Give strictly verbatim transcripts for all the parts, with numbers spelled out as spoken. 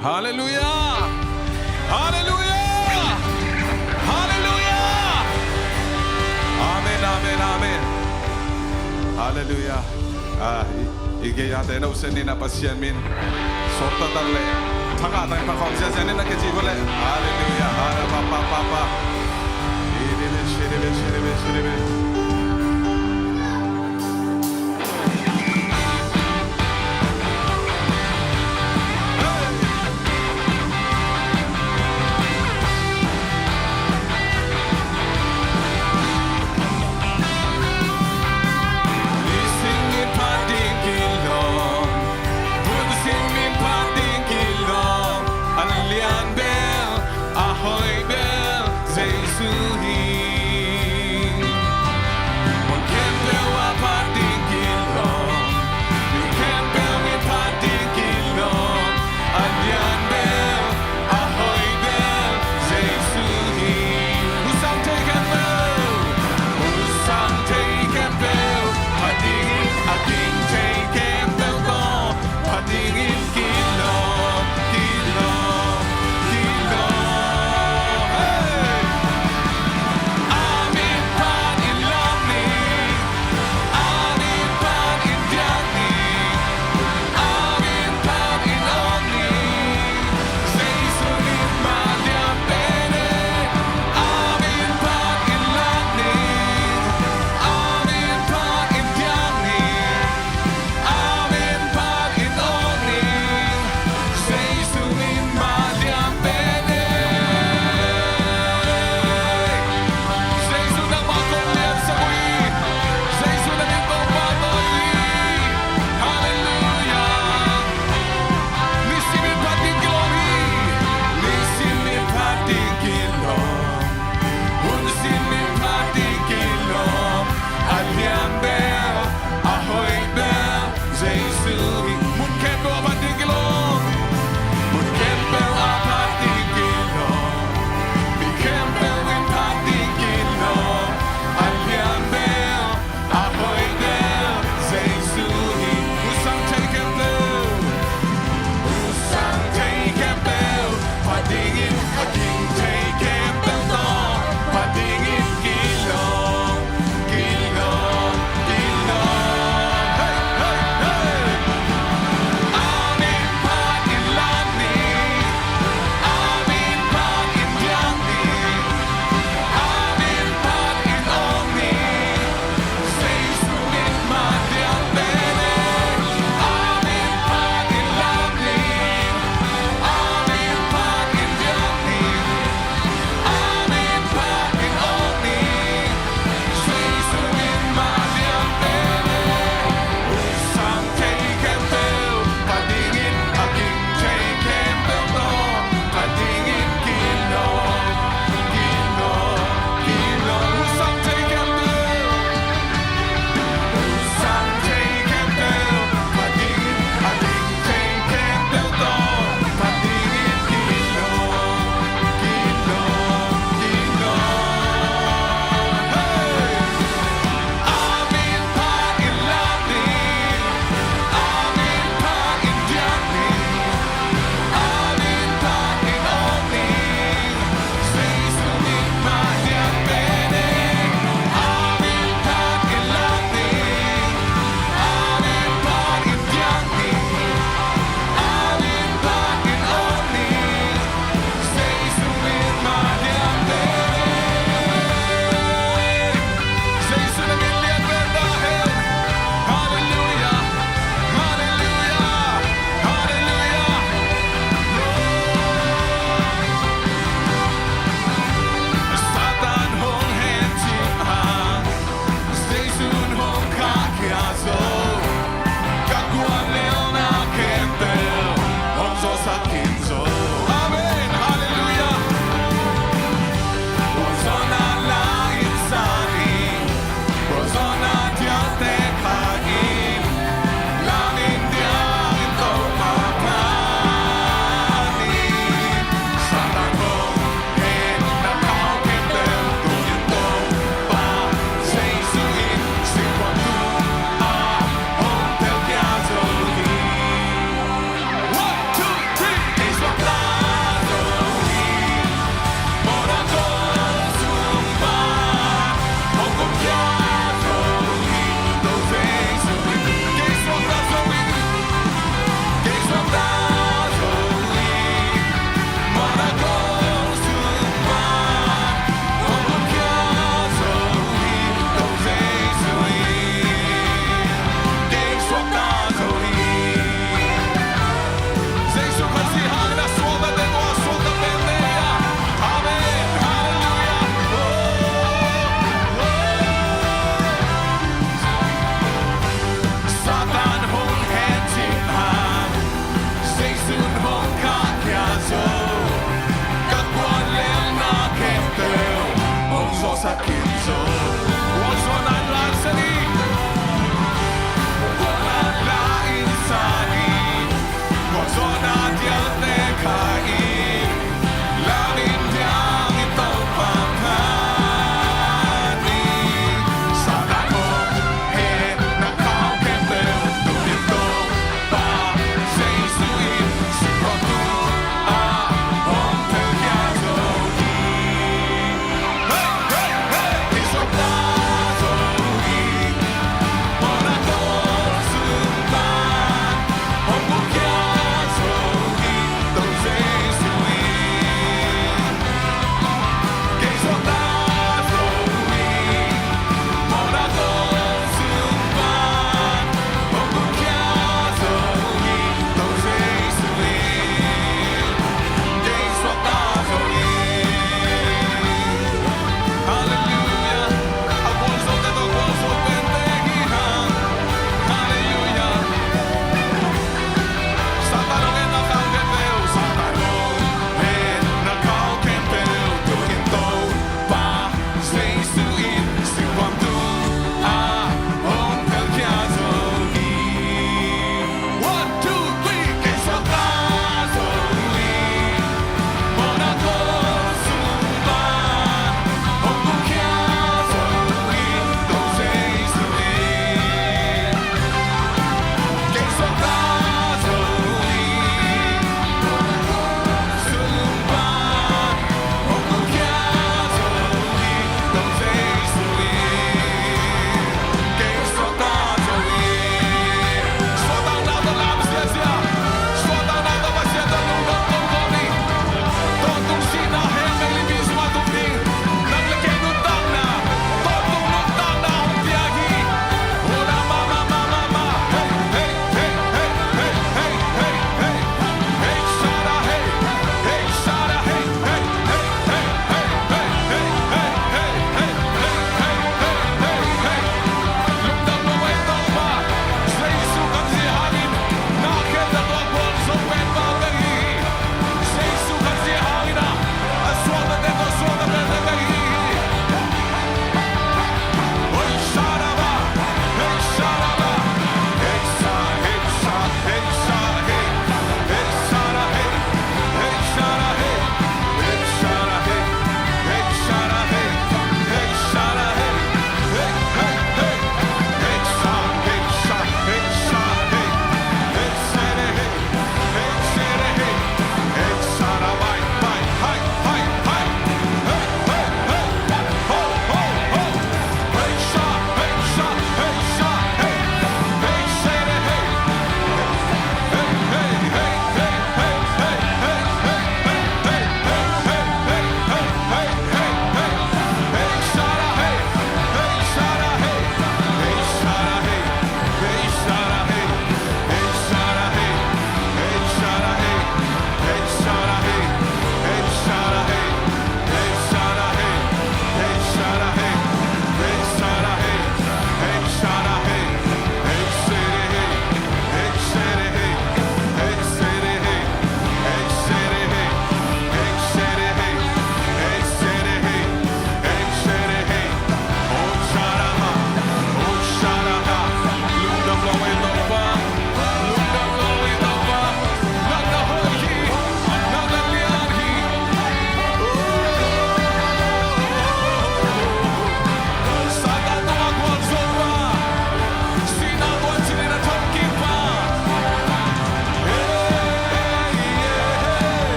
Halleluia! Halleluia! Halleluia! Amen, amen, amen. Halleluia. Ah, i, i gei-ate na usen ni na Pasian min suakta tak le thangah tak in pha khawm ziazia ni na kici vua le. Halleluia. Halleluia. Pa, pa, pa, pa. Iribi, shiribi, shiribi, shiribi. Nisim in phat ding kilawm, hun sim in phat ding kilawm, a lian bel, a hoih bel, Jesu hi.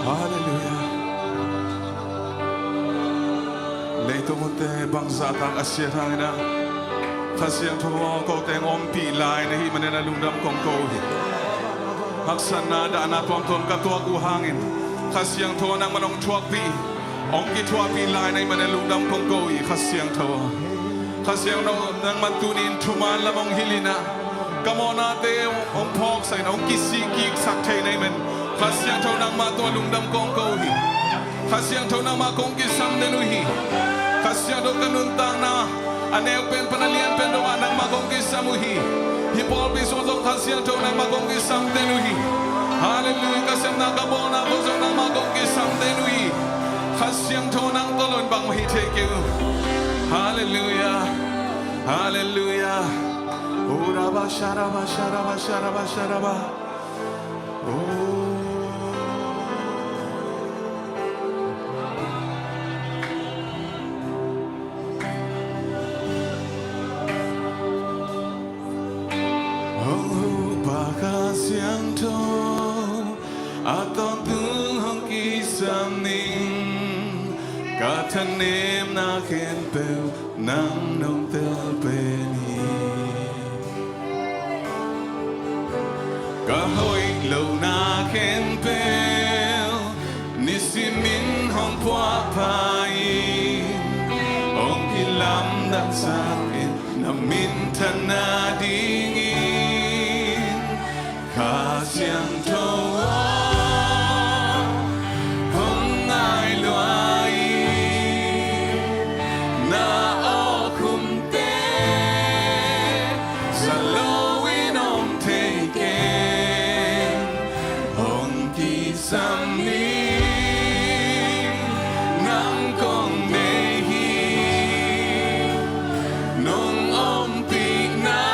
Halleluiah. Leitung hunte bangzah tak a siat hangin ah, Kha Siangtho aw, kote hong ompih lai na hih manin ah lungdam kong ko hi. Haksatna, dahna tuamtuam ka tuak uh hangin, Kha Siangtho nangman hong thuakpih, hong kithuahpih lai na hih manin ah lungdam kong ko hi, Kha Siangtho aw. Kha Siangtho, nangman tuni-in thuman lam hong hilh in ah, ka mawhnate hong phawksak in, hong kisik kiksak thei na hih manin, Kha Siangtho, nangmah tungah lungdam kong ko hi. Kha Siangtho, nangmah kong kisam den uh hi. Kha Siangtho, ka nuntakna a neu pen pan a lian pen dongah nangmah kong kisam uh hi. Hih pawlpi sung zong Kha Siangtho, nangmah kong kisam den uh hi. Halleluiah. Ka sepna, ka bawlna khawng zong nangmah kong kisam den uh hi. Kha Siangtho, nang tawh lo in bangmah hi thei kei uh. Halleluiah. Halleluiah. Uraba sharaba sharaba sharaba sharaba. Oh. Hong huh Pa Kha Siangtho, a tawntung hong kisam ning. Ka thanemna khempeuh nang nong tel pen hi. Ka hoih lohna khempeuh nisimin hong puahpha in, hong kilamdangsak in, na minthanna dingin. Kha Siangtho aw, hong ngai lua in, na awkhumte za loin om thei keng, hong kisam ning. Nang kong deih hi, nong ompihna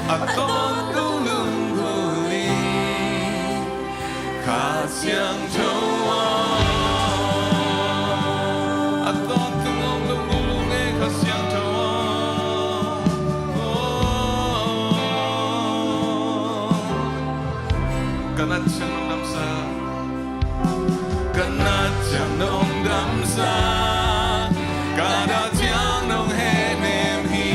a tawntung lunggulh in, Kha Siangtho aw. A tawntung hong lunggulh ung ei, Kha Siangtho aw. Ka nat ciang nong damsak, ka nat ciang nong damsak, ka dah ciang nong hehnem hi.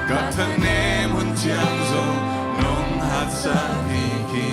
Ka thanem hun ciang zong nong hatsak hi hi.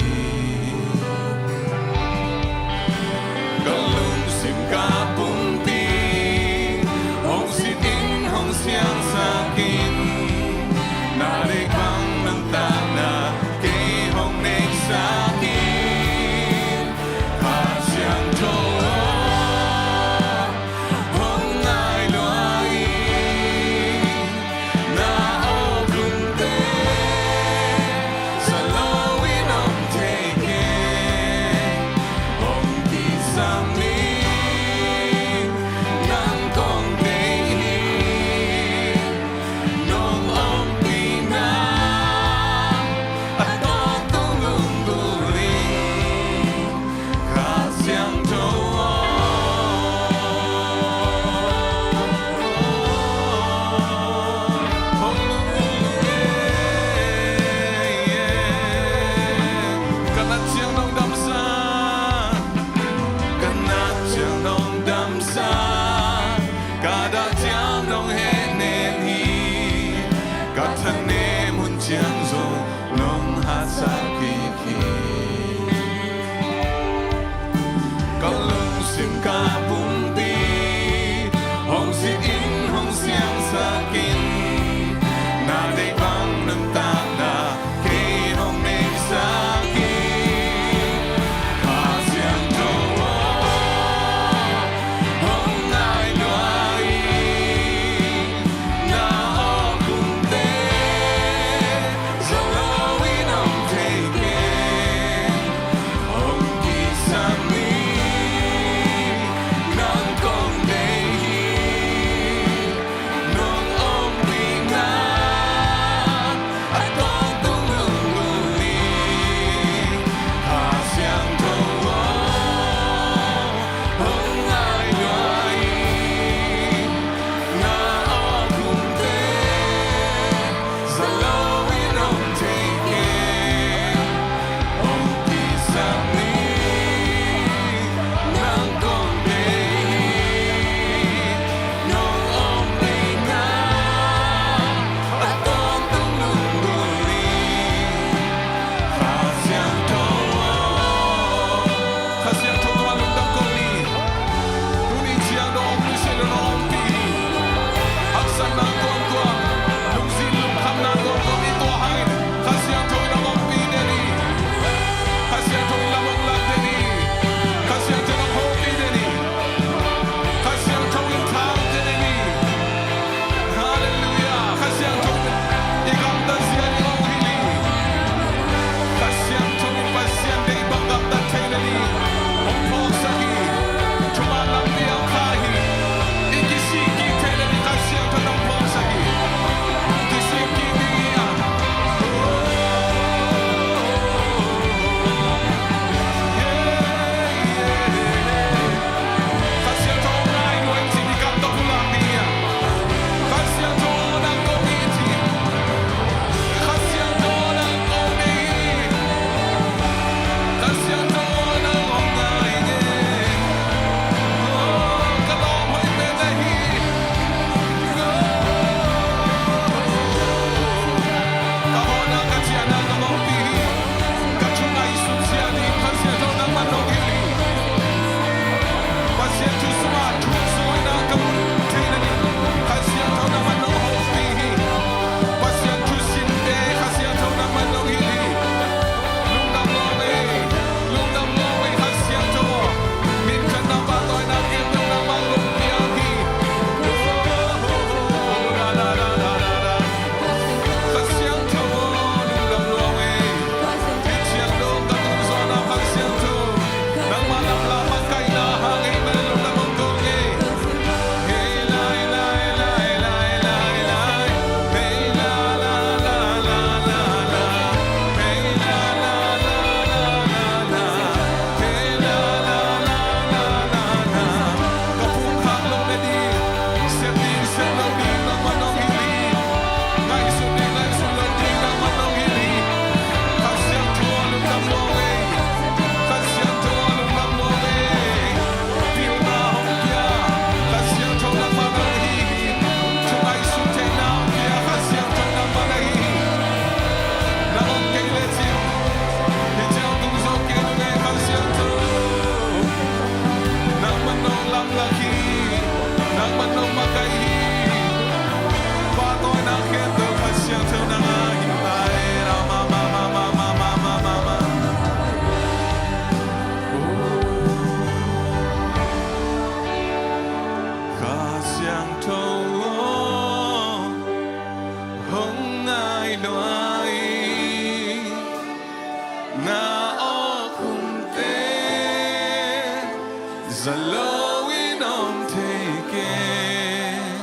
Zalo in om thei keng,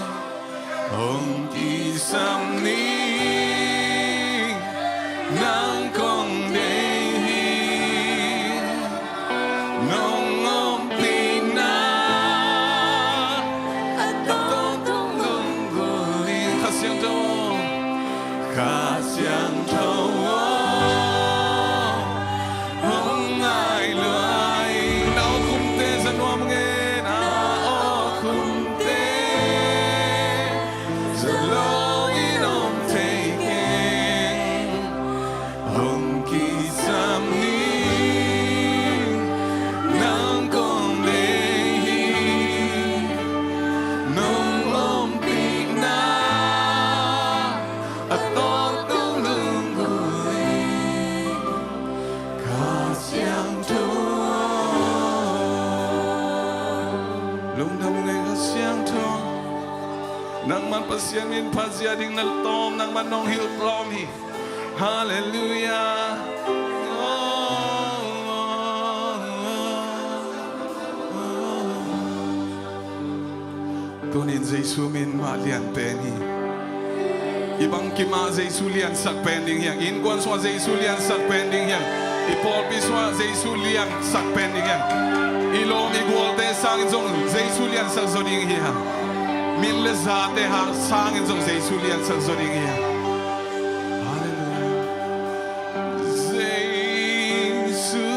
hong kisam ni, nang kong deih hi. Nong ompihna a tawntung lunggulh in. Kha Siangtho, Kha Siangtho aw, hong ngai lua in. Na awkhumte za nuam ngen, na awkhumte. Zalo in om thei keng, hong kisam ni, nang kong deih hi. Nong ompihna a tawntung lunggulh in, Kha Siangtho. Lungdam ung ei Kha Siangtho. Nangman Pasian min phat zia ding na tawm, nangman nong hilh lawm hi. Halleluiah. Tunin Jesu min mah lian pen hi. I bangkim ah Jesu liansak pen ding hi hang. Innkuan sungah Jesu liansak pen ding hi hang. I pawlpi sungah Jesu liansak pen ding hi hang. I lawm i gualte sangin zong Jesu liansak zaw ding hi hang. Min le zate hang sangin zong Jesu liansak zaw ding hi hang. Halleluiah. Jesu,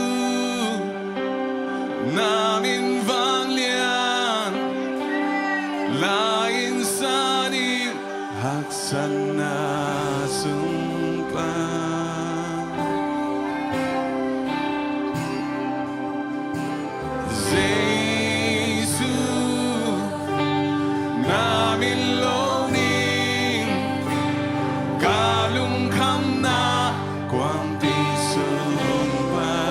na min vanglian la-in san in haksatna sung pan. Jesu, na min lo ning, ka lungkhamna kuangpi sung pan.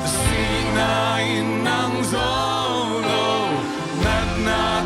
Sihna in nang zo lo, natna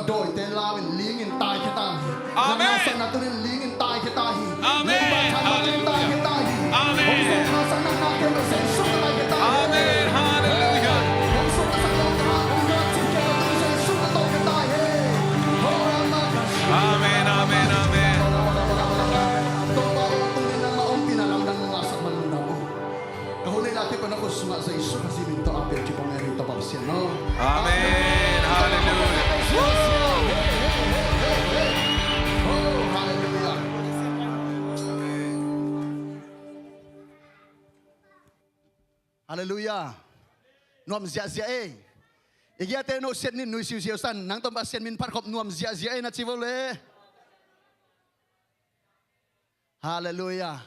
Dawite lau in ling in taikhia ta hi. Amen. Nang nasepna tuni in ling in taikhia ta hi. Amen. Leiba thaman in taikhia ta hi. Amen. Hong sawlna sang nang na khempeuh Jesu ka taikhia ta hi. Amen. Hallelujah. Hong sawlna sang nang na, hong na cin khempeuh tuni Jesu ka tawh khia ta hi. Amen, amen, amen. Topa aw, tuni nangmah ompihna lamdang nang laksak man lungdam aw. Ka hun nei lak khempeuh na khut sungah Jesu Khazih min tawh a piak cih kong ngen hi Topa Pasian aw. Amen. Hallelujah. Oh, hallelujah. Hallelujah. Nuam ziahziah ei. I giate no siat nin nui siusiau san nang Topa Pasian min phat khop nuam ziahziah ei na ci vo le. Hallelujah.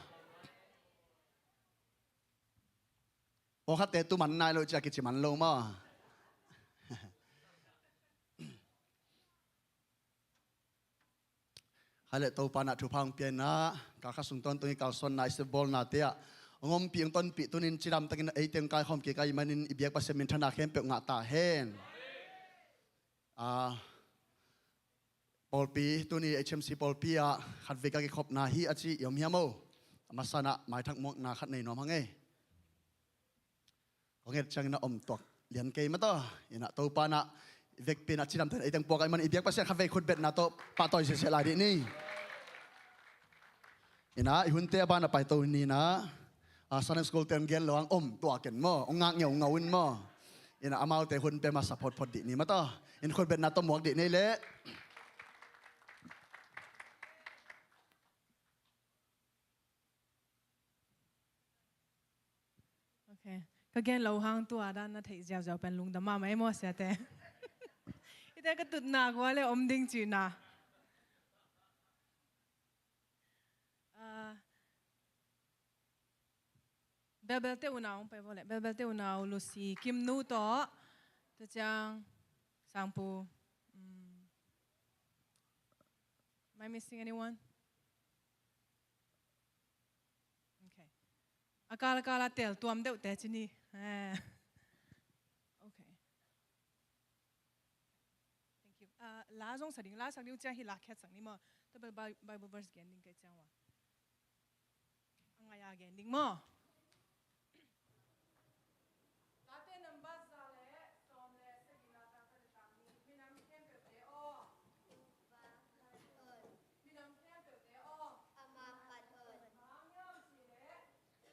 Pawlkhatte tu man nai lo cia kici man lo maw? Kha le Topa na thupha hong pia inah kal khat sung tawntung i kalsuanna i sepbawlnate ah hong ompih hong tonpih tunin cidamtakin ei teng kaikhawm kik ahih manin i biak Pasian minthanna khempeuh ngah ta hen. Ah, pawlpi, tuni H M C pawlpi ah khatvei ka kikhopna hi a ci i om hiam o? A masa inah maithak muakna khat nei nuam hang ei. Kong et ciangin a om tuak lian kei mataw. Inah Topa inah vekpi inah cidamtakin ei teng puak ahih manin i biak Pasian khatvei khutbetna tawh pahtawi sese lai dih ni. Inah i hunte a ban a paito ni inah, a, Sunday school te hong gen lo hang om tuak ken maw, hong ngak ngeungau in maw. Inah amaute hun pe masa photphot dih ni mataw. In khutbetna tawh muak dih ni leh. Ok. Ka gen lo hang tua dan na theih ziauziau pen lungdam mahmah ei maw siate. Hite ka tutna kua le om ding cihna. Ah, belbelte unau hong pai vawleh. Belbelte unau Lucy Kimnu tawh. Tua ciang Sangpu. Mm. Am I missing anyone? Ok. A kal a kal a tel tuam deuhte ci ni. Eh. Ok. Thank you. Ah, la zong sa ding, la sak ding uh ciang hi la khiat sak ni maw. Tua bel Bi-, Bible verse gen ding kei ciang ua. A ngai a gen ding maw. Late nambat za le sawm le sagihna tang khat le tang nih. Minam khempeuhte aw. Minam khempeuhte aw. Amah phat un. Mangngilh si le.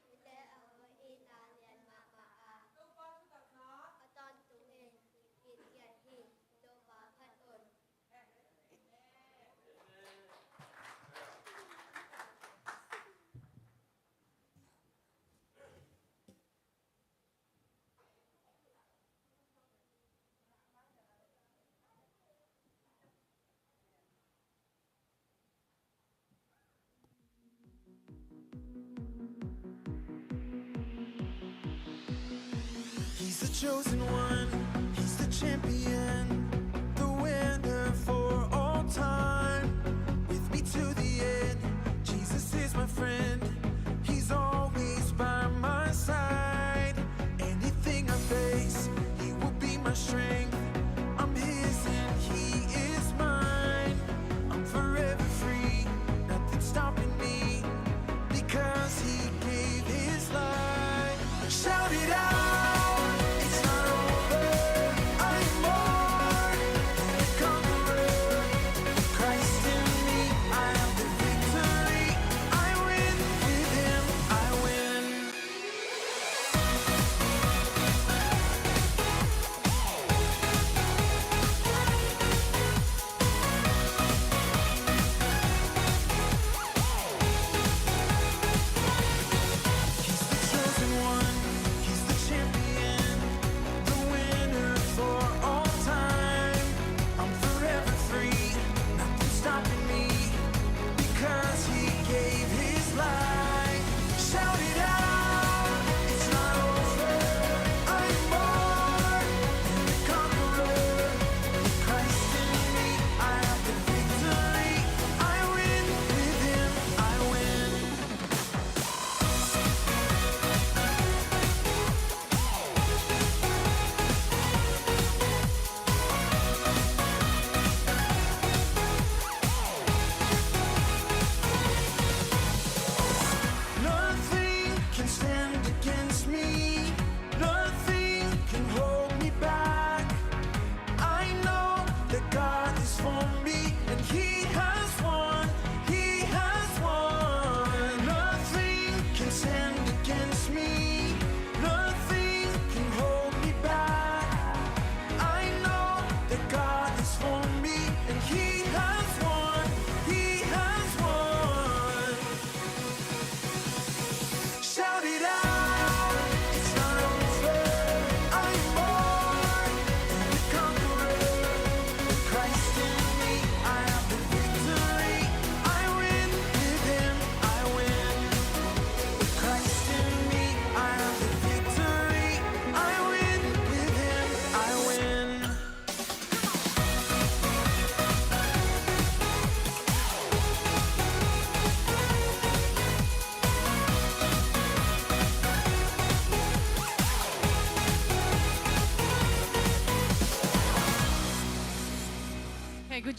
Hite a hoih itna lian mahmah a. Topa thutakna. A tawntung in. Kikit kiat hi. Topa phat un. He's the chosen one, he's the champion, the winner for all time. With me to the end, Jesus is my friend, he's always by my side. Anything I face, he will be my strength. I'm his and he is mine. I'm forever free, nothing stopping me, because he gave his life. Shout it out, it's not over. I am more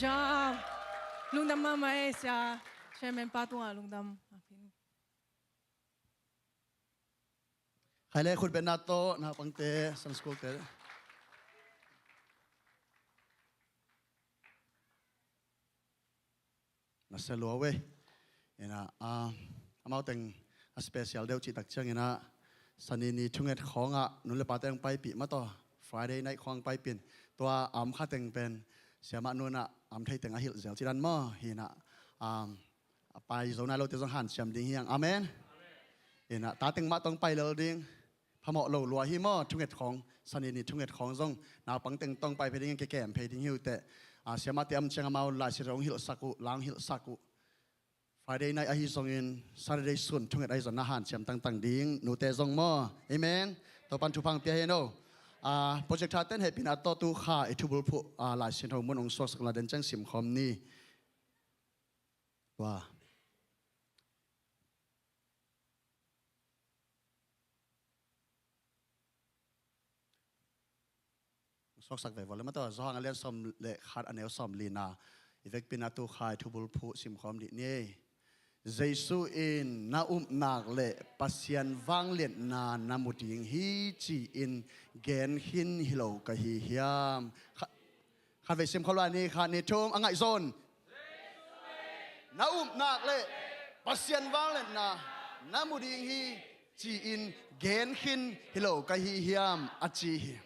Jam. Lungdam mahmah e, sia. Chairman pa tungah lungdam. Khai le khut betna tawh naupangte, Sunday school te. Na sia lua ve. Ina, ah, amau teng a special deuh cih tak ciangin ah, Sani ni thunget khawngah nu le pate hong paipih mah tawh, Friday night khawng paipih in. Tua a om kha teng pen siamah nu in ah a om thei teng a hilh zel cih dan maw. Hi in ah, um, a pai zo nai lote zong hanciam ding hi hang. Amen. Ina, ta teng mah tawh hong pai lel ding. Phamawh lo lua hi maw, thunget khawng, Sani ni thunget khawng zong naupang teng tawh hong pai phei ding, kikem phei ding hi uh teh. Ah, siamahte a om ciang amau Lai Siangtho hong hilhsak uh, la hong hilhsak uh. Friday night ahi zongin Saturday sun thunget ahi zong na hanciam tangtang ding, nute zong maw. Amen. Topa'n thupha hong pia hen aw. Ah, projector te'n hehpihna tawh tu kha i thubulphuh, ah, Lai Siangtho mun hong suaksak la, den ciang sim khawm ni. Tua. Suaksak ve vua le mah tawh, Johan a lian sawm le khat, a neu sawm lina. I vekpi-in ah tu kha i thubulphuh sim khawm dih ni. Jesu in, "Na upna le Pasian vangliatna na mu ding hi," ci-in gen khin hi lo ka hi hiam? Kha-, khatvei sim khawm lai ni, khat, nih, thum, a ngaihzawn. "Na upna le Pasian vangliatna na mu ding hi," ci-in gen khin hi lo ka hi hiam, a ci hi.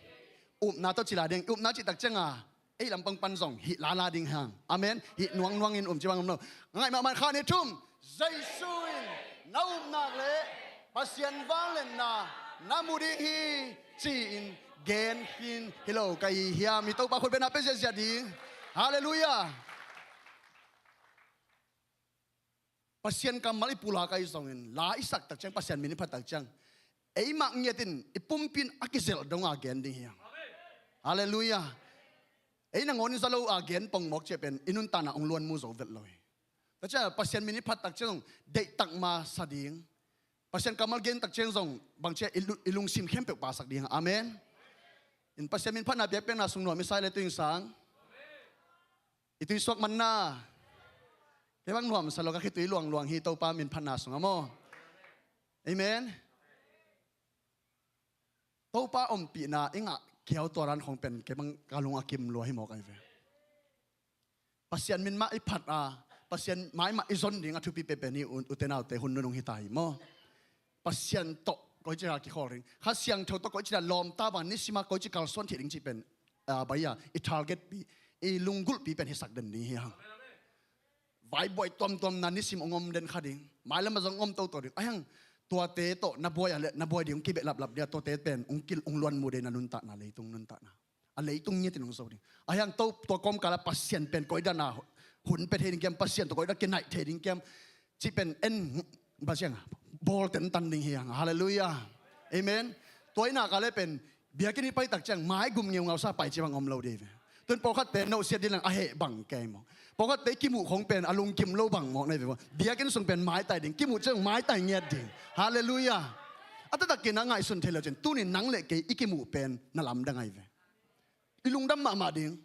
Upna tawh ci lai ding, upna cih tak ciang a, ei lampang pan zong hih lala ding hi hang. Amen. Hih nuangnuang in um ci bang om lo. Ngaih mahmah, khat, nih, thum. Jesu in, "Na upna le Pasian vangliatna na mu ding hi," ci-in gen khin hi lo ka hi hiam? Hih Topa khut betna pia ziahziah ding. Halleluiah. Pasian kammal i pulak ahi zongin, la i sak tak ciang, Pasian min i phat tak ciang, eimah ngiat in i pumpi in a kizelh dong a gen ding hi hang. Halleluiah. Ei nangawn in za lo a gen pongmawk ciah pen i nuntakna hong luanmu zo vet lo hi. Tua ciang Pasian min i phat tak ciang zong deihtak masa ding. Pasian kammal gen tak ciang zong bangci a i lu-, i lungsim khempeuh pasak ding. Amen. In Pasian min phatna biakpiakna sung nuam i sa hi le tu-in sang. I tui suak manna. Kei bang nuamsa lo, ka khitui luangluang hi Topa min phatna sungah maw. Amen. Topa ompihna i ngah kiau tua dan khong pen kei bang ka lung a kim lua hi mawk ahi ve. Pasian min mah i phat a, Pasian mai mah i zon ding a thupi penpen hi, u-, ute naute, hun nunung hi ta hi maw. Pasian tawh koici a kikhawl ding, Kha Siangtho tawh koici a lawmta bang, nisim a koici kalsuan thei ding cih pen, ah, bai a, i target pi, i lunggulhpi pen hisak den ding hi hang. Vaibuai tuamtuamna nisim hong om den kha ding, mailam a zong hong om toto ding. Ahi hang tuate tawh na buai a le na buai ding hong kibehlaplap ding a, tuate pen hong kil, hong luanmu ding na nuntakna, leitung nuntakna. A leitung ngiat in hong zo ding. Ahi hang to, tua kawmkal ah Pasian pen koi dan a hun pia thei ding kiam, Pasian tawh koi dan kinaih thei ding kiam cih pen en, bang ciang, bawl tentan ding hi hang. Halleluiah. Amen. Tua i nak a le pen biakinn i pai tak ciang maigum ngeungau sa pai ci bang om lo ding hi ve. Tun pawlkhatte nusiat ding lang a heh bang kei maw. Pawlkhatte i kimuh khong pen a lungkim lo bang mawk na hi ve maw. Biakinn sung pen maitai ding, kimuh ciang maitai ngiat ding. Halleluiah. A taktakin a ngaihsun thei lo cin, tuni nang le kei i kimuh pen na lamdang ahi ve. I lungdam mahmah ding.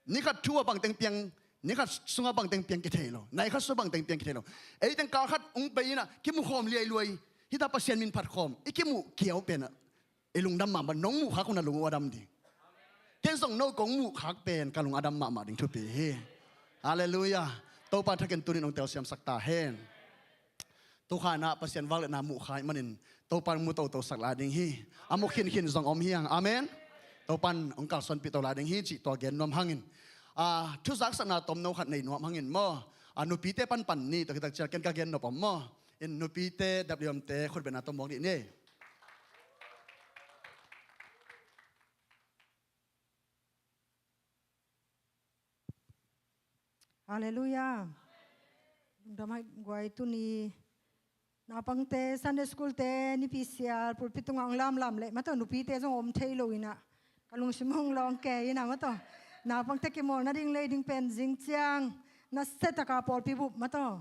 Ni khat thu a bangteng piang, ni khat sungah bangteng piang kithei lo. Nai khat sungah bangteng piang kithei lo. Ei teng kal khat hong bei in ah kimuh khawm liailuai. Hita Pasian min phat khawm i kimuh kiau pen ah i lungdam mahmah, nong muh khak un a lung uh a dam ding. Ken zong no kong muh khak pen ka lung a dam mahmah ding thupi hi. Halleluiah. Topa thakin tunin hong telsiamsak ta hen. Tukha in ah Pasian vangliatna muh kha ahih manin Topa in mu totosak lai ding hi. A mu khinkhin zong om hi hang. Amen. Topa in hong kalsuanpih to lai ding hi cih tua gen nuam hangin. Ah, thuzaksakna tomno khat nei nuam hangin maw. Ah, nupite panpan ni, tua khit tak ciang ken ka gen nop om maw. In nupite, dap liamte, khutbetna tawh muak dih ni. Halleluiah. Lungdam hang guai, tuni naupangte, Sunday school te, nipi sial, pulpit tungah hong lamlam leh mah tawh nupite zong om thei lo in ah ka lungsim hong lawng kei in ah mah tawh. Naupangte kimawl nading lei ding pen zing ciang nasia taka pawlpi bup mah tawh,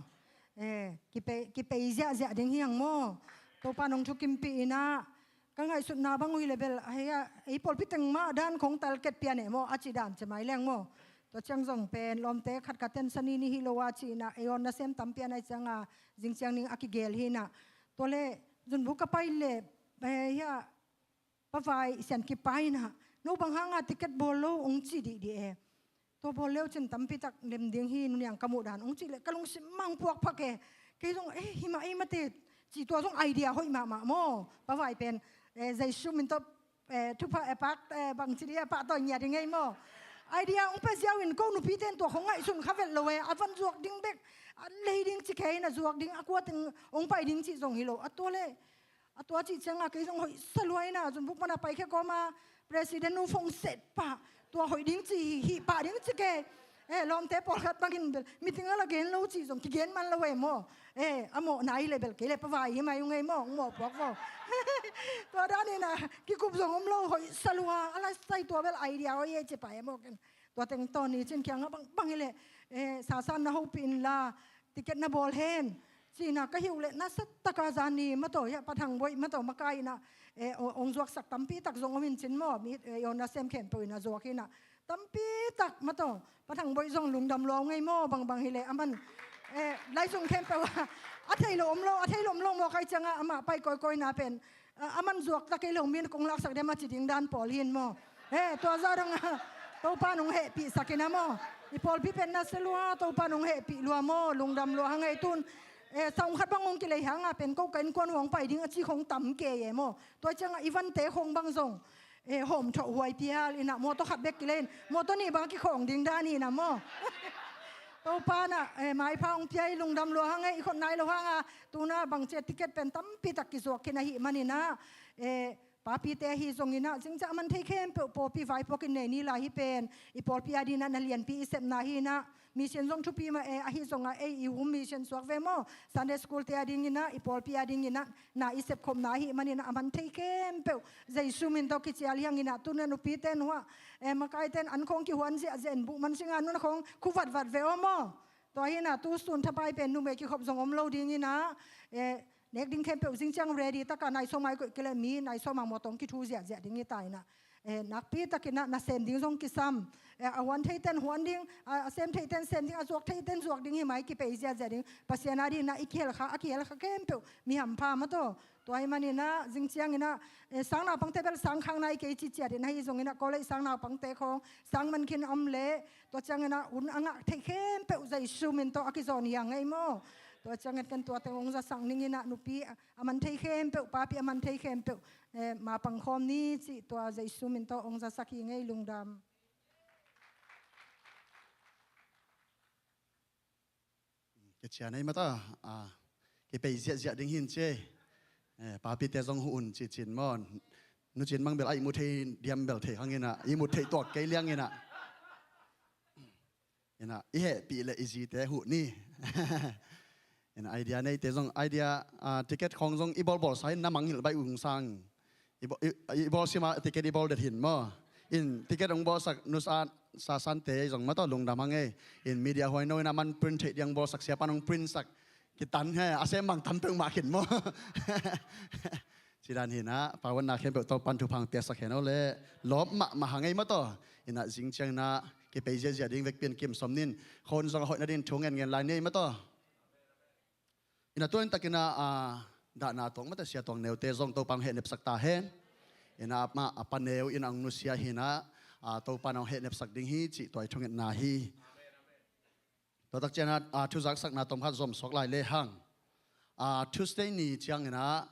eh, kipei, kipei ziahziah ding hi hang maw. Topa in hong thukimpih in ah, ka ngaihsutna bang uh hi leh bel, ahi a, ei pawlpi teng mah dan khong target pia ne maw, a cih dan ci mai leng maw. Tua ciang zong pen lawmte khat khat ten sani ni hi lo a ci-in ah, ei awn nasem tampi a nai ciang a, zing ciang ning a kigel hi-in ah. Tua leh zunbuk ka pai leh, eh, hiah, Pa Vai, Sian Kip pa in ah, "No bang hang a ticket bawl lo?" hong ci dihdih e. Tua bawl le uh cin tampi tak lem ding hi, nu niang ka muh dan, hong cih leh ka lungsim mang puak phak e. Kei zong, "Eh, hi mah, hi mah te," ci, tua zong idea hoih mahmah maw. Pa Vai pen, eh, Jesu min tawh, eh, thupha, eh, pak, eh, bangci dih a, pahtawi ngiat ding ei maw. Idea hong pia ziau in ko nupite in tua khong ngaihsun kha vet lo e. A van zuak ding bek, a lei ding ci kei in, a zuak ding, a kua teng hong pai ding cih zong hi lo. A tua leh, a tua cih ciang a kei zong hoih sa lua in ah, zunbuk pan a paikhia kawm a, president nu phone set pah, tua hoih ding ci hi, hih pah ding ci kei. Eh, lawmte pawlkhat bangin bel, meeting a la gen lo cih zong kigen man lo e maw. Eh, a mawhna hi leh bel kei leh Pa Vai hi mai ung ei maw, hong mawh puak vaw. Tua dan in ah, kikup zong om lo, hoih sa lua, a la sai tua bel idea hoih e ci pah e maw ken. Tua teng tawh ni cin kiang ah bang, bang hi leh, eh, sasan na hopih inla, ticket na bawl hen. Ci-in ah ka hih uh leh, na sa tak a zan ni maw tawh, hiah Pa Thang Boih maw tawh makai in ah, eh, hong, hong zuaksak tampi tak zong om in cin maw, mi, eh, ei awn nasem khempeuh in a zuak hi-in ah. Tampi tak maw tawh, Pa Thang Boih zong lungdam lua ung ei maw, bangbang hi leh aman, eh, lai sung khempeuh a, a thei lo om lo, a thei lo om lo maw, kai ciang a amah pai kawikawi na pen, a, aman zuak ta kei lo, mi in kong laksak diam a ci ding dan pawl hi-in maw. Eh, tua zah dong a, Topa in hong hehpihsak in ah maw. I pawlpi pen na sa lua, Topa in hong hehpih lua maw, lungdam lua hang ei tun. Eh, sawm khat bang hong kilei hang a pen ko ka innkuan uh hong pai ding a ci khong tam kei e maw. Tua ciang a i vante khong bang zong, eh, hawm thawh huai pial in ah, mawtaw khat bek kilei in, mawtaw nih bang a kikhawng ding dan hi-in ah maw. Topa in ah, eh, maipha hong pia hi, lungdam lua hang ei, i khut nai lo hang a, tu-in ah bangci a ticket pen tampi tak kizuak khin ahih manin ah, eh, papite ahi zongin ah, zing ciang a man thei khempeuh pawlpi vaipuak in nei ni lai hi pen, i pawlpi a dingin ah na lianpi i sepna hi-in ah, mission zong thupi mah e, ahi zong a ei i home mission suak ve maw, Sunday school te a dingin ah, i pawlpi a dingin ah, na i sepkhopna ahih manin ah, a man thei khempeuh Jesu min tawh kicial hi hang in ah, tu-in ah nupite in hua, eh, makaite in an khong kihuan ziahziah in, buh man sing a nun khong khu vatvat ve aw maw. Tua hi-in ah, tu sun thapai pen numei kikhop zong om lo dingin ah, eh, nek ding khempeuh zing ciang ready tak a, nai sawm a i koih kei leh mi nai sawm a mawtaw hong kithu ziahziah ding hi ta in ah, eh, nakpi takin ah nasem ding zong kisam. Eh, a huan theite in huan ding, a, a sem theite in sem ding, a zuak theite in zuak ding hi mai, kipei ziahziah ding. Pasian a dingin ah i kihel kha, a kihel kha khempeuh mi hampha maw tawh. Tua ahih manin ah, zing ciangin ah, eh, sang naupangte bel sang khang nai kei ci ciat in, ahi zongin ah college sang naupangte khong sang man khin om leh, tua ciangin ah hun a ngah theih khempeuh Jesu min tawh a kizawn hi hang ei maw. Tua ciangin ken tua teng hong zasak ning in ah, nupi a, a man thei khempeuh, papi a man thei khempeuh, eh, ma pang khawm ni cih tua Jesu min tawh hong zasak hi ing ei, lungdam. Kician ei maw tawh, ah, kipei ziahziah ding hi in ci. Eh, papite zong huh un ci cin maw. Nu Cin Mang bel a ihmu thei diam bel thei hang in ah, ihmu thei tuak kei liang in ah. In ah, i hehpih leh i zite huh ni. In ah, idea neite zong, idea, ah, ticket khong zong i bawlbawl sa in, na mangngilh baih ung sang. I bawl, i, i bawl sim a, ticket i bawl det hi in maw. In ticket hong bawlsak nusa, sasante zong maw tawh lungdam hang ei. In media huaino in a man print theih ding hong bawlsak, siapa in hong print sak. Kitan he, a sem bang tam peuhmah khin maw. Ci dan hi in ah, pawanna khempeuh Topa'n thupha hong piaksak hen aw leh, lawp mahmah hang ei maw tawh. In ah, zing ciangin ah kipei ziahziah ding vekpi in kim sawm ni in, khon zong a hoih nading thu ngen ngen lai ni ei maw tawh. In ah, tua in takin ah, ah, dahna tuang mate, sia tuang neute zong Topa hong hehnepsak ta hen. In ah, amah a pa neu in ah hong nusia hi in ah, ah, Topa in hong hehnepsak ding hi cih tua i thungetna hi. Tua tak ciangin ah, ah, thuzaksakna tawm khat zom suak lai lehang. Ah, Tuesday ni ciangin ah,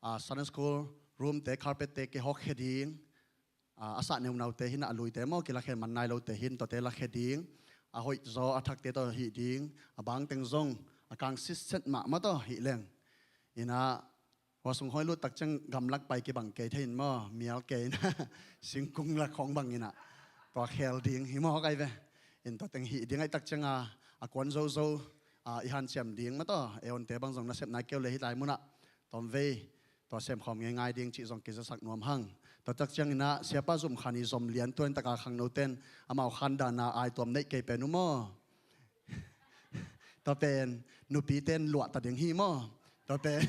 ah, Sunday school room te, carpet te kihawkkhia ding. Ah, a sah neunaute hi in ah, a luite maw, kilakkhia man nai lote hi in, tuate lakkhia ding. A hoih zaw a thakte tawh hih ding. A bang teng zong a kang sitset mahmah tawh hih leng. In ah, hua sung hong lut tak ciang gamlak pai kibang kei thei in maw, mial kei in ah, singkung lak khong bang in ah, tua khel ding hi maw, hawk ai ve. In tua teng hih ding ahih tak ciang a, a kuan zozo, ah, i hanciam ding maw tawh, ei awnte bang zong nasepna i keu leh hih lai mun ah tawmvei tua semkhawm ngeingai ding cih zong kizasak nuam hang. Tua tak ciangin ah, siapa zum khan i zom lian, tua in tak a khangnote in amau khan dahna ai tuam neih kei pen uh maw. Tua pen nupite in luah ta ding hi maw. Tuate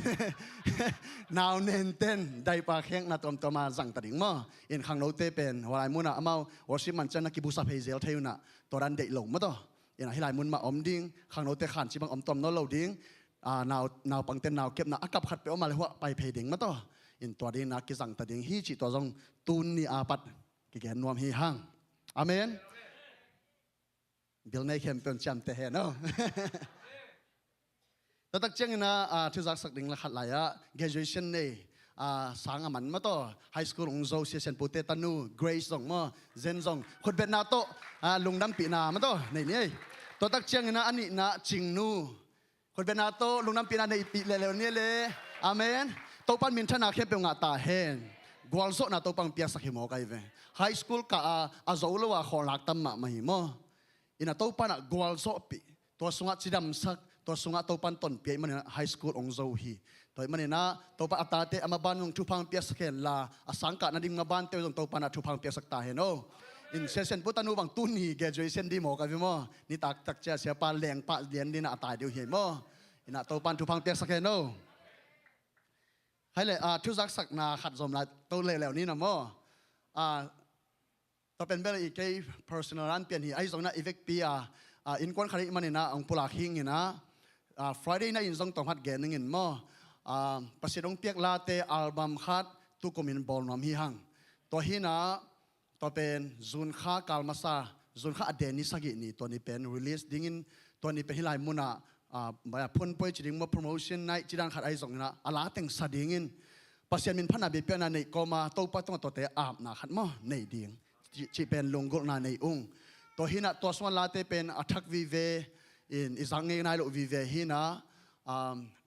nau nenten daipa khekna tuamtuama zangta ding maw. In khangnote pen hualai munah amau worship man ciang na kibusa phei zel thei unah tua dan deih lo mataw. Inah hilai mun mah om ding, khangnote khanci bang om tuam nawn lo ding. Nau, naupangte nau kepna a kap khat peuh om a le huah pai phei ding mataw. In tua dingna kizangta ding hi cih tua zong tun ni a pat kigen nuam hi hang. Amen. Bil nei khempeuh ciamteh hen aw. Tuatak cianginah thuzaksak ding la khat lai-ah graduation nei, sang a man mataw, high school ong zo Sia Sian Pute tanu Grace zong maw, Zen zong khutbetna tawh lungdampihna mataw nei ni ei. Tuatak cianginah a nihna Cingnu khutbetna tawh lungdampihna neihpih leuleu ni le. Amen. Topan minthana khempeuh ngah ta hen. Gualzawhna Topan piaksak hi maw kai ve. High school kah a a zo lo a khawhlak tam mahmah hi maw. Inah Topan ah gualzawhpih, tua sungah cidamsak, tua sungah Topan tonpia ih maninah high school ong zo hi. Tua ih maninah Topan a tate a maban zong thupha piaksak hen la, a sangkah nading mabante zong Topan ah thupha piaksak ta hen aw. In Sia Sian Pu tanu bang tuni graduation ding maw ka vi maw. Nitak takcia siapa lengpah lian dinah a tai deuh hi maw. Inah Topan thupha piaksak hen aw. Hai le, thuzaksakna khat zom lai to leuleu ni na maw. Tua pen bel i kei personal an pian hi, ahi zongin ah i vekpi a innkuan khat ih manin ah hong pulak hi ing in ah, Friday night in zong tawm khat gen ning in maw. Pasian hong piak late album khat tukum in bawl nuam hi hang. Tua hi in ah tua pen June kha kal masa, June kha a den ni sagih ni tua ni pen release dingin, tua ni pen hih lai munah phunpui ci ding maw, promotion night ci dan khat ahi zongin ah a la teng sa dingin Pasian min phatna biakpiakna neih kawma Topa tungah tuate apna khat maw nei ding cih pen lunggulhna nei ung. Tua hi in ah tua sungah late pen a thak vive in i zak ngei nai loh vive hi in ah,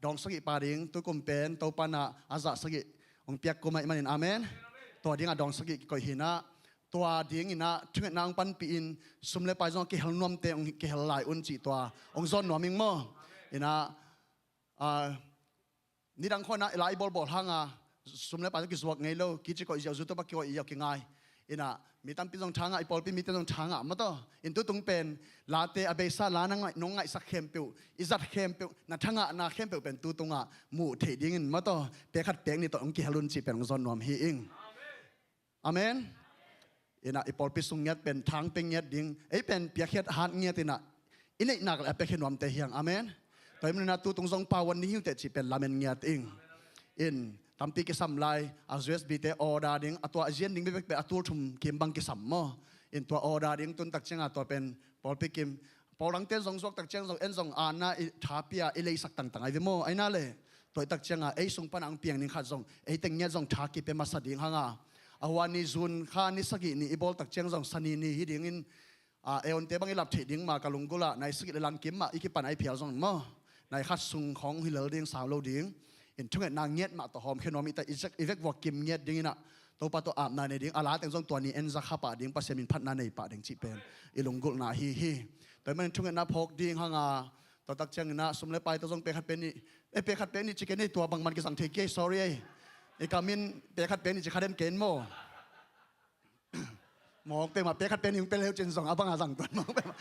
dawng sagih pa ding tukum pen Topa in ah a zah sagih hong piak kum ahih manin amen. Tua dingah dawng sagih kikoih hi in ah tua dingin ah thungetna hong panpih in sum le pai zong a kihel nuamte hong kihel lai un cih tua hong zawn nuam ing maw. In ah nidang khawng ah i la i bawlbawl hanga sum le pai zong kizuak ngei lo, kici koih ziau, YouTube ah kikoih ziau kingai. In ah mi tampi zong thangah, i pawlpi mite zong thangah mataw. In tutung pen late a beisa la nong ngaihsak khempeuh, i zat khempeuh, na thangahna khempeuh pen tutungah muh theih dingin mataw, pek khat pek nih tawh hong kihel un cih pen hong zawn nuam hi ing. Amen. In ah i pawlpi sung ngiat pen thang pia ngiat ding, ei pen piakkhiat hat ngiat in ah i neih nak le a piakkhiat nuamte hi hang. Amen. Tua hi manin ah tutung zong pau wan ding hi uh teh cih pen lamen ngiat ing. In tampi kisam lai, a U S B te order ding, a tua a zian ding bekbek pen a tul thum kim bang kisam maw. In tua order ding tun tak ciangah tua pen pawlpi kim, pawl dangte zong zuak tak ciang zong en zong ana i tha pia i leisak tangtang ahi ve maw. Ahi na le tua i tak ciangah ei sung panah hong piang ding khat zong ei teng ngiat zong tha kipia masa ding hanga, a hua ni June kha ni sagih ni i bawl tak ciang zong Sani ni hi dingin, a eonte bang i lap theih ding ma ka lunggulh ah nai sagih le lang kim mah i kipan a i phial zong maw, nai khat sung khawng hi lel ding, sau lo ding. In thungetna ngiat mah tawh hawmkhia nuam i ta, i vek vua kim ngiat dingin ah Topa tawh apna nei ding, a la teng zong tua ni en za kha pah ding, Pasian min phatna nei pah ding cih pen i lunggulhna hi hi. Tua hi manin thungetna phawk ding hanga, tua tak ciangin ah sum le pai tawh zong pek khat pek nih, eh, pek khat pek nih ci kei ni, tua bangman kizang thei kei, sorry ei. I kamin pek khat pek nih ci kha den ken maw. Mawk pek mah pek khat pek nih hong pia leu cin zong a banga zang tuan mawk pek mah.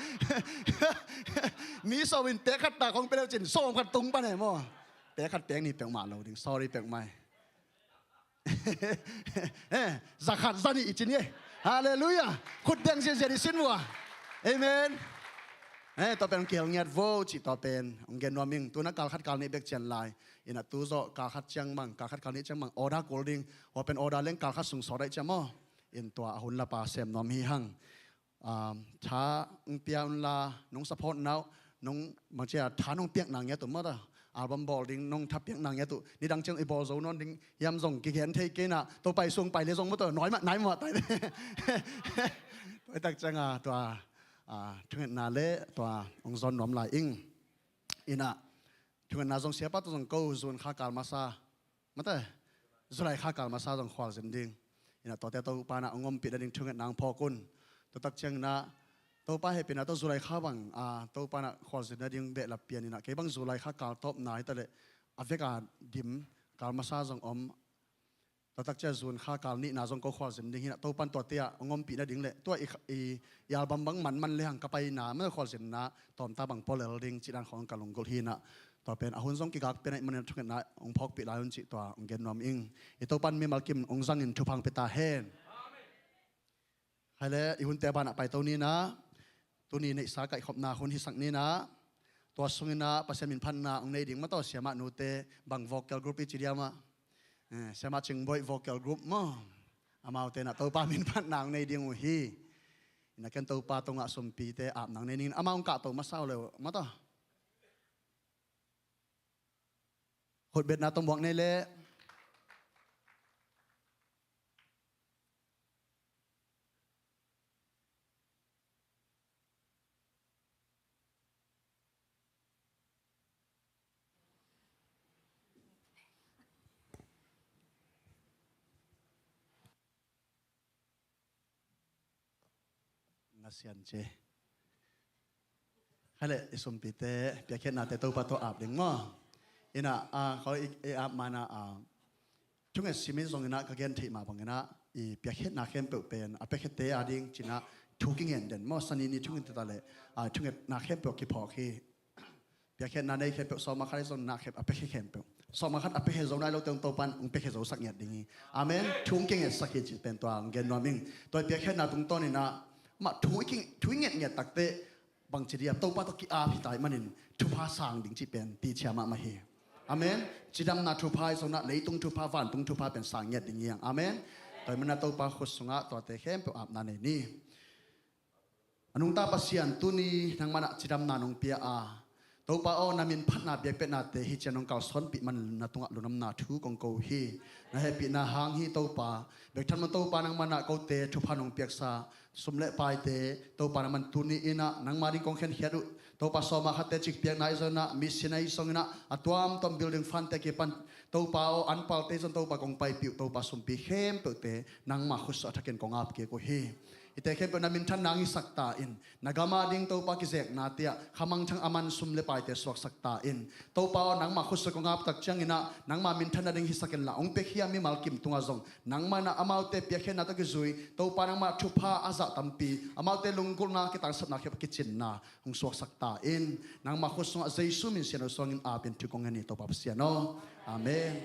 Mi sawm in pek khat tak hong pia leu cin sawm khat tung pan e maw. Pek khat pek nih pek mah lo ding, sorry pek mai. Eh, za khat za nih i cin hi. Halleluiah. Khut deng zianzian i sin vua. Amen. Eh, tua pen hong kihel ngiat vo cih tua pen hong gen nuam ing. Tuna kal khat kal nih bek cian lai. In ah tu zawh kal khat ciang mang, kal khat kal nih ciang mang order kul ding. Hua pen order leng kal khat sung sawt aih ciang maw. In tua a hun lapa sem nuam hi hang. Tha hong pia unla nong support na uh, nong bangcia tha nong piakna ngiat uh mawta, album bawl ding nong tha piakna ngiat uh, nidang ciang i bawl zo nawn ding hiam zong kigen thei kei na, to pai sung pai le zong mawta nawi mah nai mawh tai. Tua i tak cianga tua thungetna le tua hong zawn nuam lai ing. In ah thungetna zong siapa tawh zong ko June kha kal masa, mate, July kha kal masa zong khualzin ding. In ah tuate Topa in ah hong ompih nading thungetna hong phawk un. Tua tak ciangin ah Topa hehpihna tawh July kha bang Topa in ah khualzin nading behlap pian in ah, kei bang July kha kal tawpna hi ta leh a vek a dim kal masa zong om. Tua tak ciang June kha kal nihna zong ko khualzin ding hi in ah, Topa in tuate ah hong ompih nading le tua i, i, i album bang manman le hang ka paina mah khualzinna tawmta bang pua lel ding cih dan khawng ka lunggulh hi in ah, Tua pen a hun zong kigak pen ahih manin thungetna hong phawkpih lai un cih tua hong gen nuam ing. I Topa'n mimal kim hong zangin thupha hong pia ta hen. Hai le, i hunte banah paito ni in ah, tuni neihsa kaihkhopna hun hisak ni in ah, tua sungin ah Pasian minphatna hong nei ding maw, tua siamah nute bang vocal group i ci diam ah? Eh, siamah Cingboih vocal group maw? Amaute in ah Topa minphatna hong nei ding uh hi. In ah ken Topa tungah sumpite apna hong nei ning, amah hong kahto masa uh le uh maw, tua khutbetna tawh muak nei leh. Na sian ci. Hai le, i sumpite piakkhiatnate Topa tawh ap ding maw? In ah, a, khaw i, i ap ma in ah, a, thunget sim in zong in ah ka gen theih mah bang in ah, i piakkhiatna khempeuh pen a piakhiate a ding ci in ah thu kingen den maw, sani ni thunget ta leh, a, thungetna khempeuh kiphawk hi. Piakkhiatna nei khempeuh, sawma khat ahi zong na khempeuh a piakhia khempeuh, sawma khat a piakhia zo nai lote hong Topa'n hong piakhia zo sak ngiat ding hi. Amen. Thu hong kingetsak hi cih pen tua hong gen nuam ing. Tua i piakkhiatna tungtawn in ah mah thu i ki, thu i ngetnget takte bangci diam, Topa tawh ki-ap hi ta ahih manin thupha sang ding cih pen tichia mahmah hi. Amen. Cidamna thupha ahi zong in ah leitung thupha, vantung thupha pen sang ngiat ding hi hang. Amen. Tua ahih manin ah Topa khut sungah tuate khempeuh apna nei ni. A nungta Pasian, tuni nangmah in ah cidamna nong pia a, Topa aw, na minphatna biakpiaknate hi ciang nong kalsuanpih man na tungah lungdamna thu kong ko hi. Na hehpihna hang hi Topa. Bek tham lo Topa, nangmah in ah kote thupha nong piaksa sum le paite Topa, nangmah in tuni in ah nangmah ding kong khenkhiat uh. Topa, sawma khatte cikpiakna ahi zong in ah, mission ahi zong in ah, a tuamtuam building fundte kipan Topa aw, an palte zong Topa kong paipih uh. Topa, sumpi khempeuhte nangmah khut sungah a thakin kong ap kik uh hi. Hihte khempeuh na minthanna hong hisak ta in, na gam a ding Topa kizeknate ah khamangthang a man sum le paite suaksak ta in. Topa aw, nangmah khut sungah kong ap tak ciangin ah nangmah minthanna ding hisak inla, hong piakhia mimal kim tungah zong nangmah in ah amaute piakkhiatna tawh kizui, Topa, nangmah thupha a zah tampi, amaute lunggulhna, kitangsapna khempeuh kicinna hong suaksak ta in. Nangmah khut sungah Jesu min siangtho suangin ap in thu kong ngen hi, Topa Pasian aw. Amen.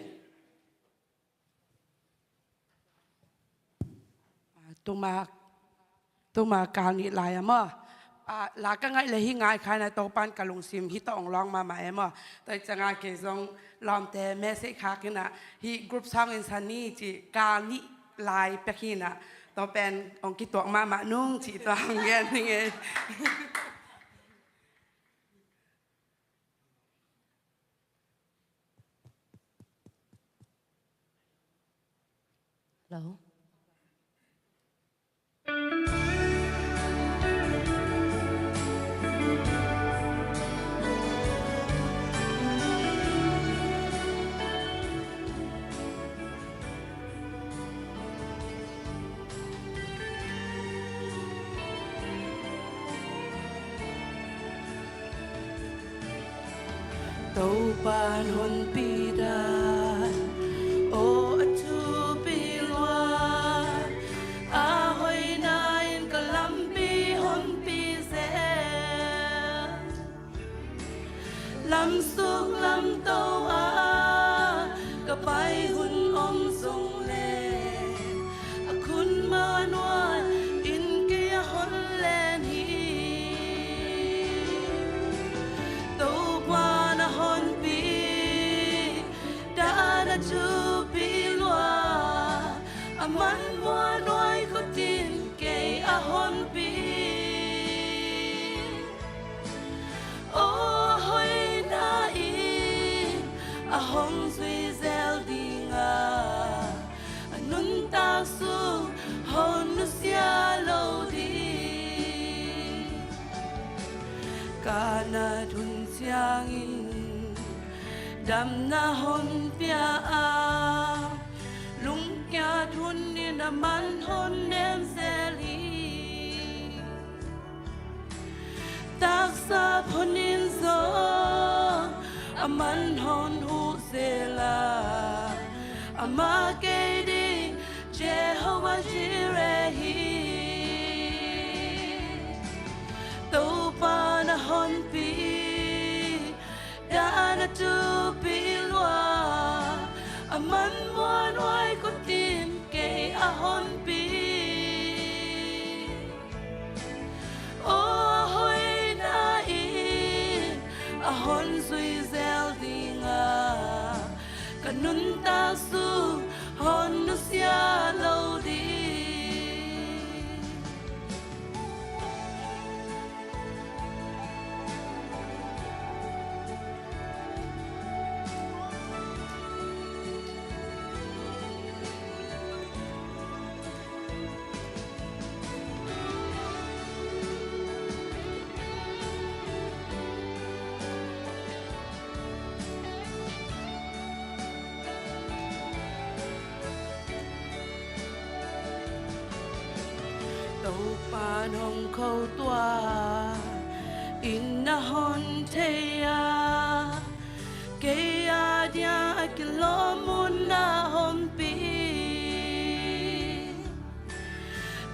Tuma, tuma kal nih lai a maw, a, la ka ngaih le hih ngai kha in ah Topa'n ka lungsim hih tawh hong lawng mahmah e maw. Tua hi ciangah kei zong lawmte message khak in ah, hih group song in sa ni ci, kal nih lai pek hi in ah, tua pen hong kituak mahmah nung cih tua hong gen ning e. Hello. Topa'n honpi dan, aw a thupi lua, a hoihna in ka lampi honpi zel. Lamsuk lamto ah ka pai hun om zong le, a khut manual in kei a hon len hi. Topa'n a honpi dan a thupi lua, a man mual nuai khut in kei a honpi. Aw hoihna in a hong zui zel ding a, a nuntak sung hong nusia lo ding. Kanat hun ciangin damna hong pia a, lungkiat hun in a man hong nem zel hi. Taksa phot in zong a man hong huh zel a, amah kei ding Jehovah Jireh hi. Topa'n a honpi, dan Thupi lua, a man muanhuai khutin kei a honpi. Aw, a hoihna in a hon zui zel dinga, ka nuntak sung hon nusia lo ding. Topa nong kho tua in na hon thei a, kei a dia a kilawm un na honpi.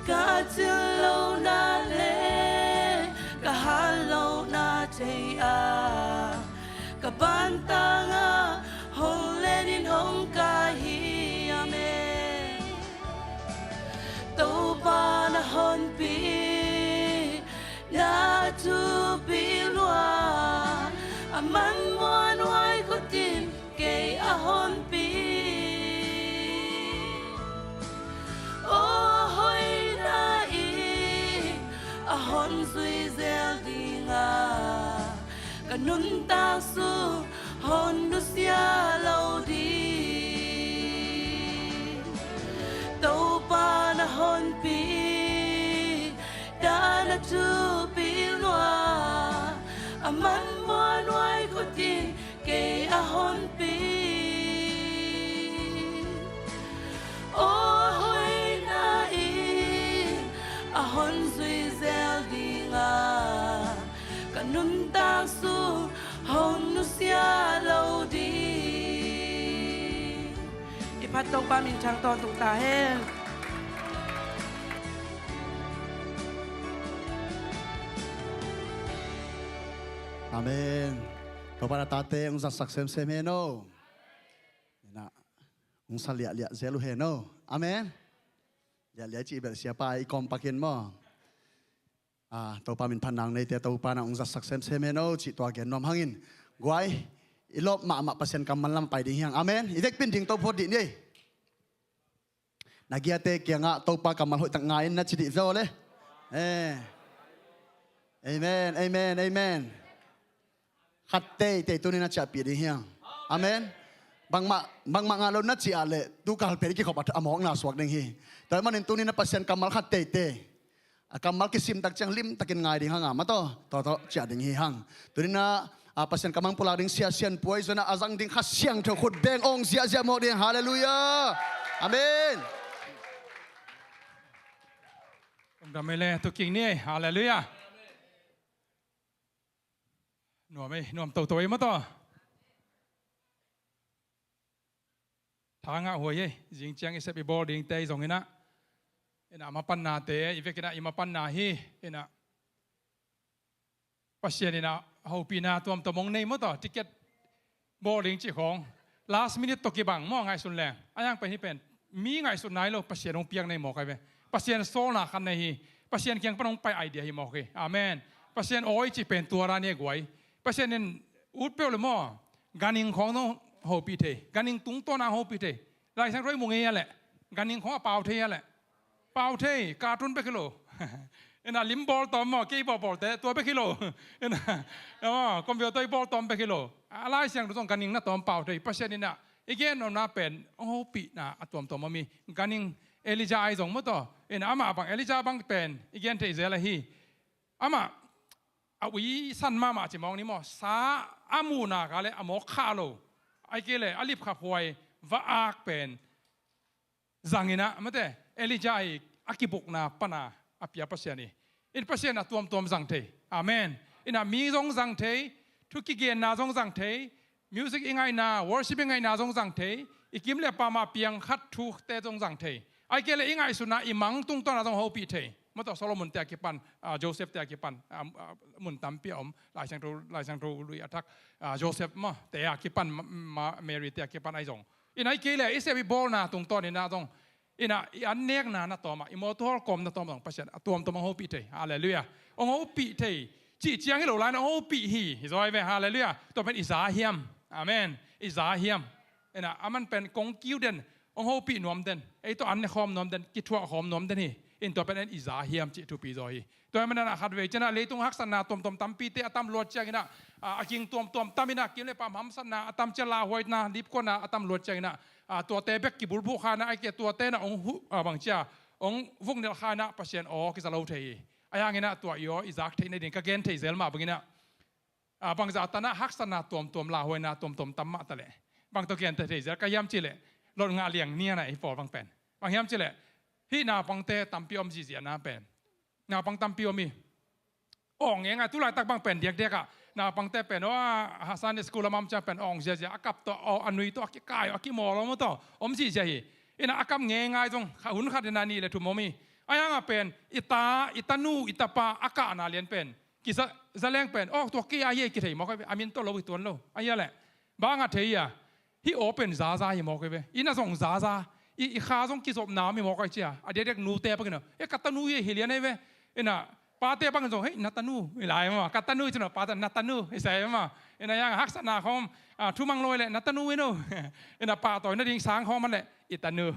Ka cil lohna le ka hat lohna thei a, ka pantang a hong len in hong kai hi. Amen. Topa na honpi, na thupi lua, a man muanhuai khutin kei a honpi. Aw, a hoihna in a hon zui zel dinga, ka nuntak sung hon nusia lo ding. Topa na honpi, dan a thupi lua, a man muanhuai khutin kei a honpi. Aw, a hoihna in a hon zui zel dinga, ka nuntak sung hon nusia lo ding. I phat Topa minthang tawntung ta hen. Amen. Topa na tate hong zatsak semsem hen aw. Ina, hong sa liahliah zel uh hen aw. Amen. Liahliah i cih bel siapa i kawm pakin maw. Ah, Topa min phat nang neite Topa na hong zatsak semsem hen aw cih tua gen nuam hangin, guai, i lawp mahmah Pasian kammal lam pai ding hi hang. Amen. I vekpi in ding to phot dih ni. Na giate kiangah Topa kammal hoihtak ngai in na ci dih ve aw le. Eh. Amen, amen, amen. Khat teitei tuni na ciahpih ding hi hang. Amen. Bangmah, bangmah ngah lo na ciah leh tu kal pen i kikhop a, a mawkna suak ding hi. Tua ahih manin tuni na Pasian kammal khat teitei, a kammal kisim tak ciang limtakin ngai ding hang a, mataw, tua tawh ciah ding hi hang. Tuni na, a, Pasian kammal pulak ding sia sianpuai zong a zang ding Kha Siangtho khut beng ong ziahziah mawk ding. Halleluiah. Amen. Ong dam ei le tu king ni ei. Halleluiah. Nuam ei, nuam toto ei mataw. Thangah huai ei, zing ciang i sep i bawl dingte i zong inah, inah mapannate i vekinah i mapanna hi. Inah Pasian inah hopihna tuamtuam hong nei mataw, ticket bawl ding cih khawng last minute tawh kibang maw, ngaihsun leng a yang pen hi pen mi ngaihsut nai lo, Pasian hong piak nei mawk ai ve. Pasian sawlna khat nei hi. Pasian kiang pan hong pai idea hi mawk hi. Amen. Pasian awi cih pen tua ra ni a guai. Pasian in ut peuh le maw, ganhing khawng nong hopih thei, ganhing tungtawn a hopih thei. Laisiang ruai mu ngei a leh ganhing khawng a pau thei a leh. Pau thei, cartoon bek hi lo. Inah lim bawl tawm maw, kei bawl bawlte tua bek hi lo. Inah, maw, computer i bawl tawm bek hi lo. A Laisiangtho zong ganhing na tawm pau thei. Pasian inah i gen nuamna pen hong hopihna a tuamtuam om hi. Ganhing Elijah ai zong mataw. Inah amah bang Elijah bang pen i gen theih zel ahi. Amah a uisan mahmah ci mawk ni maw, sa a muhna ka le a mawk khah lo, ai kei le a lipkhaphuai va-ak pen zang inah mate, Elijah i a kibukna pana a pia Pasian hi. In Pasian a tuamtuam zang thei. Amen. Inah mi zong zang thei, thu kigenna zong zang thei, music i ngaihna, worship i ngaihna zong zang thei, i kim le pama piang khat thute zong zang thei. Ai kei le i ngaihsutna i mang tungtawna zong hopih thei. Maw, tawh Solomon te a kipan, ah, Joseph te a kipan, ah, ah, mun tampi a om, Lai Siangtho, Lai Siangtho lui a thak, ah, Joseph maw, te a kipan, ma, ma, Mary te a kipan ahi zong. Ina i kei le, i sep i bawlna tungtawn ina zong. Ina i an nekna na tawm ah, i mawtaw hawlkawm na tawm ah zong Pasian a tuamtuam hong hopih thei. Halleluiah. Hong hopih thei. Cih ciang hi lo lai na hong hopih hi. Hi zaw hi ve. Halleluiah. Tua pen i za hiam. Amen. I za hiam. Ina, aman pen kong kiu den, hong hopih nuam den, ei tawh an ne khawm nuam den, kithuah khawm nuam den hi. In tua pen en i za hiam cih thupi zaw hi. Tua hi manin ah khatvei ciangin ah leitung haksatna tuamtuam tampite a tam luat ciangin ah, a, a ging tuamtuam tam in ah, kim le pam hamsatna a tam ciang, lauhuaina, lipkuana a tam luat ciangin ah, a, tuate bek kibulphuh kha in ah, a, tuate in ah hong hu, a, bang ci a, hong vuknelh kha in ah Pasian aw kiza lo thei hi. Ahi hangin ah tua i aw i zak theih nading ka gen thei zel mah bangin ah, a, bangzah tan ah haksatna tuamtuam, lauhuaina tuamtuam tam mah ta leh, bang tawh genteh thei zel ka hiam cih leh, lot ngah liang ni a, na i pawl bang pen, bang hiam cih leh, hih naupangte tampi om zihziahna pen, naupang tampi om hi. Awng ngenga, tu laitak bang pen diakdiak ah naupangte pen, aw, a, Sunday school lam a om ciang pen awng ziahziah, a kap tawh, aw, a nui tawh, a kikai, a kimawl om tawh om zihziah hi. Ina a kap ngeingai zong kha, hun khat ina nih le thum om hi. Ahi hangah pen i ta, i tanu, i tapa a kahna lian pen kiza, za leng pen, aw, tua kei a hi ei kithei mawk hi ve, a min tawh lo hi tuan lo. Ahi a leh, bang a thei a, hih aw pen zaza hi mawk hi ve. Ina zong zaza, i, i kha zong kizopna om hi mawk hi cia. A diakdiak nute pakin aw, e, ka tanu hi, hi lian hi ve. Ina pate pakin zong, hei, na tanu hi lai maw. Ka tanu hi cin aw, pate, na tanu hi sai maw. Ina yang haksatna khawm, a, thumang lo hi leh, na tanu hi no. Ina pahtawi nading sang khawm a leh, i tanu.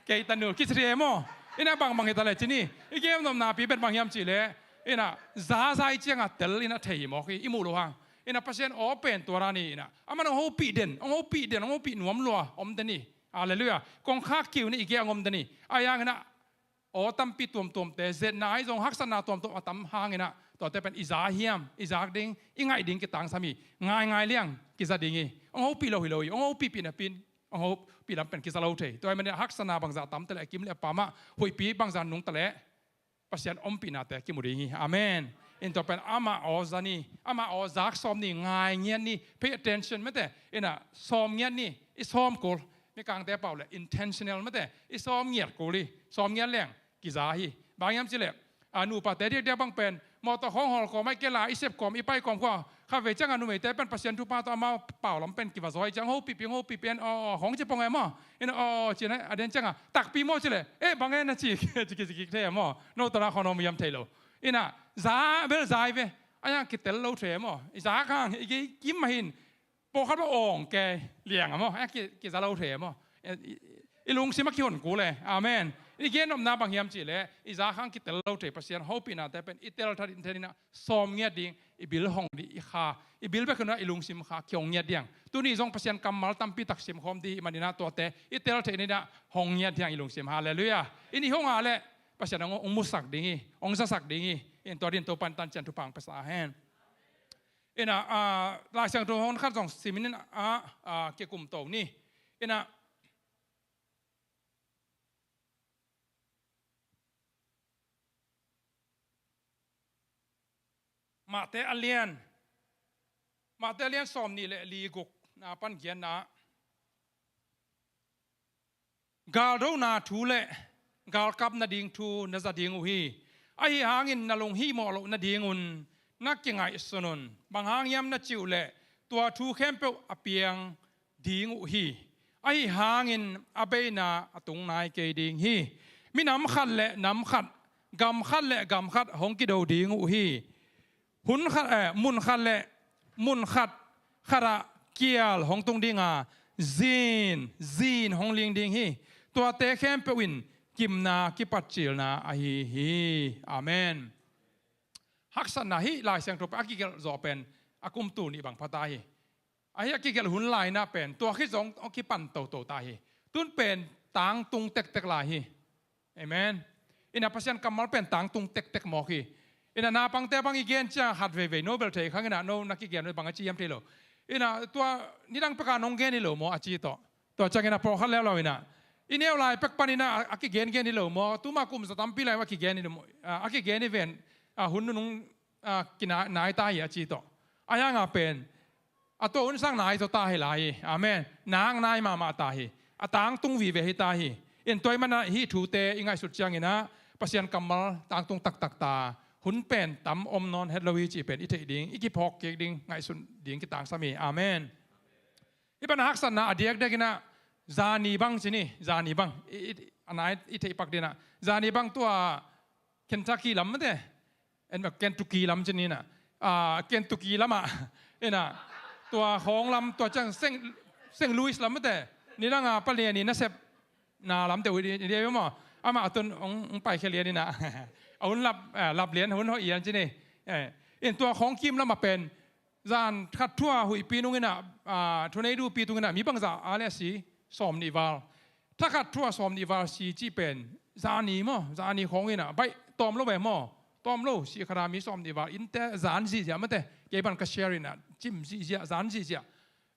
Kei tanu, kici thei maw. Ina bangbang hi ta leh cin hi. I gen nopna pi pen bang hiam cih leh, ina zaza i ciangah tel ina thei hi mawk hi, i muh loh hang. Ina Pasian aw pen tua dan hi ina. Aman hong hopih den, hong hopih den, hong hopih nuam lua om den hi. Halleluiah. Kongkhak kiu ni i gei hong om den hi. Ahi hangin ah aw tampi tuamtuamte, zetna ahi zong haksatna tuamtuam a tam hangin ah, tuate pen i za hiam, i zak ding, i ngaih ding kitangsam hi. Ngaingai liang kiza ding hi. Hong hopih lo hi lo hi. Hong hopihpih napi in, hong hopih lam pen kiza lo thei. Tua hi manin ah haksatna bangzah tam ta leh, a kim le a pam ah, huihpi bangzah nung ta leh, Pasian ompihnate kimu ding hi. Amen. In tua pen amah aw za ni, amah aw zak sawm ni, ngai ngiat ni, pay attention mate, ina sawm ngiat ni, i sawm kul. Mikangte pau leh intentional mate, i sawm ngiat kul hi, sawm ngiat leng kiza hi. Bang hiam cih leh, a, nupate diakdiak bang pen, mawtaw khawng hawl kawm, a, i kei la, i sep kawm, i pai kawm khua, khatvei ciangah numeite pen Pasian thupha tawh amau pau lam pen kiva zaw hi ciang, hong hopihpih, hong hopihpih, aw, aw, hong ci pong e maw. Ina, aw, aw, ci na, a den ciangah takpi maw cih leh, e, bang e na ci, ci kik, ci kik thei e maw. No tawh na khawng no miam thei lo. Ina za bel za hi ve. Ahi hang kitel lo thei e maw. I zak hang i gei kim mah hi in, pawlkhat bang awng kei liang a maw, a ki, kiza lo thei a maw. I, i, i lungsim a kihon kul e. Amen. I gen nopna bang hiam cih leh, i zak hang kitel lo thei, Pasian hopihnate pen i tel that in, that in ah sawm ngiat ding, i bil hong ding, i kha, i bil bek hi lo a, i lungsim kha kihong ngiat ding. Tuni zong Pasian kammal tampi tak simkhawm ding hi manin ah tuate i tel theih nading ah hong ngiat ding i lungsim. Halleluiah. In i hong a leh Pasian hong, hong musak ding hi, hong zasak ding hi. In tua ding Topa'n tancian thupha hong pia sa hen. Ina, ah, Lai Siangtho hun khat zong sim in, ah, ah, kikum to ni. Ina, Mate a lian, Mate a lian sawmnih le li, gukna pan giatna. Galdona thu le galkap nading thu na za ding uh hi. Ahi hangin na lunghihmawh loh nadingun na kingaihsun un. Bang hang hiam na cih uh leh tua thu khempeuh a piang ding uh hi. Ahi hangin a beina a tung nai kei ding hi. Minam khat le nam khat, gam khat le gam khat hong kido ding uh hi. Hun khat, eh, mun khat le mun khat, khatah kial hong tung ding a, zin, zin hong ling ding hi. Tuate khempeuh in gimna kipatcilna ahi hi. Amen. Haksatna hih Lai Siangtho pen a kigelh zawh pen a kum tul nih bang pha ta hi. Ahi a kigelh hun lai-in ah pen tua khit zong a kipan toto ta hi. Tun pen tangtung tektek lai hi. Amen. Ina Pasian kammal pen tangtung tektek mawk hi. Ina naupangte bang i gen ciang khat veivei no bel thei khang ina no na kigen bang a ci hiam thei lo. Ina tua nidang peka nong gen hi lo maw a ci tawh. Tua ciangin a pawlkhat leuleu ina i neu lai pek panin ah a kigen gen hi lo maw, tuma kum za tampi lai a kigen hi lo maw, a kigen hi ven, a hun nunung, a kinai ta hi a ci tawh. Ahi hangah pen a tua hun sang nai zaw ta hi lai hi. Amen. Nak nai mahmah ta hi. A tangtung vive hi ta hi. In tua ahih manin ah hih thute i ngaihsut ciangin ah Pasian kammal tangtung taktak ta, hun pen tam om nawn het lo hi cih pen i theih ding, i kiphawk kik ding, ngaihsun ding kitangsam hi. Amen. Hih pan a haksatna a diakdiak in ah, zani bang ci ni, zani bang. I, i, a nai i theih pak ding ah, zani bang tua Kentucky lam mate, en mak Kentucky lam ci ni in ah, ah, Kentucky lam ah, in ah, tua khawng lam, tua ciang Saint, Saint Louis lam mate, nidang a palian in a sep na lam te uh i, i, i, maw. Amah a tun hong, hong paikhia lian in ah. A hun lap, eh, lap lian, hun hoih lian ci ni. Eh, in tua khawng kim lam ah pen, zan khat thu a huihpi nung in ah, ah, thu nei duhpi tung in ah, mi bangzah a le a si, sawmnih val. Thakhat thu a sawmnih val si cih pen, zani maw, zani khawng in ah, baih tawm lo ve maw. Tawm lo, si khat a mi sawmnih val, innte zan zihziah mate, kei bang ka share in ah, cim zihziah, zan zihziah.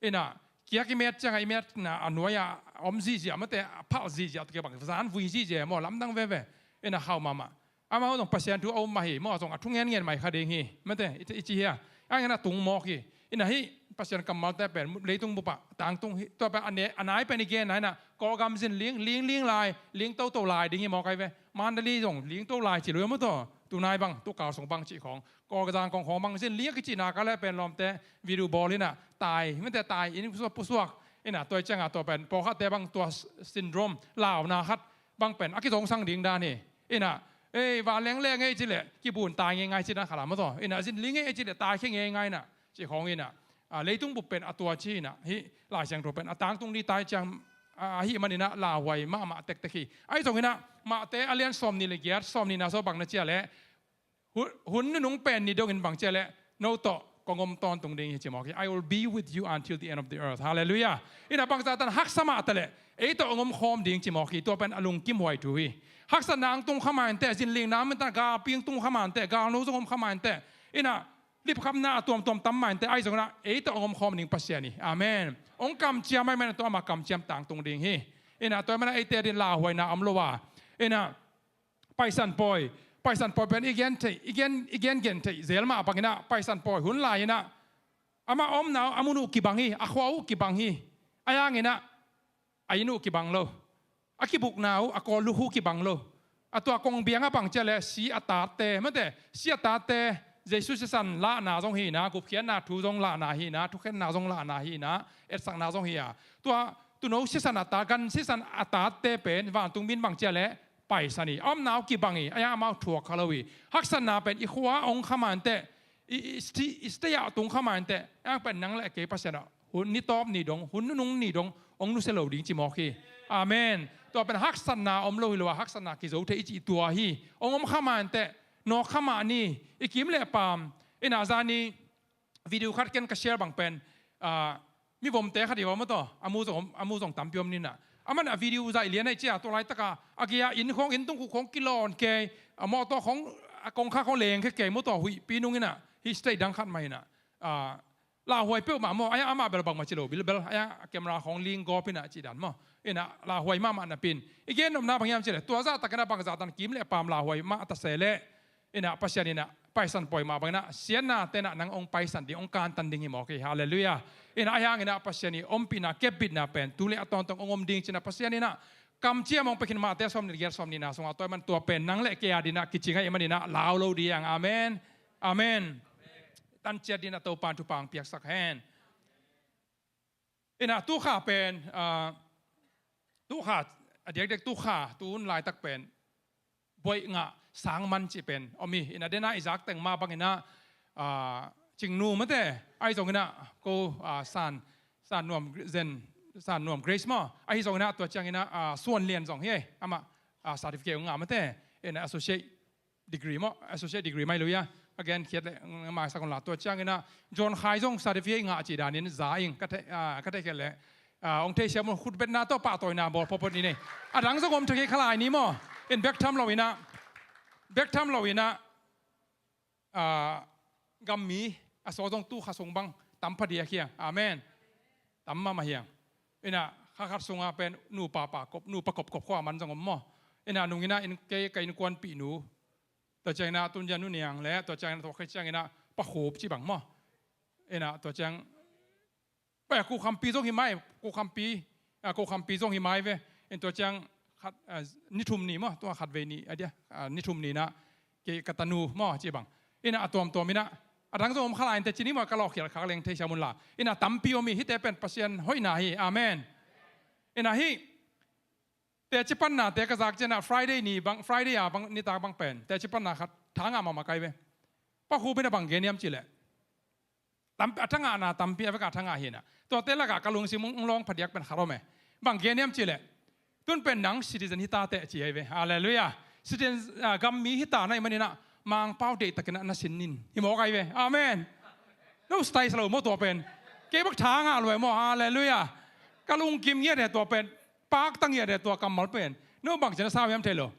In ah, kiak i met ciang a i metna a nuai ah om zihziah mate, a phalh zihziah, tua kei bang zan vui zihziah maw, lamdang veve. In ah hau mahmah. Amau zong Pasian thu a um mah hi, maw zong a thu ngenngen mai kha ding hi, mate, i, i ci hi a. Ang in ah tung mawk hi. In ah hih Pasian kammalte pen leitung bup ah tangtung hi, tua pen a ne-, a nai pen i genna in ah, Kawlgam zin ling, ling, ling lai, ling toto lai ding hi mawk ai ve. Mandalay zong ling to lai ci lo hi maw tua. Tunai bang, tukal sung bang cih khawng. Kawlgam khawng khawng bang zin ling a kicihna ka le pen lawmte, video bawl in ah, tai, mate tai, inn pusuak, pusuak. In ah, tua ciang a tua pen, pawlkhatte bang tua s-, syndrome, launa khat, bang pen, a kizongsang ding dan hi. In ah, ei, vanleng leng ei ci leh, kibun tai ngeingai ci dan khat lam maw tua. In ah, zin ling ei ci leh, tai khia ngeingai in ah, cih khawng in ah. Ah, leitung bup pen a tua ci in ah, hih Lai Siangtho pen, a tangtung ding tai ciang, ah, ahih man in ah, lauhuai mahmah tektek hi. Ahi zong in ah, Mate a lian sawmnih le giat, sawmnihna sung bang na ci a leh, Hun, hun nunung pen ni dongin bang ci a leh, no tawh kong om tawntung ding hi ci mawk hi. "I will be with you until the end of the earth." Hallelujah. In ah bangzah tan haksa mah ta leh, ei tawh hong om khawm ding ci mawk hi. Tua pen a lungkimhuai thu hi. Haksatna hong tung kha mah inteh, zinlingna om inteh, galpi hong tung kha mah inteh, galno zong om kha mah inteh. In ah lipkhapna a tuamtuam tam mah inteh, ahi zong in ah ei tawh hong om khawm ding Pasian hi. Amen. Hong kamciam ahih man in ah tua amah kamciam tangtung ding hi. In ah tua ahih man in ah eite adingin lauhuaina om lo a. In ah Paisan pawi, Paisan pawi pen i gen theih, i gen, i gen gen theih zel mah bangin ah, Paisan pawi hun lai in ah, amah a omna uh, a mun uh kibang hi, a khua uh kibang hi, ahi hangin ah, a inn uh kibang lo, a kibukna uh, a kawlluk uh kibang lo, a tua kongbiang ah bang ci a leh, si a tatte, mate, si a tatte, Jesu sisan lahna zong hi in ah, gupkhiatna thu zong lahna hi in ah, thukhenna zong lahna hi in ah, etsakna zong hi a, tua tuuno sisan a tat, gan sisan a tatte pen, vantung mi in bang ci a leh, paisan hi, a omna uh kibang hi, ahi hang amau thuak kha lo hi. Haksatna pen i khua ah hong kha mah inteh, i, i, sti-, i state ah tung kha mah inteh, ahi hang pen nang le kei Pasian ah, hun ni tawp ni dong, hun nunung ni dong, hong nusia lo ding ci mawk hi. Amen. Tua pen haksatna om lo hi lo a, haksatna kizo thei i cih tua hi. Hong om kha mah inteh, nawk kha mah ni, i kim le paam, in ah zani, video khat ken ka share bang pen, ah, mi vomte khat hi va maw tua, a mu zong, a mu zong tampi om ni in ah. Aman a video zaih lian ahih ciang, tua laitak a, a gei a inn khawng, inn tung khuh khawng kilawn kei, a mawtaw khawng, a kongkhak khawng leng kei kei maw tua, huihpi nung in ah, hih state dang khat mah in ah. Ah, lauhuai peuhmah maw, ahi hang amah bel bangmah ci lo bilbel, ahi hang a camera khawng ling gawp in ah cih dan maw. In ah lauhuai mahmah napi in. I gen nopna bang hiam cih leh, tua zahtak in ah bangzah tan kim le paam lauhuai mah ta se leh, in ah Pasian in ah paisan pawi mah bangin ah, siatnate in ah nang hong paisan ding, hong kantan ding hi mawk hi. Hallelujah. In ah ahi hangin ah Pasian i ompihna, kepbitna pen tu le a tawntung hong om ding ci in ah Pasian in ah kamciam hong pia khin, Mate sawmnih le giat, sawmnihna sungah, tua ahih man tua pen nang le kei adingin ah kicing ahih manin ah lau lo ding. Amen. Amen. Tan ciat dingin ah Topa'n thupha hong piaksak hen. In ah tukha pen, ah, tukha, a diakdiak tukha, tu hun laitak pen buaih ngah sang man cih pen om hi. In ah den a i zak teng mah bangin ah, ah, Cingnu, mate, ahi zongin ah ko, ah, San, San Nuam Zen, San Nuam Grace maw, ahi zongin ah tua ciangin ah, ah, Suan Lian zong hi, amah, ah, certificate hong ngah, mate, in ah associate degree maw, associate degree mai lo ia. Again, khiat le, mm, maisak un la, tua ciangin ah John Khai zong certificate ngah cih danin za ing, ka thei, ah, ka theih khiat le, ah, hong theisiam un, khutbetna tawh pahtawina bawl photphot ni nei. A dang zong om thei kha lai ni maw. In bek tham lo in ah, bek tham lo in ah, ah, gammi a sawl zong tukha sung bang tam phadiak hiang. Amen. Tam mahmah hiang. In ah kha khat sungah pen nupa pa kop, nupa kopkop khua man zong om maw. In ah nung in ah, in kei ka innkuanpihnu, tua ciangin ah tun zia Nu Niang le, tua ciangin ah tua khit ciangin ah Pa Khup cih bang maw. In ah tua ciang, pai, Ko Khampi zong hi mai, Ko Khampi, ah, Ko Khampi zong hi mai ve. In tua ciang khat, ah, ni thum ni maw, tua khat vei ni, a dia, ah, ni thum ni na, kei ka tanu maw, ci bang. Ina a tuamtuam ina, a dang zong om kha lai in teh ci ni maw, ka lawhkhial khak leng thei siam un la. Ina tampi om hi, hihte pen Pasian hoihna hi. Amen. Ina hih teci panna te ka zak ciangin ah Friday ni bang, Friday a bang nitak bang pen teci panna khat tha ngah mahmah ka hi ve. Pa Khup in ah bang gen hiam cih leh, tam, a tha ngahna tampi a vek a tha ngah hi ina, tuate lakah ka lungsim hong lawng phadiak pen khat om e. Bang gen hiam cih leh, tun pen nang citizen hi ta teh ci hi ve. Halleluiah. Citizen, ah, gam mi hi ta na hih manin ah Mangpau deihtakin ah na sin in hi mawk hi ve. Amen. No style sa lo maw tua pen. Kei bek tha ngah lua hi maw. Halleluiah. Ka lungkim ngiat e tua pen. Pakta ngiat e tua kammal pen. No bang ci na sau hiam thei lo.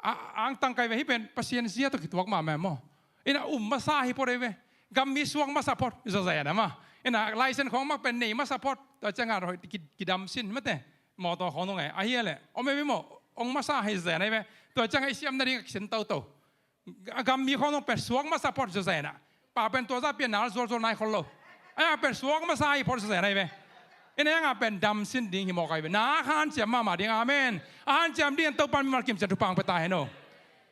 A, angtang ka hi ve, hih pen Pasian zia tawh kituak mahmah maw. Ina um masa hi phot hi ve. Gam mi suak masa phot, zawzen a maw. Ina license khawng mah pen nei masa phot. Tua ciangin ah hoi ki, kidam sin mate. Mawtaw khawng nung e. Ahi a leh om e ve maw. Ong masa hi zen hi ve. Tua ciangin ah i siam nading a kisin toto. A gam mi khawng nung pen suak masa phot zawzen a. Pa pen tua zah pian nal zualzual nai khol lo. Ahi a pen suak masa hi phot zawzen hi ve. Ina hang a pen dam sin ding hi mawk hi ve. Na hanciam mahmah ding. Amen. A hanciam ding Topan mimal kim ciang thupha pia ta hen aw.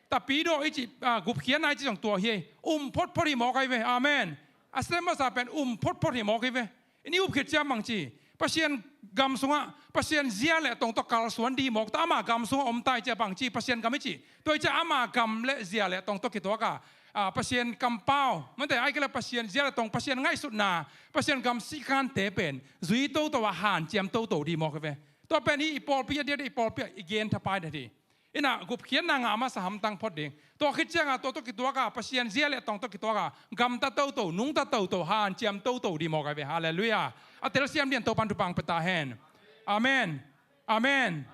Tapidaw i cih, ah, gupkhiatna i cih zong tua hi. Um photphot hi mawk hi ve. Amen. A sem masa pen um photphot hi mawk hi ve. I ni up khit ciang bang ci, Pasian gam sungah Pasian zia le tong tawh kalsuan ding hi mawk ta, ama gam sungah om ta i ciah bang ci, Pasian gam i cih. Tua i ciah ama gam le zia le tong tawh kituak a, ah, Pasian kampau, mate, ahih kei leh Pasian zia le tong, Pasian ngaihsutna, Pasian gam sikante pen zui toto a hanciam toto ding hi mawk hi ve. Tua pen hih i pawlpi a diakdiak i pawlpi ah i gen thapai ding hi. Ina gupkhiatna ngah masa hamtang phot ding. Tua khit ciangin ah tua tawh kituak a, Pasian zia le tong tawh kituak a, gamta toto, nungta toto, hanciam toto ding hi mawk hi ve. Halleluiah. A telsiam dingin Topan thupha pia ta hen. Amen. Amen.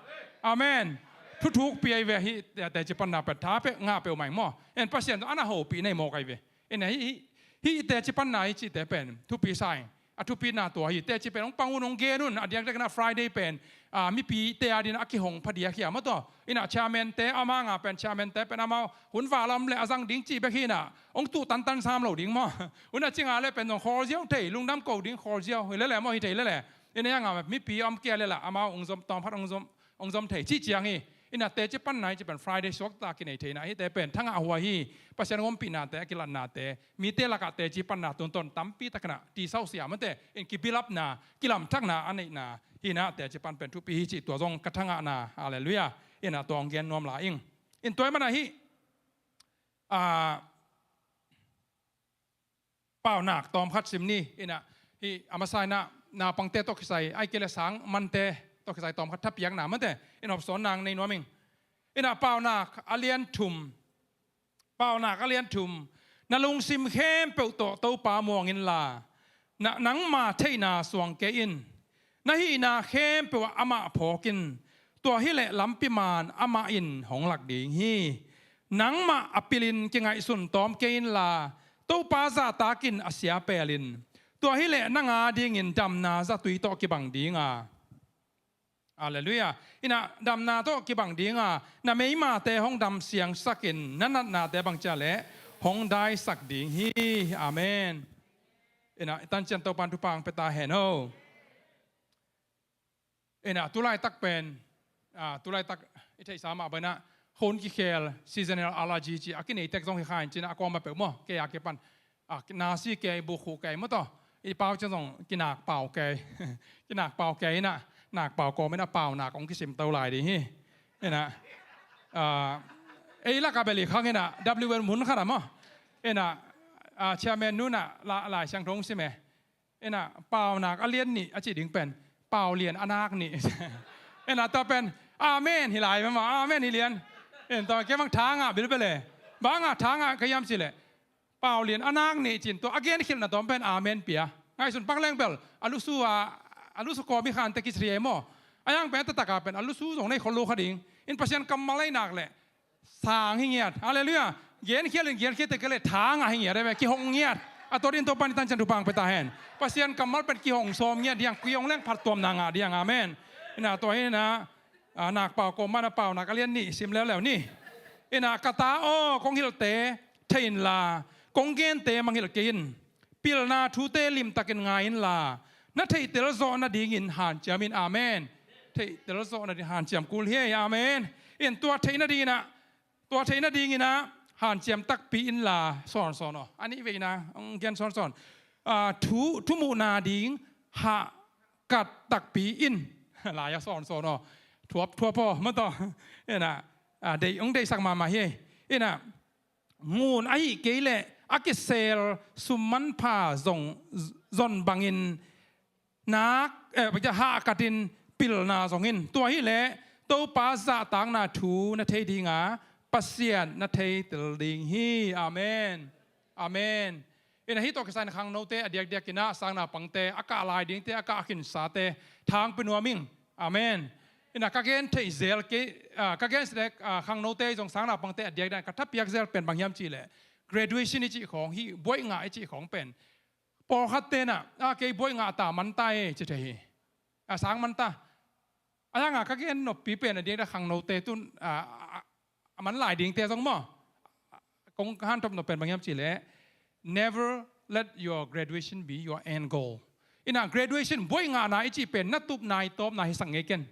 Amen. Thuthuk pia hi ve, hih teci panna pen tha peuh ngah peuhmah hi maw. En Pasian tawh ana hopih na hi mawk hi ve. Ina hih, hih, hih teci panna hi cihte pen thupi sa ing. A thupina tua hi. Teci pen hong pang un, hong gen un, a diakdiakin ah Friday pen, ah, mipite a dingin a kihong phadiak hi a maw tua. Ina chairman te, ama nga pen chairman te pen amau hun val a om leh a zang ding cih bek hi ina, hong tuh tantan sam lo ding maw. Hun a ci nga leh pen zong khawl ziau thei, lungdam ko ding khawl ziau hi lele maw, hi thei lele. Ina hang a mipi a om kei leh lah amau hong zom, tawmkhat hong zom, hong zom thei cih ciang hi. Ina teci panna hi cih pen Friday suakta kinei theihna hihte pen tha ngah huai hi. Pasian hong ompihnate, a kilatnate, mite lakah teci panna tungtawn tampi takin ah tisauh siam mate, in kibilapna, kilamthakna a neihna hi ina teci pan pen thupi hi cih tua zong ka tha ngahna. Halleluiah. Ina tua hong gen nuam lai ing. In tua ahih manin ah hih, ah, Paunak tawmkhat sim ni. Ina hih a masa ina naupangte tawh kisai, ahih kei leh sangmante tawh kisai tawmkhat thapiakna mate, in hopsawn nang nei nuam ing. Ina Paunak a lian thum, Paunak a lian thum, na lungsim khempeuh tawh Topa muang inla, na, nangma theihna suang kei in. Na hihna khempeuh ah amah phawk in, tua hileh lampi man amah in hong lak ding hi. Nangmah a pilin kingaihsun tawm kei inla, Topa zahtak in a sia pel in. Tua hileh nang a dingin damna zatui tawh kibang ding a. Halleluiah. Ina damna tawh kibang ding a, na meimate hong dam siangsak in, na natnate bang ci a leh hong daisak ding hi. Amen. Ina i tan ciang Topan thupha hong pia ta hen aw. Ina tulaitak pen, ah, tulaitak i theihsa mah bang ina hun kikhel, seasonal allergy ci a kinei tek zong hi kha in ci ina a kuamah peuh maw, kei a kipan, ah, nasi kei, bukhu kei maw tua. I pau ciang zong kinak pau kei. Kinak pau kei ina, nak pau kawm ina paunak hong kisim to lai ding hi. Ina, ah, ei lakah bel i khang ina W M hun khat a maw. Ina, ah, chairman nu ina la, Lai Siangtho hong sim e. Ina Paunak a lian nih a cih ding pen Paulian a nak nih. Ina tua pen amen hi lai mama, amen hi lian. Ina tua kei bang tha ngah bilbel e. Bang a tha ngah ka hiam cih leh, Paulian a nak nih ci-in tua a genkhialhna tawm pen amen pia. Ngaihsun pak leng bel a lusu a, a lusu kawm i khante kicihria hi maw. A yang pen a taktak a pen a lusu zong nei khol lo kha ding. In Pasian kammal a i nak leh sang hi ngiat. Halleluiah. Genkhial in genkhial te kei leh tha ngah hi ngiat, amen, kihong ngiat. A tua dingin Topan i tan ciang thupha hong pia ta hen. Pasian kammal pen kihong sawm ngiat ding, kihong leng phattuamna ngah ding. Amen. Ina tua hi ina, ah, nak pau kawm mah ina Paunak a lian nih sim leuleu ni. Ina ka ta aw, kong hilhte thei inla, kong gente mangngilh kei in. Pilna thute limtakin ngai inla, na theihtel zawh nadingin hanciam in. Amen. theihtel zawh nading hanciam kul hi. Amen. In tua theih nadingin ah, tua theih nadingin ah hanciam takpi inla sawnsawn aw. A nih veina hong gen sawnsawn. Ah, thu, thumuhna ding hahkat takpi in. Lai-ah sawnsawn aw. Thuapthuap aw, maw taw. Ina, ah, deih, hong deihsak mahmah hi. Ina, ngun ahih kei leh a kisel sum manpha zong, zon bangin nak, eh, hahkatin pilna zong in. Tua hileh Topa zahtakna thu na thei dinga Pasian na theitel ding hi. Amen. Amen. Ina, hih tawh kisai-in khangnote a diakdiakin ah sangnaupangte, a kah lai dingte, a kah a khinsate thangpi nuam ing. Amen. Ina, ka gen theih zel kei, ah, ka gen side, ah, khangnote zong sangnaupangte a diakdiak ka thapiak zel pen bang hiam cihleh, graduation i cih khawng, hih buaih ngah i cih khawng pen pawlkhatte in ah, a, kei buaih ngah ta, man ta e, ci thei hi. A, sang man ta. A, yang a ka gen noppi pen a diakdiak khangnote tun, a, a, a man lai dingte zong maw, kong hanthawn nop pen bang hiam cihleh, never let your graduation be your end goal. Ina, graduation, buaih ngahna i cih pen na tupna, i tawpna hisak ngei ken.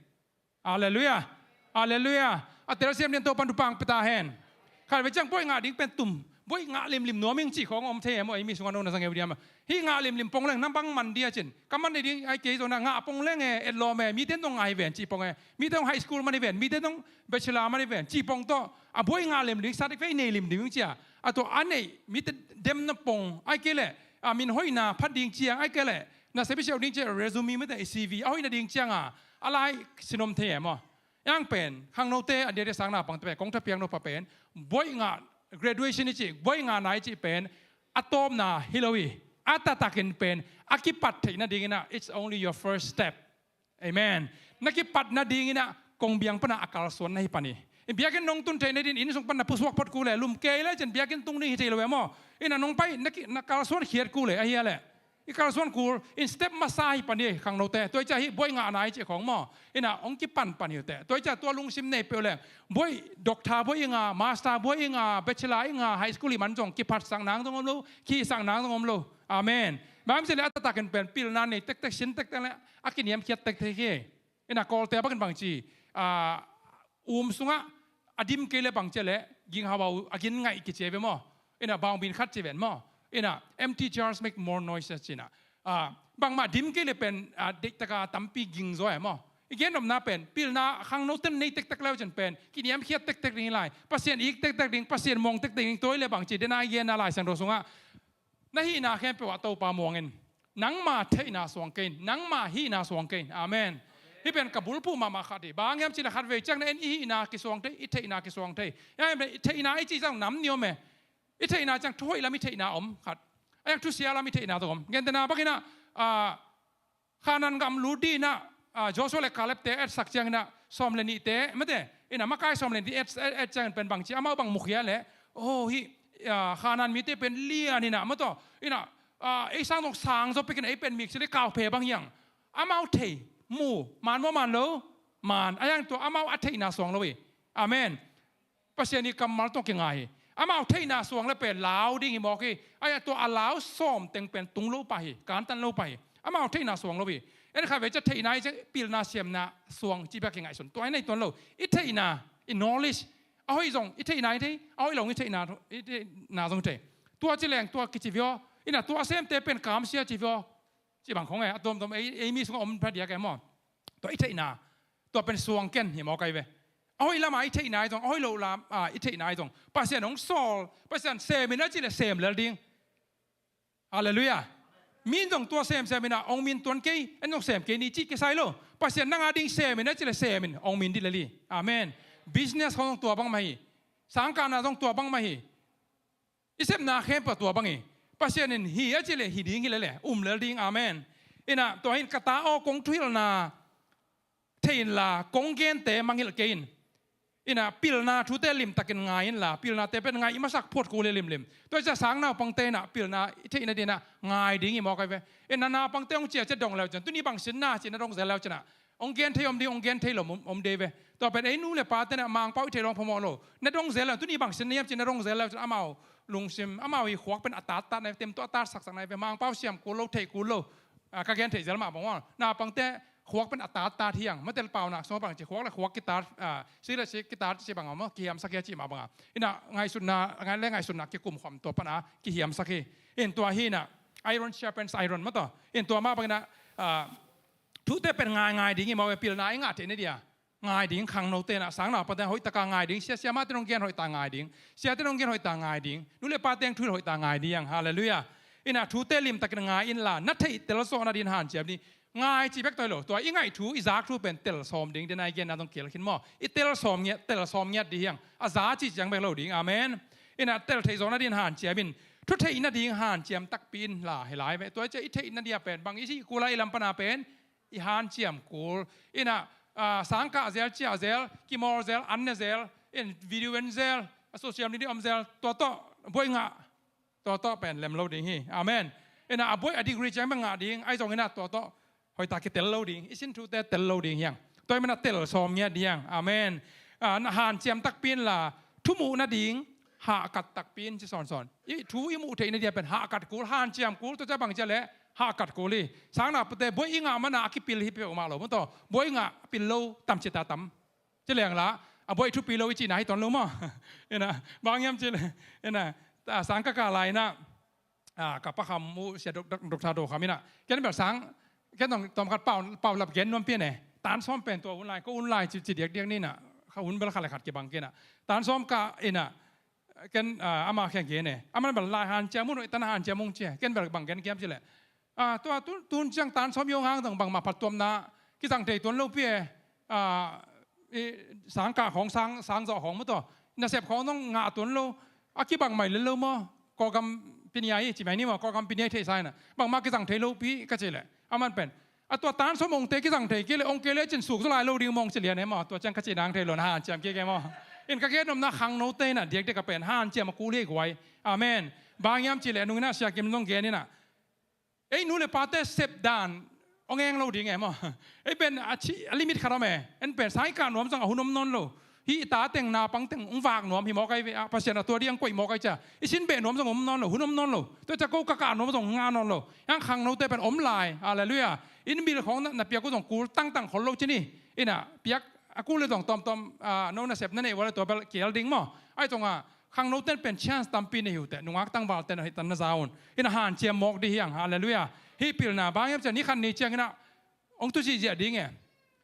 Halleluiah. Halleluiah. A telsiam dingin Topan thupha pia ta hen. Khatvei ciang buaih ngah ding pen tum, buaih ngah limlim nuam ing cih khawng om thei e maw, ei mi sungah nong na zang e uh diam a. Hih ngah limlim pong leng na bang man dia cin. Ka man ding ahih kei zong na ngah pong leng e, etlawm e, mite in dong ngah hi ven cih pong e. Mite in dong high school man hi ven, mite in dong bachelor man hi ven cih pong tawh, a buaih ngah limlim, certificate nei limlim ing ci a. A tua a neih mite demna pong, ahih kei leh, a, min hoihna phat ding ciang, ahih kei leh na service ding ciang, resume mite, i C V a hoihna ding ciang a, a lai sin om thei e maw. Yang pen khangnote a diakdiak sangnaupangte pen kong thapiak nop pen, buaih ngah, graduation i cih, buaih ngahna i cih pen a tawpna hi lo hi. A taktakin pen a kipat theih nadingin ah, it's only your first step. Amen. Na kipat nadingin ah kongbiang pan a kalsuan na hi pan hi. Biakinn nong tun theih nadingin inn sung pan na pusuak phot kul e, lum kei le cin biakinn tung ding hi thei lo e maw. Ina, nong pai, na ki, na kalsuan khiat kul e, ahi a leh. I kalsuan kul in step masa hi pan hi khangnote. Tua hi ciah hih buaih ngahna i cih khawng maw, ina, hong kipan pan hi uh teh. Tua hi ciah tua lungsim nei peuh leng, buaih, doctor buaih i ngah, master buaih i ngah, bachelor i ngah, high school i man zong kiphatsak nang zong om lo, khihsak nang zong om lo. Amen. Bang hiam cihleh a taktakin pen pilna nei tektek, sin tektek leh a kiniamkhiat tektek hi. Ina, Kawlte a bakin bang ci, a, um sungah a dim kei leh bang ci leh, ginghau a gin ngaih kici ve maw. Ina, baungbin khat ci ven maw. Ina, empty jars make more noise ci-in ah, a, bangmah dim kei leh pen, a, deihtak a tampi ging zaw e maw. I gen nopna pen pilna khangnote in nei tektek le uh cin pen kiniamkhiat tektek ding hi lai. Pasian it tektek ding, Pasian muang tektek ding, tua hi leh bang ci, den a i genna Lai Siangtho sungah, na hihna khempeuh ah Topa muang in. Nangma theihna suang kei in, nangma hihna suang kei in. Amen. Hih pen ka bulphuh mahmah khat hi. Bang hiam cihleh khatvei ciang na en i hihna kisuang thei, i theihna kisuang thei. Hiam cihleh i theihna i cih ciang nam nih om e. I theihna ciang thuhoih lam i theihna om khat. A, yang thusia lam i theihna zong om. Gentehna bangin ah, a, Kanaan gam lut dingin ah, a, Joshua le Caleb-te etsak ciangin ah, sawm le nihte, mate, ina, makai sawm le nih et, et, et ciangin pen bang ci, amau bang mukhia leh, oh, hih, a, Kanaan mite pen lian hi in ah, maw taw, ina, a, ei sang zong sang zaw pek in, ei pen mik ci leh kau phe bang hi hang. Amau thei, mu, man maw man lo, man, a, yang tua amau a theihna suang lo hi. Amen. Pasian i kammal tawh kinga hi. Amau theihna suang le pen lau ding hi mawk hi. Ahi a, tua a lau sawm teng pen tung lo pah hi, kantan lo pah hi. Amau theihna suang lo hi. En khatvei ciah theihna i ciah pilna siamna suang cih bek kingaihsun. Tua hi nei tuan lo. I theihna, i knowledge, a hoih zong i theihna hi thei, a hoih lo i theihna, i theihna zong thei. Tua ci leng tua kici via, ina, tua a semte pen kamsia ci via. Ci bang khong e, a tuamtuam ei, ei mi sungah om phadiak e maw. Tua i theihna, tua pen suang ken hi mawk ahi ve. A hoih lamah i theihna ahi zong, a hoih loh lamah i theihna ahi zong, Pasian hong sawl, Pasian sem in a cih leh sem lel ding. Halleluiah. Mi in zong tua semsem in ah, hong min tuan kei, en zong sem kei ni cih kisai lo. Pasian nang a ding sem in a cih leh sem in, hong min dih lel hi. Amen. Business khong zong tua bangmah hi. Sangkahna zong tua bangmah hi. I sepna khempeuh tua bang hi. Pasian in hi a cih leh hi ding hi lel e, um lel ding. Amen. Ina, tua hi in ka ta aw, kong thuhilhna thei inla, kong gente mangngilh kei in. Ina, pilna thute limtakin ngai inla, pilnate pen ngaih masak phot kul hi limlim. Tua hi ciah sangnaupangte in ah pilna i theih nadingin ah ngai ding hi mawk ahi ve. Ina, naupangte hong ciah ciah dong le uh cin, tuni bang sin na ci na dong zel le uh cin ah, hong gen thei om ding, hong gen thei lo om, om ding hi ve. Tua pen ei nu le pate in ah Mangpau i theih loh phamawh lo. Na dong zel le uh, tuni bang sin na hiam ci na dong zel le uh cin, amau lungsim, amau i khuak pen a tattat na hi, tem tawh a tatsaksak na hi ve. Mangpau siam kul lo, theih kul lo. A, ka gen theih zel mah bang ua, naupangte khuak pen a tattat hi hang. Mate le pau nak sung bang ci khuak le khuak kitat, ah, sik le sik kitat ci bang a maw, kihiamsak hi a ci mah bang a. Inah ngaihsutna, ngai le ngaihsutna kikum khawm tua pan a kihiamsak hi. In tua hi inah iron sharpens iron maw tua. In tua mah bang inah, ah, thute pen ngai ngai ding hi maw, pilna i ngah theih na dia ngai ding khangnote inah, sangnaupate hoih taka ngai ding, sia siamahte nong gen hoih ta ngai ding, siate nong gen hoih ta ngai ding, nu le pate thu hoih ta ngai ding. Halleluiah. Inah thute limtakin ngai inla, na theih tel zawh nadin hanciam ni. Ngai ci bek toi lo, tua i ngaih thu, i zak thu pen tel sawm ding, den a i genna zong kiel khin maw. I tel sawm ngiat, tel sawm ngiat ding hi hang. A za ci ciang bek lo ding. Amen. Inah tel theih zawh nadin hanciam in, thu theih nading hanciam takpi inla hi lai ve. Tua i cia i theih nadia pen bang i sih kul a, i lam pana pen i hanciam kul. Inah, ah, sangkah zel, ciah zel, kimawl zel, an ne zel, in video en zel, a social media om zel, tua tawh buai ngah, tua tawh pen lem lo ding hi. Amen. Inah a buai a degree ciang bek ngah ding, ahi zong inah tua tawh hoih ta kitel lo ding, i sin thute tel lo ding hi hang. Tua i mana tel sawm ngiat ding hi hang. Amen. Ah, na hanciam takpi inla, thu muh nading hahkat takpi in ci sawnsawn. I thu i muh theih nadia pen hahkat kul, hanciam kul, tua cia bang cia le hahkat kul hi. Sangnaupate buai i ngah mana a kipil hi peuhmah lo maw tua. Buai ngah pil lo tam ci ta tam. Ci leng la, a buai thupi lo i cihna hi tuan lo maw. Inah, bang hiam ci le, inah, ta, sangkah kah lai inah, ah, ka pakham uh sia dok, dok, dok tha do kham inah. Ken bel sang, ken tawm, tawmkhat pau, pau lap gen nuam pian e. Tan sawm pen tua un lai, ko un lai ci, ci diakdiak ni inah. Kha un bel kha le khat kibang kei inah. Tan sawm kah inah, ken, ah, ama kheng gen e. Aman bel lai hanciam un, hoih tana hanciam un ci e. Ken bel bang gen kiam ci le. Ah, tua tun, tun ciang tan sawm i hong hang zong bangmah phattuamna kizang thei tuan lo pi e. Ah, i, sangkah khawng, sang, sang zawh khawng maw tua. Nasep khawng zong ngah tuan lo. A kibang mai lel lo maw. Kawlgam pinia i ci mai ni maw, Kawlgam pinia i theihsa inah. Bangmah kizang thei lo pi ka ci le. Aman pen, a tua tan sawm ongte kizang thei kei le, ong kei le cin suk zaw lai lo ding maw ci lian e maw. Tua ciang ka ci nang thei lo na hanciam kei kei maw. In ka gen nopna khangnote inah diakdiak a pen hanciam a kul hi guai. Amen. Bang hiam ci le, nung inah Sia Kim zong gen inah, ei nu le pate sep dan hong eng lo ding e maw. Ei pen a ci, a limit khat om e. En pen sang i kah nuam zong a hun om nawn lo. Hih i ta teng, naupang teng hong vak nuam hi mawk ai ve, ah, Pasian a tua ding hong koih mawk ai cia. I sin beh nuam zong om nawn lo, hun om nawn lo. Tua cia ko ka kah nuam zong ngah nawn lo. Hang khangnote pen om lai. Halleluiah. Inn bil khawng na, na piak uh zong kul tangtang khol lo ci ni. Inah piak a kul le zong tawmtawm, ah, no nasep na neih uh a le tua bel kial ding maw. Ahi zongah khangnote pen chance tampi nei hi uh teh, nungak tangvalte na hih tan na za un. Inah hanciam mawk ding hi hang. Halleluiah. Hih pilna bang hiam cia ni khat ni ciang inah hong tu zihziah ding e.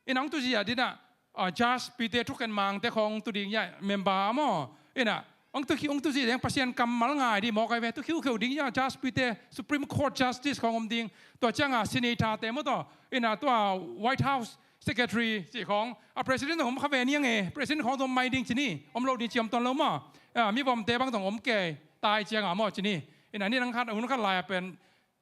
Inah hong tu zihziah ding inah, ah, judge pite, thukhen mangte khawng tu ding ia member maw. Inah hong tu khi, hong tu zih ding, Pasian kammal ngai ding mawk ai ve. Tu khiukheu ding ia judge pite, Supreme Court Justice khawng om ding. Tua cianga senator-te maw tua. Inah tua White House Secretary cih khawng, a president zong om kha ve niang e, president khawng zong om mai ding ci ni, om lo ding ci om tuan lo maw. Ah, mivomte bang zong om kei tai cianga maw ci ni. Inah ni dang khat, hun khat lai-a pen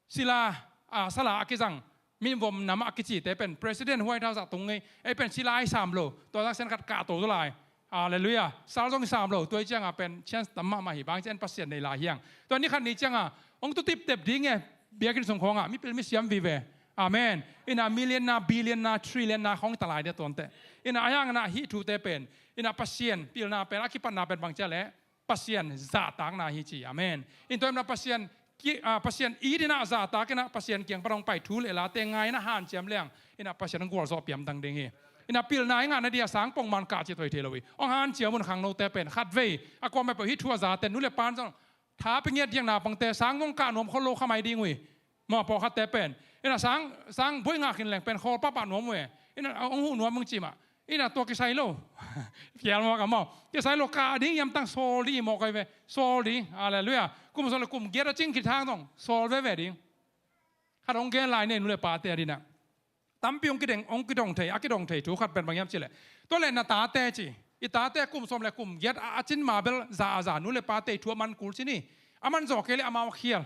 sila, ah, sala a kizang, mivom nam a kicite pen president White House ah tung ngei, ei pen sila i sam lo, tua zang sian khat kahto zaw lai. Halleluiah. Sal zong i sam lo, tua i cianga pen chance tam mahmah hi, bang ci en Pasian nei lai hiang. Tua ni khat ni cianga hong tu tiptep ding e, biakinn sung khawngah mipil misiam vive. Amen. Inah millionaire, billionaire, trillionaire khawng ta lai dia tuante. Inah a hiang inah hih thute pen, inah Pasian pilna pen, a kipatna pen bang cia leh Pasian zahtakna hi ci. Amen. In tua inah Pasian ki, ah, Pasian it inah zahtak inah Pasian kiang pan hong pai thu le late ngai inah hanciam leng, inah Pasian hong gualzawh piamdang ding hi. Inah pilna i ngahna dia sang pongman kah ci toi thei lo hi. Hong hanciam un khangnote pen. Khatvei a kuamah peuh hih thu a zate nu le pan zong tha pia ngiat diang naupangte sang hong kah nuam khol lo kha mai ding uh hi. Maw pawlkhatte pen, inah sang, sang buai ngah khin leng pen khawl pahpah nuam uh e. Inah hong huh nuam hong ci mah. Inah tua kisai lo. Phial mawk a maw. Kisai lo, kah ding hiam tang sawl ding hi mawk ai ve. Sawl ding. Halleluiah. Kum sawm le kum giat a cing khit hang zong sawl veve ding. Khat hong gen lai ni e, nu le pate a dinah. Tampi hong kideng, hong kidong thei, a kidong thei thu khat pen bang hiam ci leh, tua leh na tate ci. I tate kum sawm le kum giat a, a cin ma bel za a za, nu le pate i thu a man kul ci ni. A man zaw kei leh amau a khial.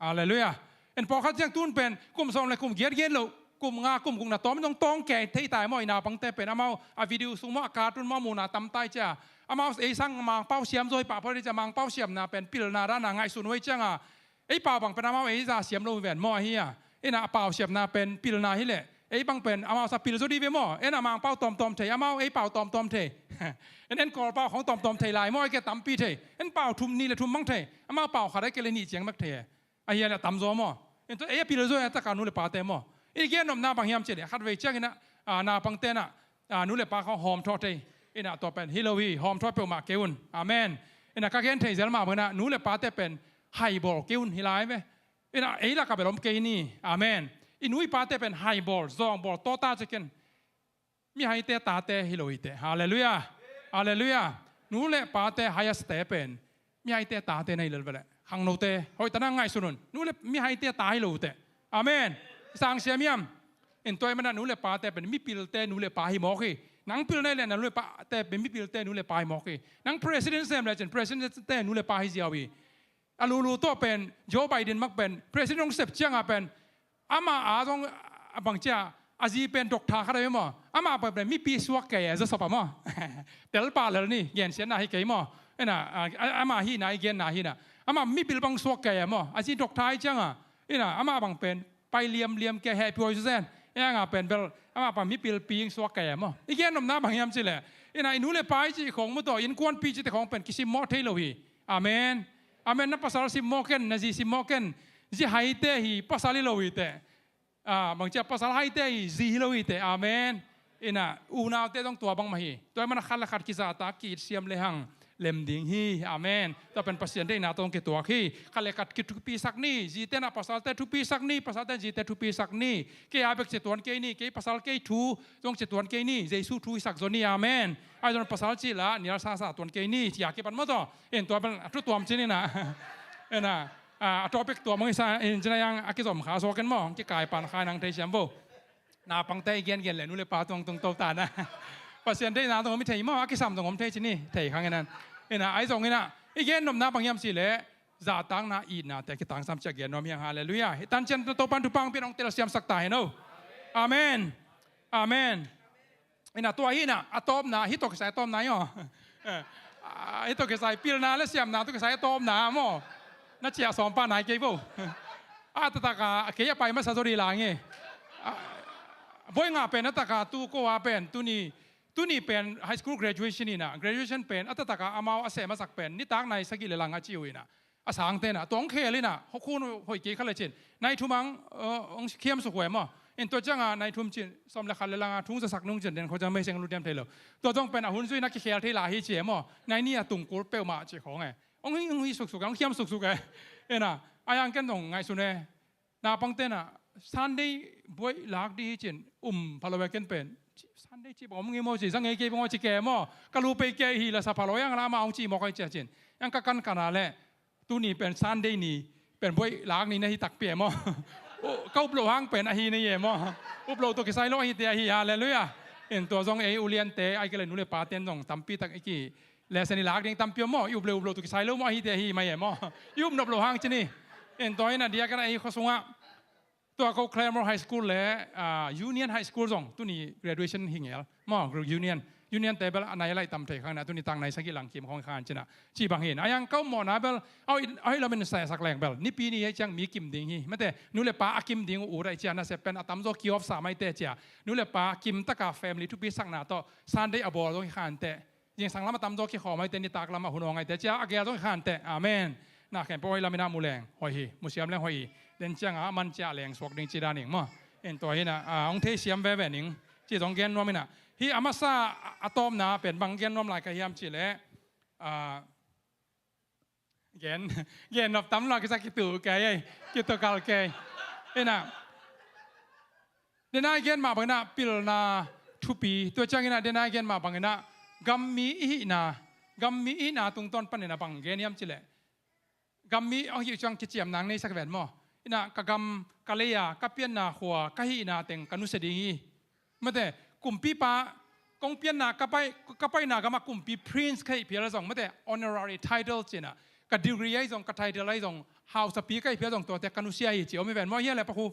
Halleluiah. En pawlkhat ciang tun pen kum sawm le kum giat gen loh, kum nga kum guk na tawm in hong tawng kei thei tai maw, i naupangte pen amau a video sung maw, a cartoon maw, a muhna tam tai cia. Amau ei sang Mangpau siam zaw hi pah phot hi cia, Mangpau siamna pen pilna dana ngaihsun uh hi cianga. Ei pau bang pen amau ei za siam lo hi ven maw ahi a. Inah a pau siamna pen pilna hi leh, ei bang pen amau sa pil zaw dih ve maw. En a Mangpau tawmtawm thei, amau ei pau tawmtawm thei. En, en Kawlpau khawng tawmtawm thei lai maw, ei kei tampi thei. En pau thum, nih le thum bang thei. Amau pau khat ei kei le nih ciang bek thei e. Ahi a leh a tamzaw maw. En tua ei a pilzaw a taka nu le pate maw. I gen nopna bang hiam cih leh, khatvei ciangin ah, ah, naupangte in ah, ah, nu le pa khawng hawmthawh thei. In ah tua pen hi lo hi, hawmthawh peuhmah kei un. Amen. In ah ka gen thei zel mah bangin ah nu le pate pen haibawl kei un hi lai ve. In ah ei lakah bel om kei ni. Amen. I nu i pate pen haibawl, zawngbawl, tawta ci ken. Mihaite tate hi lo hi teh. Halleluiah. Halleluiah. Nu le pate, highest-te pen mihaite tate na hi lel ve leh, khangnote hoih tak in ngaihsun un. Nu le mihaite ta hi lo teh. Amen. Sang siam hiam? In tua ahih manin ah nu le pate pen mipilte nu le pa hi mawk hi. Nang pil na hih leh na nu le pate pen mipilte nu le pa hi mawk hi. Nang president sem lecin president-te nu le pa hi ziau hi. A lulu tawh pen Joe Biden mah pen president hong sep ciangah pen amah a zong, a bang ci a, a zi pen doctor khat a hi maw. Amah pen, pen mipi suak kei a, za sop a maw. Tel pah lel ni, gensiatna hi kei maw. In ah, a, a, amah hihna i genna hi in ah. Amah mipil bang suak kei a maw. A zi doctor hi ciangah, in ah, amah bang pen pai liamliam kei, hehpih huai susen. Ei ang a pen bel amah bang mipil pi ing suak kei a maw. I gen nopna bang hiam cih leh, in ah, i nu le pa i cih khawng maw, tawh innkuanpih cihte khawng pen kisimmawh thei lo hi. Amen. Amen. Na pasal simmawh ken, na zi simmawh ken. Zi haite hi, pasal hi lo hi teh. Ah, bang ci a, pasal haite hi, zi hi lo hi teh. Amen. In ah unaute zong tua bangmah hi. Tua ahih manin ah khat le khat kizahtak, ki-it siam lehang lem ding hi. Amen. Tua pen Pasian deihna tawh kituak hi. Khat le khat kithupisak ni. Zite in ah pasalte thupisak ni, pasalte in zite thupisak ni. Kei a bek ci tuan kei ni, kei pasal kei thu zong ci tuan kei ni, Jesu thu i sak zaw ni. Amen. Ahi zongin pasal cih la nial sasa tuan kei ni, ci a kipan maw tawh. In tua pen a thu tuam ci ni in ah. In ah, ah, a topic tuam hong hi sa in, ci-in ah, a kizom kha suak in maw, kikaipan kha in ah hong theisiam vo. Naupangte i gengen leh nu le pa tungtung to ta in ah. Pasian deihna tawh om hi thei maw, a kisam tawh om thei ci ni, thei khang in ah. In ah, ahi zongin ah i gen nopna bang hiam cih leh, zahtakna, itnate kitangsam cih a gen nuam hi hang. Halleluiah. Hih tan ciang Topa'n thupha hong pia in hong telsiamsak ta hen aw. Amen. Amen. In ah tua hi in ah, a tawpna, hih tawh kisai a tawpna hi aw. Eh, ah, hih tawh kisai pilna le siamna tawh kisai a tawpna maw. Na ciah sawm pah nai kei vo. A taktak a, kei a pai masa zaw ding hi lai ing e. Ah, Boih Ngah pen a taktak a, tu ko a pen, tuni, tuni pen high school graduation hi in ah, graduation pen a taktak a amau a sem a sak pen nitak nai sagih le lang a ci uh hi in ah. A sangte in ah, tua hong khel in ah, hong khun hoih kei kha lecin. Nai thum ang, uh, hong khiamsuk uh e maw. In tua ciangah nai thum cin, sawm le khat le lang a thu hong zasak nung cin, den khua ciang mei seng lut diam thei lo. Tua zong pen a hun zui in ah kikhel thei lai hi ci e maw. Nai nih a tung kul peuhmah ci khawng e. Hong hi, hong hi suksuk e, hong khiam suksuk e. In ah, a yang ken zong ngaihsun e. Naupangte in ah, Sunday buaih lak ding hi cin, um pha lo e ken pen. Sunday ci bang om ngei maw ci, za ngei kei bang aw ci kei maw. Ka lu pei kei hi la sa pha lo e, ang la amah hong ci mawk ahi cia cin. Ang ka kankan a leh, tuni pen Sunday ni pen buaih lak ni na hi takpi e maw. Ka up loh hang pen ahi na hi e maw. Up loh tawh kisai lo ahite ahi, halleluiah. In tua zong ei uliante, ahih kei leh nu le pate'n zong tampi tak i ki lesson i lak ding tampi om maw, i up le up loh tawh kisai lo maw, ahite ahi mai e maw. I up nop loh hang ci ni. In tua in ah diakin ah ei khua sungah, tua ko Claremore High School le, ah, Union High School zong tuni graduation hi ngel maw, Union. Union te bel a nai a laih tam thei khang in ah, tuni tak nai sagih lang kim khawng hi khang ci in ah. Ci bang hi in ah, a yang ka um mawhna bel, a hoih, a hoih lam in sa sak leng bel, Nipi ni ahih ciang mi kim ding hi. Mate, nu le pa a kim ding uh ut ahih ciang, nasep pen a tamzaw ki-off sa maite cia. Nu le pa kim taka family thupisakna tawh Sunday a bawl zong hi khang teh. Zingsang lam a tamzaw kikhawm ahih teh, nitak lam a hun awng ahih teh, cia a gel zong hi khang teh. Amen. Na khempeuh hoih lam in ah mu leng hoih hi, mu siam leng hoih hi. Den ciangah a man cia leng suak ding ci dan ing maw. In tua hi in ah, ah, hong theisiam veve ning. Ci zong gen nuam in ah. Hih a masa a, a tawpna pen bang gen nuam lai ka hiam cih leh, ah, gen, gen nop tam lo, kisa kitu kei ei, kitu kal kei. In ah, den a i gen mah bangin ah pilna thupi, tua ciangin ah den a i gen mah bangin ah gammi i hihna, gammi i hihna tungtawn panin ah bang gen hiam cih leh, gammi hong hih ciang kiciamna nei sak ven maw. In ah ka gam, ka lei a, ka pianna khua, ka hihna teng ka nusia ding hi. Mate, kumpipa, kong pianna ka pai, ka paina gamah kumpi prince ka hih phial zong, mate, honorary title ci in ah, ka degree ahi zong, ka title ahi zong, hausapi ka hih phial zong, tuate ka nusia hi ci om hi ven maw, hi a le pa khu.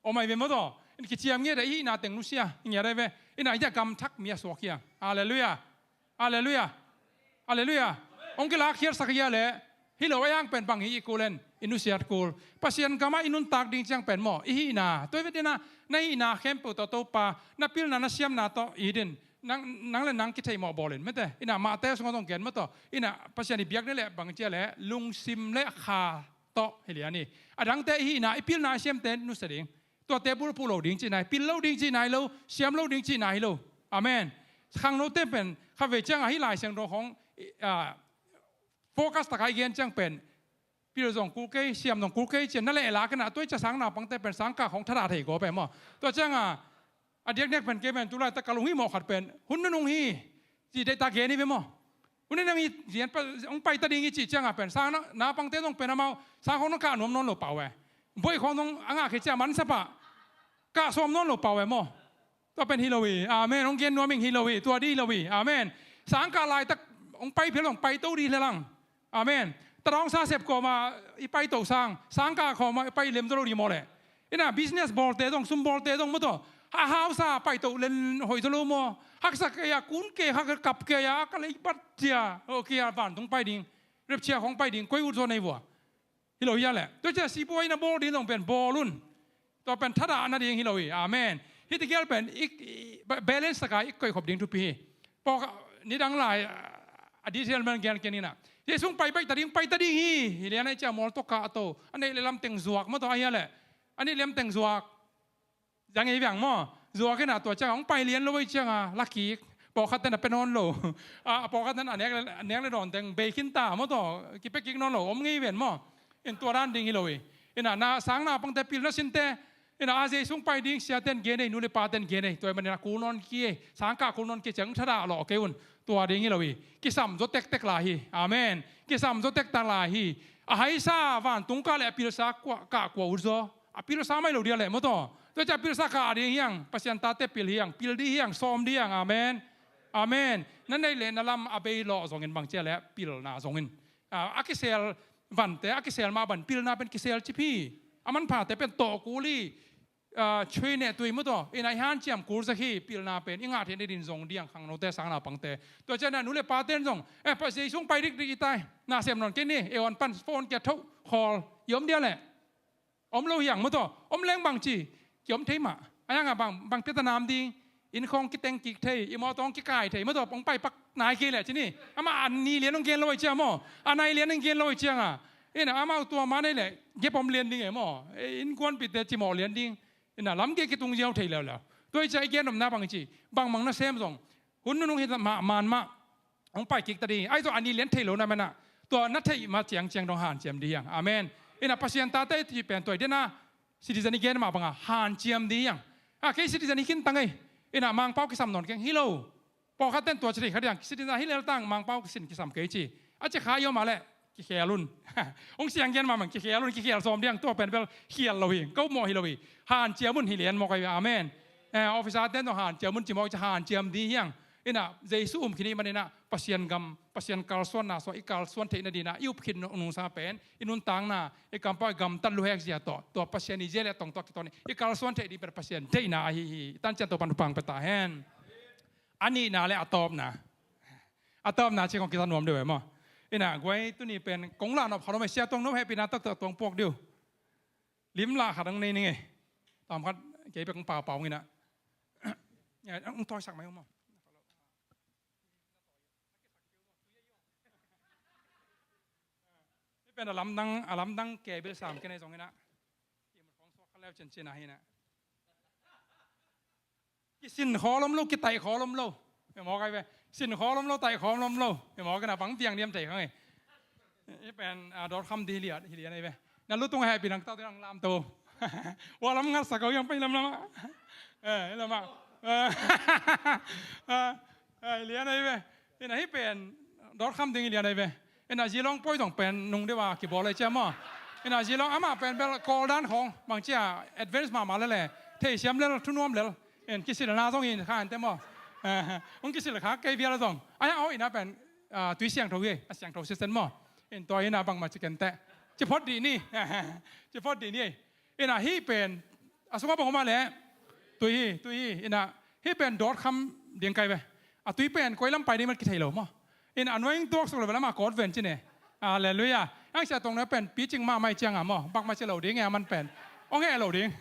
Om ahi ve maw tawh. In kiciam ngiat a i hihna teng nusia ngiat ahi ve. In ah i a gam thak mi a suak hi a. Halleluiah. Halleluiah. Halleluiah. Hong kilakkhiatsak hi a leh, hi lo a yang pen bang hi i kul en, i nusiat kul. Pasian gamah i nuntak ding ciang pen maw, i hihna. Tua hi ve den a, na hihna khempeuh tawh Topa, na pilna, na siamna tawh it in. Nang, nang le nang kitheih mawh bawl in. Mate, in ah Matthai sungah zong gen maw tawh. In ah Pasian i biak ni leh bang cia leh, lungsim le kha tawh hi lian hi. A dangte i hihna, i pilna, i siamte nusia ding. Tuate bulphuh lo ding cihna hi, pil lo ding cihna hi lo, siam lo ding cihna hi lo. Amen. Khangnote pen khatvei ciangah hih Lai Siangtho khawng, ah, focus takin i gen ciang pen pil zong kul kei, siam zong kul kei ci-in na lehlak inah, tua i ciah sang naupangte pen sangkah khawng thadah thei kawm pen maw. Tua ciangah a diakdiak pen kei pen tulaitak ka lunghimawh khat pen hun nunung hi, ci deihtak gen hi ve maw. Hun nunung hi, zian pa hong paita ding hi cih ciangah pen sang na, naupangte zong pen amau sang khawng nong kah nuam nawn lo pah uh e. Buai khawng zong a ngah khit ciang mansa pah, kah sawm nawn lo pah uh e maw. Tua pen hi lo hi. Amen. Hong gen nuam ing, hi lo hi. Tua ding hi lo hi. Amen. Sangkah laitak hong pai phial zong paito ding hi le lang. Amen. Tadawng sa sep kawmah i paito sang, sangkah kawmah i pai lem zaw lo ding maw leh. Inah business bawlte zong, sum bawlte zong maw tawh, a hausa paito len hoih zaw lo maw. Haksa kei-a, kun kei, hak kap kei-a, ka lei bat cia, oh, kei-a vantung pai ding, rapture khawng pai ding, koi ut zaw nei vua. Hi lo hi a leh. Tua ciah sipuai na bawl ding zong pen bawl un. Tua pen thadah nading hi lo hi. Amen. Hih tegel pen i, i, ba-, balance taka i koih khop ding thupi hi. Pawlkhat nidang lai, a, a detail man gen ken inah, Jesu hong pai baih ta ding, pai ta ding hi. Hi lian a i ciah mual tawh kah to. A neih le lam teng zuak maw tawh ahi a leh. A neih le lam teng zuak. Zang ei viang maw. Zuak inah tua ciangah hong pai lian lo ei ciangah la kik. Pawlkhat ten a pia nawn lo. A, pawlkhat ten a nek le, a nek le dawn teng bei khin ta maw tawh, kipia kik nawn lo om ngei ven maw. In tua dan ding hi lo hi. Inah na sang naupangte pil na sinte. Inah a Jesu hong pai ding sia ten gen ei, nu le pa ten gen ei. Tua ahih manin a kul nawn kei ei. Sangkah kul nawn kei ciang thadah lawh kei un. Tua ding hi lo hi. Kisam zaw tektek lai hi. Amen. Kisam zaw tektek lai hi. A haisa vantung kah le a pilsa kua, kah kua ut zaw. A pilsa mai lo dia leh maw tawh. Tua ciah a pilsa kah ding hiang, Pasian tate pil hiang, pil ding hiang, sawm ding hiang. Amen. Amen. Na neih le na lam a bei lawh zongin bang cia le pilna zongin. A, a kisel vante, a kisel mah ban pilna pen kisel cip hi. A manphate pen tawh kul hi. A, chui neh tui maw tawh. Inah i hanciam kul zek hi, pilna pen. I ngah theih nading zong ding hiang khangnote sang naupangte. Tua ciah na nu le pate in zong. Eh, pa Jesu hong pai dikdik i tai. Na sem nawn kei ni, e on pan phone kia thoh, khawl. I om dia leh. Om lo hiang maw tawh, om leng bang ci, ki om thei mah. A hiangah bang, bang pia ta nam ding, inn khawng kiteng kik thei, i mawtaw hong kikai thei maw tawh, hong pai pak nai kei leh ci ni. Amah a ni lian hong gen lo ei ciang maw, a nai lian hong gen lo ei ciangah. Inah amau tua man ei leh, gep om lian ding ei maw, innkuanpihte cimawh lian ding. Inah lam gei kitung ziau thei leuleu. Tua ei ciah i gen nopna bang ci, bangmang na sem zong. Hun nunung hi mah, man mah. Hong pai kik ta ding. Ahi zong a ni lian thei lo na manah. Tua na theih mah ciangciang dong hanciam ding hiang. Amen. Inah Pasian tate i cih pen tua i dena. Citizen i gen mah bangah hanciam ding hiang. A kei citizen hi khin ta ngei. Inah Mangpau kisam nawn keng hi lo. Pawlkhat ten tua ci thei kha ding hiang. Citizen hi lel tang Mangpau kisin kisam kei ci. A ci kha i om a leh. Kikhel un. Hong siang gen mahmah kikhel un, kikhel sawm ding hiang, tua pen bel khial lo hi. Ko mawh hi lo hi. Hanciam un hi lian mawk ahi ve. Amen. Eh, officer ten zong hanciam un ci mawk ci hanciam ding hiang. Inah, Jesu um khin i hih maninah, Pasian gam, Pasian kalsuanna sungah i kalsuan theih nadinah, i up khin nungsa pen, i nuntakna, i kampau i gamtat luhek zia tawh, tua Pasian i zia le tong tawh kituak ni, i kalsuan theih ding pen Pasian deihna ahi hi. I tancian Topan thupha pia ta hen. A nihna le a tawpna. A tawpna ci kong kisa nuam deuh e maw. Inah, guai tuni pen kong lah nop khat om e, sia tuang nop hehpihna taktak tuang puak deuh. Lim lah khat ang nei ning e. Tam khat kei pek ang pau pau nginah. Ang tawisak mai maw. Hih pen a lamdang, a lamdang ke bil sam ke nei zong inah. Kisin khawl om lo, kitaih khawl om lo. Hi mawk ai ve. Sin khawl om lo, taih khawl om lo. Hi mawk inah bang piang diam thei kha ngei. Hih pen, ah, dawtkham di hi lian, hi lian ai ve. Na lutung hehpih nang tau te nang lam to. Ua lam ngatsak au hiang pai lam lamah. Eh, lamah. Eh, eh, lian ai ve. Inah hih pen dawtkham ding hi lian ai ve. Inah zilawng pawi zong pen nung deuh a kibawl ai cia maw. Inah zilawng amah pen bel kawl dan khawng bang cia advance mahmah lel e. Theisiam lel, thunuam lel. In kisilna zong in kha ente maw. Eh, hong kisil kha kei vial zong. Ai a aw inah pen, ah, tui siangtho hi, a siangtho sisen maw. In tua inah bangmah ci kenteh. Ci phot dih ni. Ci phot dih ni. Inah hih pen a sungah bang om a leh. Tui hi, tui hi. Inah hih pen dawtkham ding kai ve. A tui pen koi lam pai ding man kithei lo maw. Inah a nuai in tuaksuk lo ve lamah kawt ven ci ne. Halleluiah. Ang sia tong na pen picing mahmah i ciangah maw. Bangmah ci lo ding e a man pen. Hong heh lo ding.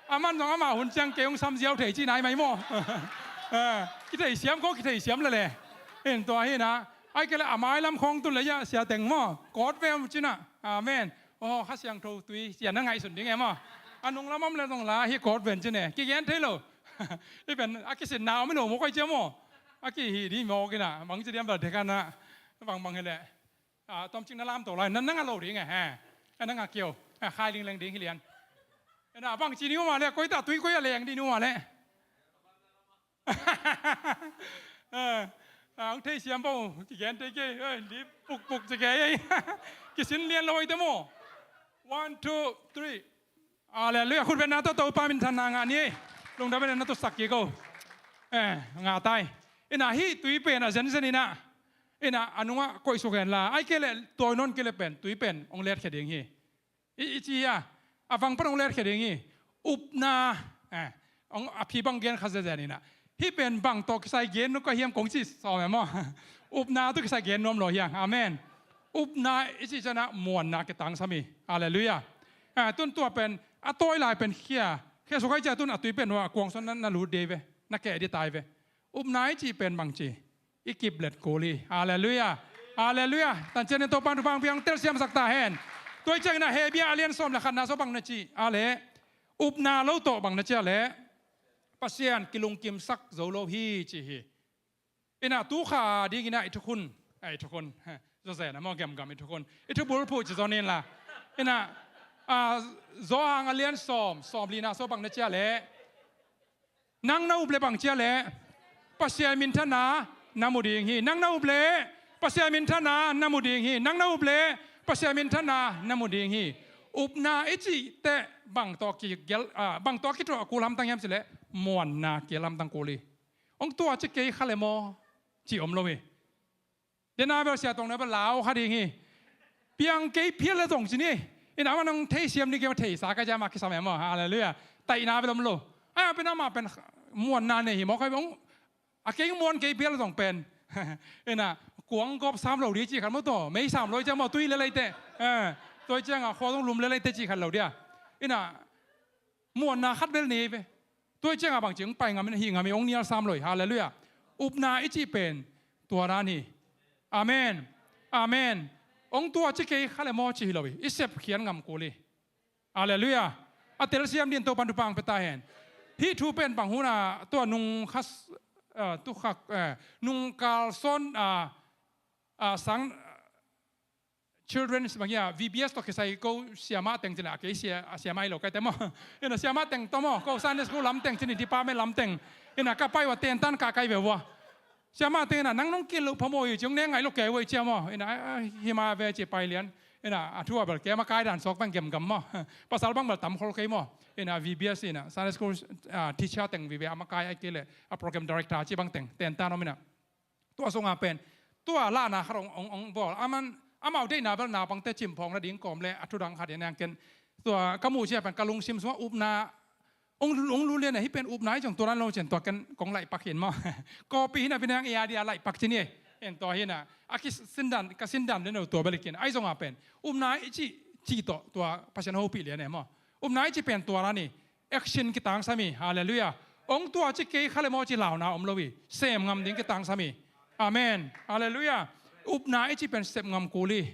A man zong amah hun ciang kei hong sam ziau thei ci nai mai maw. Eh, kithei siam ko, kithei siam lele. In tua hi inah. Ai kei le a mai lam khawng tun le iah sia teng maw. Kawt ve om cinah. Amen. Aw, Kha Siangtho tui sia na ngaihsun ding e maw. A nung lam om le zong la hi kawt ven ci ne. Kigen thei lo. I pen a kisinna om hi lo maw, koi cia maw. A kihih ding mawk inah, bang ci diam bel dekhan ah. Bangbang hi leh. A, tawmcik na lam to lai, na, na ngah lo ding e, he. A, na ngah kio. A, khai lingleng ding hi lian. Inah bang ci ni uh mah leh, koi ta tui koi a leng ding ni uh mah leh. Eh, ang thei siam bo, kigen thei kei, eh, li pukpuk ci kei, eh. Kisin lian lo hi te maw. One, two, three. Halleluiah, khut beng na tawh Topa minthanna ngah ni. Lungdam beng na tawh sak kik o. Eh, ngah tai. Inah hih tui pen a zenzen inah. Inah a nungah koih suk hen la. Ai kei leh tawi nawn kei leh pen, tui pen, hong letkhia ding hi. I, i ci a, a vang pan hong letkhia ding hi. Upna, eh, hong, a phi bang gen kha zenzen inah. Hih pen bang tawh kisai gen nuam ka hiam kong ci sawm e maw. Upna tawh kisai gen nuam lo hiam. Amen. Upna i cih ciangah muanna kitangsam hi. Halleluiah. Eh, tun tua pen, a tawi lai pen khia. Khia suk ai cia tun a tui pen hua, kuang suan na, na lut dei ve. Na keh dih tai ve. Upna i cih pen bang ci. I kip let kul hi. Halleluiah. Halleluiah. Tancian in Topa'n thupha hong pia, hong telsiamsak ta hen. Tua hi ciangin ah Hebru a lian sawm le khatna sua bang na ci a leh, upna lo tawh bang na ci a leh, Pasian kilungkimsak zo lo hi ci hi. Inah tu kha dingin ah i thukhun, eh, i thukhun, zawzen a maw, gamgam i thukhun, i thubulphuh ci zaw ni la. Inah, ah, Johan a lian sawm, sawm lina sua bang na ci a leh, nang na up leh bang ci a leh, Pasian minthanna na mu ding hi. Nang na up leh Pasian minthanna na mu ding hi. Nang na up leh Pasian minthanna na mu ding hi. Upna i cih teh bang tawh kigel, ah, bang tawh kituah kul hamtang hiam ci leh, muanna kigel hamtang kul hi. Hong tuah ci kei kha leh maw, ci om lo hi. Dena bel sia tuang na bel lau kha ding hi. Piang kei phial le zong ci ni. Inah amah nang theisiam ni kei mah, theisa ka cia mah kisam e maw. Halleluiah. Taihna bel om lo. Ai, a pen amah pen muanna nei hi maw, khai bang. A kei muan kei phial le zong pen. Inah kuang gawp sam lo ding ci khat maw, taw mei sam lo hi cia maw, tui le leite. Eh, tua hi ciangah khua zong lum le leite ci khat lo dia. Inah muanna khat bel nei ve. Tua hi ciangah bang ci hong pai ngam in, hih ngam in, hong nial sam lo hi. Halleluiah. Upna i cih pen tua dan hi. Amen. Amen. Hong tuah ci kei kha leh maw ci hi lo hi. I sepkhiat ngam kul hi. Halleluiah. A telsiam dingin Topa'n thupha hong pia ta hen. Hih thu pen bang hun ah tua nung khas, ah, tu khak, eh, nung kal sawn, ah, ah, sang, children's bang hi a, V B S tawh kisai ko siamah teng ci leh, a kei sia, a siamah hi lo kai te maw. Inah siamah teng tawh maw, ko Sunday school lam teng ci ni, department lam teng. Inah ka pai uh a tentan ka kai ve uh a. Siamah teng inah nang nong kil loh phamawh hi ci, hong ne ngai lo kei uh a hi cia maw. Inah, a, a, hi mah ve ci pai lian. Inah a thu a bel kei a makai dan sawk bang gemgam maw. Pasal bang bel tam khol kei maw. Inah V B S inah Sunday school, ah, teacher teng vive a makai, ai kei leh a program director ci bang teng tentan om inah. Tua sungah pen tua lahna khat hong, hong, hong bawl. Aman, amau deihna bel naupangte cimphawng nading kawm le a thudang khat in a ken tua ka muh ciang pen ka lungsim sungah upna hong, hong lut lian a, hih pen upna hi zong tua dan lo ciang tua ken kong laihpak hi maw. Kawpi hi na pen hong i a dia laihpak ci ni. En tua hi na a kisindan, ka sindan lian lo tua bel hi ken. Ahi zongah pen upna i cih, cih tawh tua Pasian hopih lian e maw. Upna i cih pen tua dan hi. Action kitangsam hi. Halleluiah. Hong tuah ci kei kha leh maw ci launa om lo hi. Sem ngam ding kitangsam hi. Amen. Halleluiah. Upna i cih pen sem ngam kul hi.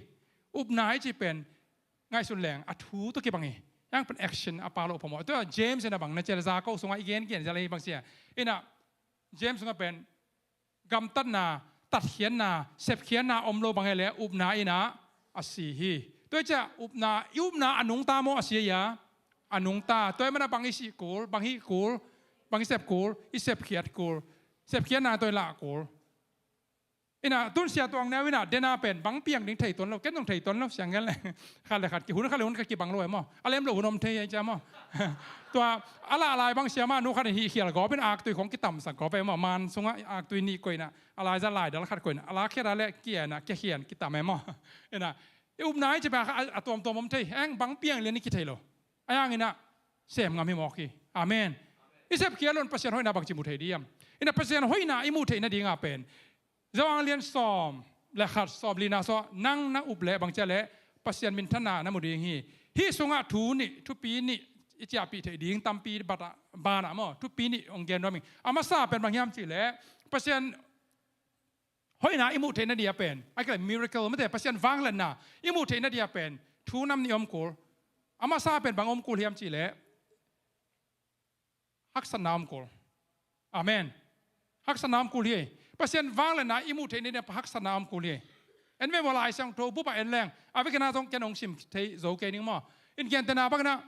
Upna i cih pen ngaihsun leng a thu tawh kibang hi. Hih pen action a pha lo phamawh. Tua James in a bang na ci a leh, Jakob sungah i gen gen zel hi bang sia. Inah James sungah pen gamtatna, tatkhiatna, sepkhiatna om lo bang hi leh upna inah a si hi. Tua hi ciah upna, i upna a nungta maw a si hi a? A nungta. Tua hi manah bang i sih kul, bang hih kul, bang i sep kul, i sepkhiat kul. Sepkhiatna tua i lah kul. Inah tun sia tuang neu inah dena pen bang piang ding thei tuan lo, ken zong thei tuan lo, siang ngen le. Khat le khat, kihun khat le hun khat kibang lo e maw. A lem lo hun om thei hi cia maw. Tua a lah lai bang siamah nu khat in hih khial gawp in aktui khong kitamsak gawp e maw. Man sungah aktui nih koih inah, a laizat laidal khat koih inah, a lakkhiat a leh kia inah, kia khian kitam e maw. Inah i upna i cih pen a, a tuamtuam om thei, eng bang piang lian i kithei lo. Ahi hang inah sem ngam hi mawk hi. Amen. I sepkhiat lo in Pasian hoihna bangci mu thei ding hiam? Inah Pasian hoihna i muh theih nadingah pen Johan lian sawm le khat, sawm lina sua, nang na up leh bang cia leh Pasian minthanna na mu ding hi. Hih sungah thu nih, thupi nih i ciahpih theih ding tampi bat ah, banah maw, thupi nih hong gen nuam ing. A masa pen bang hiam cih leh Pasian hoihna i muh theih nadingah pen, a kile miracle mate, Pasian vangliatna i muh theih nadingah pen thu nam nih om kul. A masa pen bang om kul hiam cih leh haksatna om kul. Amen. Haksatna om kul hi. Pasian vangliatna i muh theih nading a haksatna om kul hi. En ve maw, Lai Siangtho bup ah en leng, a vekin ah zong ken hong sim thei zo kei ning maw. In gentehna bangin ah,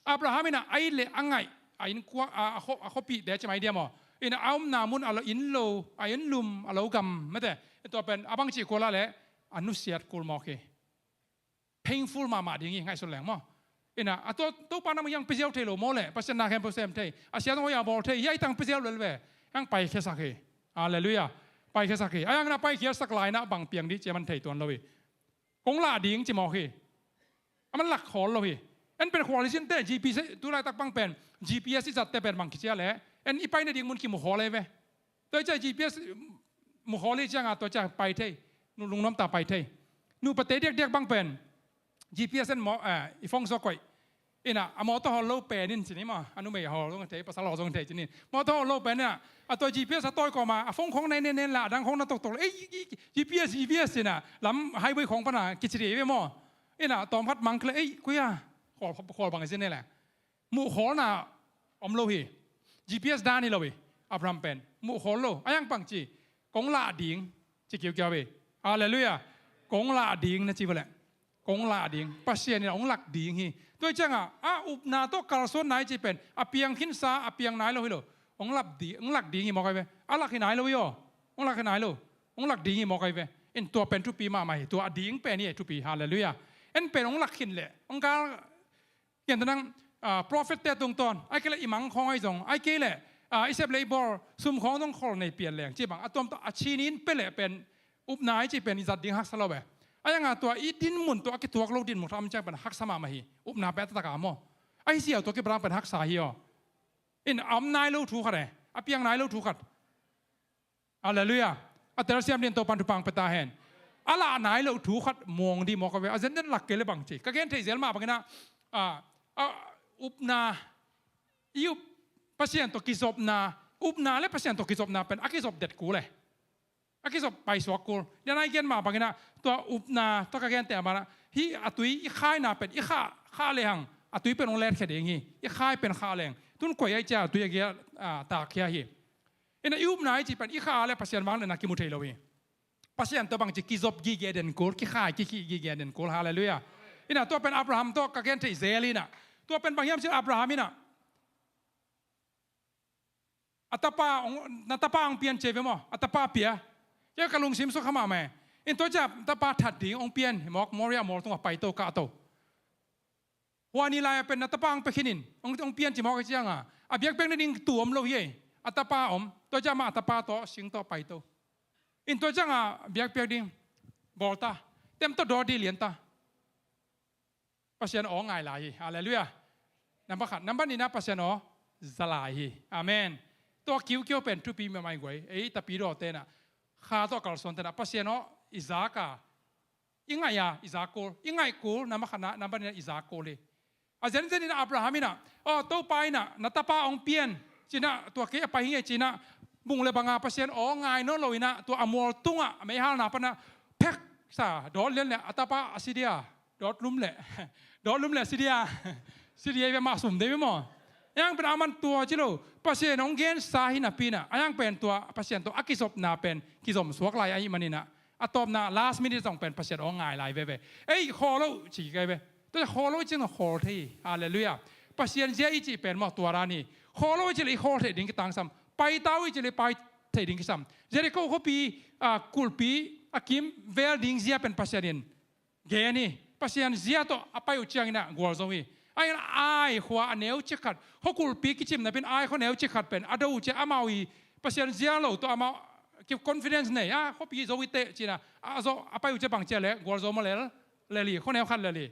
Abraham in ah a it le a ngaih, a innkuan, a, a khuapihte ci mai diam maw. In ah a omna mun a lo, inn lo, a inn lum a lo gam mate. Tua pen a bangci kul a leh a nusiat kul mawk hi. Painful mahmah ding hi, ngaihsun leng maw. In ah a tua Topa na mah hiang pia ziau thei lo maw leh, Pasian na khempeuh sem thei, a sia zong hoih a bawl thei, hiai tang pia ziau lel ve. Hiang paikhiasak hi. Halleluiah. Paikhiasak hi. A hiang na paikhiasak lai na bang piang ding ci a man thei tuan lo hi. Kong lah ding ci mawk hi. A man lak khawl lo hi. En pen khual hi sin teh, G P S, tu laitak bang pen G P S i zatte pen bang kici a leh, en i pai nading mun kimu khawl hi ve. Tua ciang G P S mu khawl hi ciang a tua ciang pai thei. Nu lungnuam ta pai thei. Nupate diakdiak bang pen G P S en maw, eh, i phone zong koih. In ah a mawtaw hawl lo pen in ci ni maw. A numei hawl zong thei, pasal hawl zong thei ci ni. Mawtaw hawl lo pen in ah a tua G P S a tawi kawm a, a phone khong na en en en la, a dang khong na toktok la. Ei, i, i, G P S, G P S ci in ah lam highway khong pan a kici dih ve maw. In ah tawm khat mang kle, ei, koi a, khawl, khawl bang hi sin e leh. Muh khawlna om lo hi. G P S dan hi lo hi. Abraham pen muh khawl lo. A hiang bangci, kong lah ding ci kiukiau hi. Halleluiah. Kong lah ding na ci va leh, kong lah ding. Pasian in ah hong lak ding hi. Tua ciang a, a upna tawh kalsuanna i cih pen a piang khinsa, a piang nai lo hi lo. Hong lak ding, hong lak ding hi mawk hi ve. A lak hi nai lo hi aw. Hong lak hi nai lo. Hong lak ding hi mawk hi ve. In tua pen thupi mahmah hi. Tua a ding pen hi, thupi. Halleluiah. En pen hong lak khin leh, hong gal, gentehna, ah, prophet te tungtawn, ahih kei leh i mang khawng ahi zong, ahih kei leh, ah, i sep le i bawl sum khawng zong khol nei pian leng ci bang, a tuam tawh a cinin pia leh pen upna i cih pen i zat ding haksa lo ve. A hiang a tua i dinmun tawh a kituak lo dinmun khat om ciang pen haksa mahmah hi. Upna pen a taktak a maw. Ahi ziau tua kipan pen haksa hi aw. In a om nai lo thu khat e. A piang nai lo thu khat. Halleluiah. A telsiam dingin Topan thupha pia ta hen. A lah nai lo thu khat mawng dih mawk a ve. A zenzen lak kei leh bangci. Ka gen theih zel mah bangin ah, ah, ah, upna, i up, Pasian tawh kizopna, upna le Pasian tawh kizopna pen a kizop det kul e. A kizop paisuak kul. Dia nai gen mah bangin ah, tua upna, tua ka gen teh a bang ah, hih a tui i khaina pen, i khah, khah lehang a tui pen hong letkhia ding hi. I khai pen khah leng. Tun koi ahih ciang a tui a giat, ah, takkhia hi. In ah i upna i cih pen i khah leh Pasian vangliatna kimu thei lo hi. Pasian tawh bangci kizop gige den kul, kikhai kikhih gige den kul. Halleluiah. In ah tua pen Abraham tawh ka gen theih zel in ah. Tua pen bang hiam cih leh Abraham in ah, a tapa hong, na tapa hong pia in ci ve maw. A tapa pia. Kei ka lungsim sukha mahmah e. In tua ciang a tapa that ding hong pia in, mawk Moria mual tungah paito kahto. Hua ni lai a pen na tapa hong pia khin in, hong, hong pia in ci mawk hi ciang a, a biakpiak nading tuu om lo hi ei. A tapa om, tua ciang amah a tapa tawh sing tawh paito. In tua ciang a biakpiak ding bawl ta, tem tawh dawt dih lian ta. Pasian aw ngai lai hi. Halleluiah. Nambat khat, nambat nihna Pasian aw za lai hi. Amen. Tua kiukiau pen thupi mahmah hi guai. Ei tapidawte in ah, kha tawh kalsuante in ah, Pasian aw i zak a, i ngaih a, i zak kul. I ngaih kul, nambat khatna, nambat nihna i zak kul hi. A zenzen in ah Abraham in ah, aw, Topa in ah na tapa hong pia in ci in ah, tua kei a pai hi ngei ci in ah, bung le bang a Pasian aw ngai nawn lo in ah, tua a mual tungah a meihalna pan ah phek sa, dawt lian leh a tapa a si dia, dawt lum leh, dawt lum leh si dia, si dia ve, mah sum dei ve maw. A hiang pen a man tua ci lo, Pasian hong gensa hi napi in ah, a hiang pen tua Pasian tawh a kizopna pen kizom suak lai ahih manin ah, a tawpna last minute zong pen Pasian aw ngai lai veve. Ei, khawl lo ci kei ve. Tua khawl lo i cih zong khawl thei hi. Halleluiah. Pasian zia i cih pen maw tua dan hi. Khawl lo i cih leh i khawl theih ding kitangsam. Pai ta uh i cih leh i pai theih ding kisam. Jericho khuapi, ah, kulhpi a kim vel ding zia pen Pasian in gen hi. Pasian zia tawh a pai uh ciangin ah gualzo hi. A hiang Ai khua a neu cik khat, khua kulhpi kicim napi in Ai khua neu cik khat pen a do uh ciang amau i Pasian zia lo tawh amau ki confidence nei a, khuapi zo hi teh ci in ah, a zo a pai uh ciang bang ci a leh gualzo maw, lel, lel hi, khua neu khat lel hi.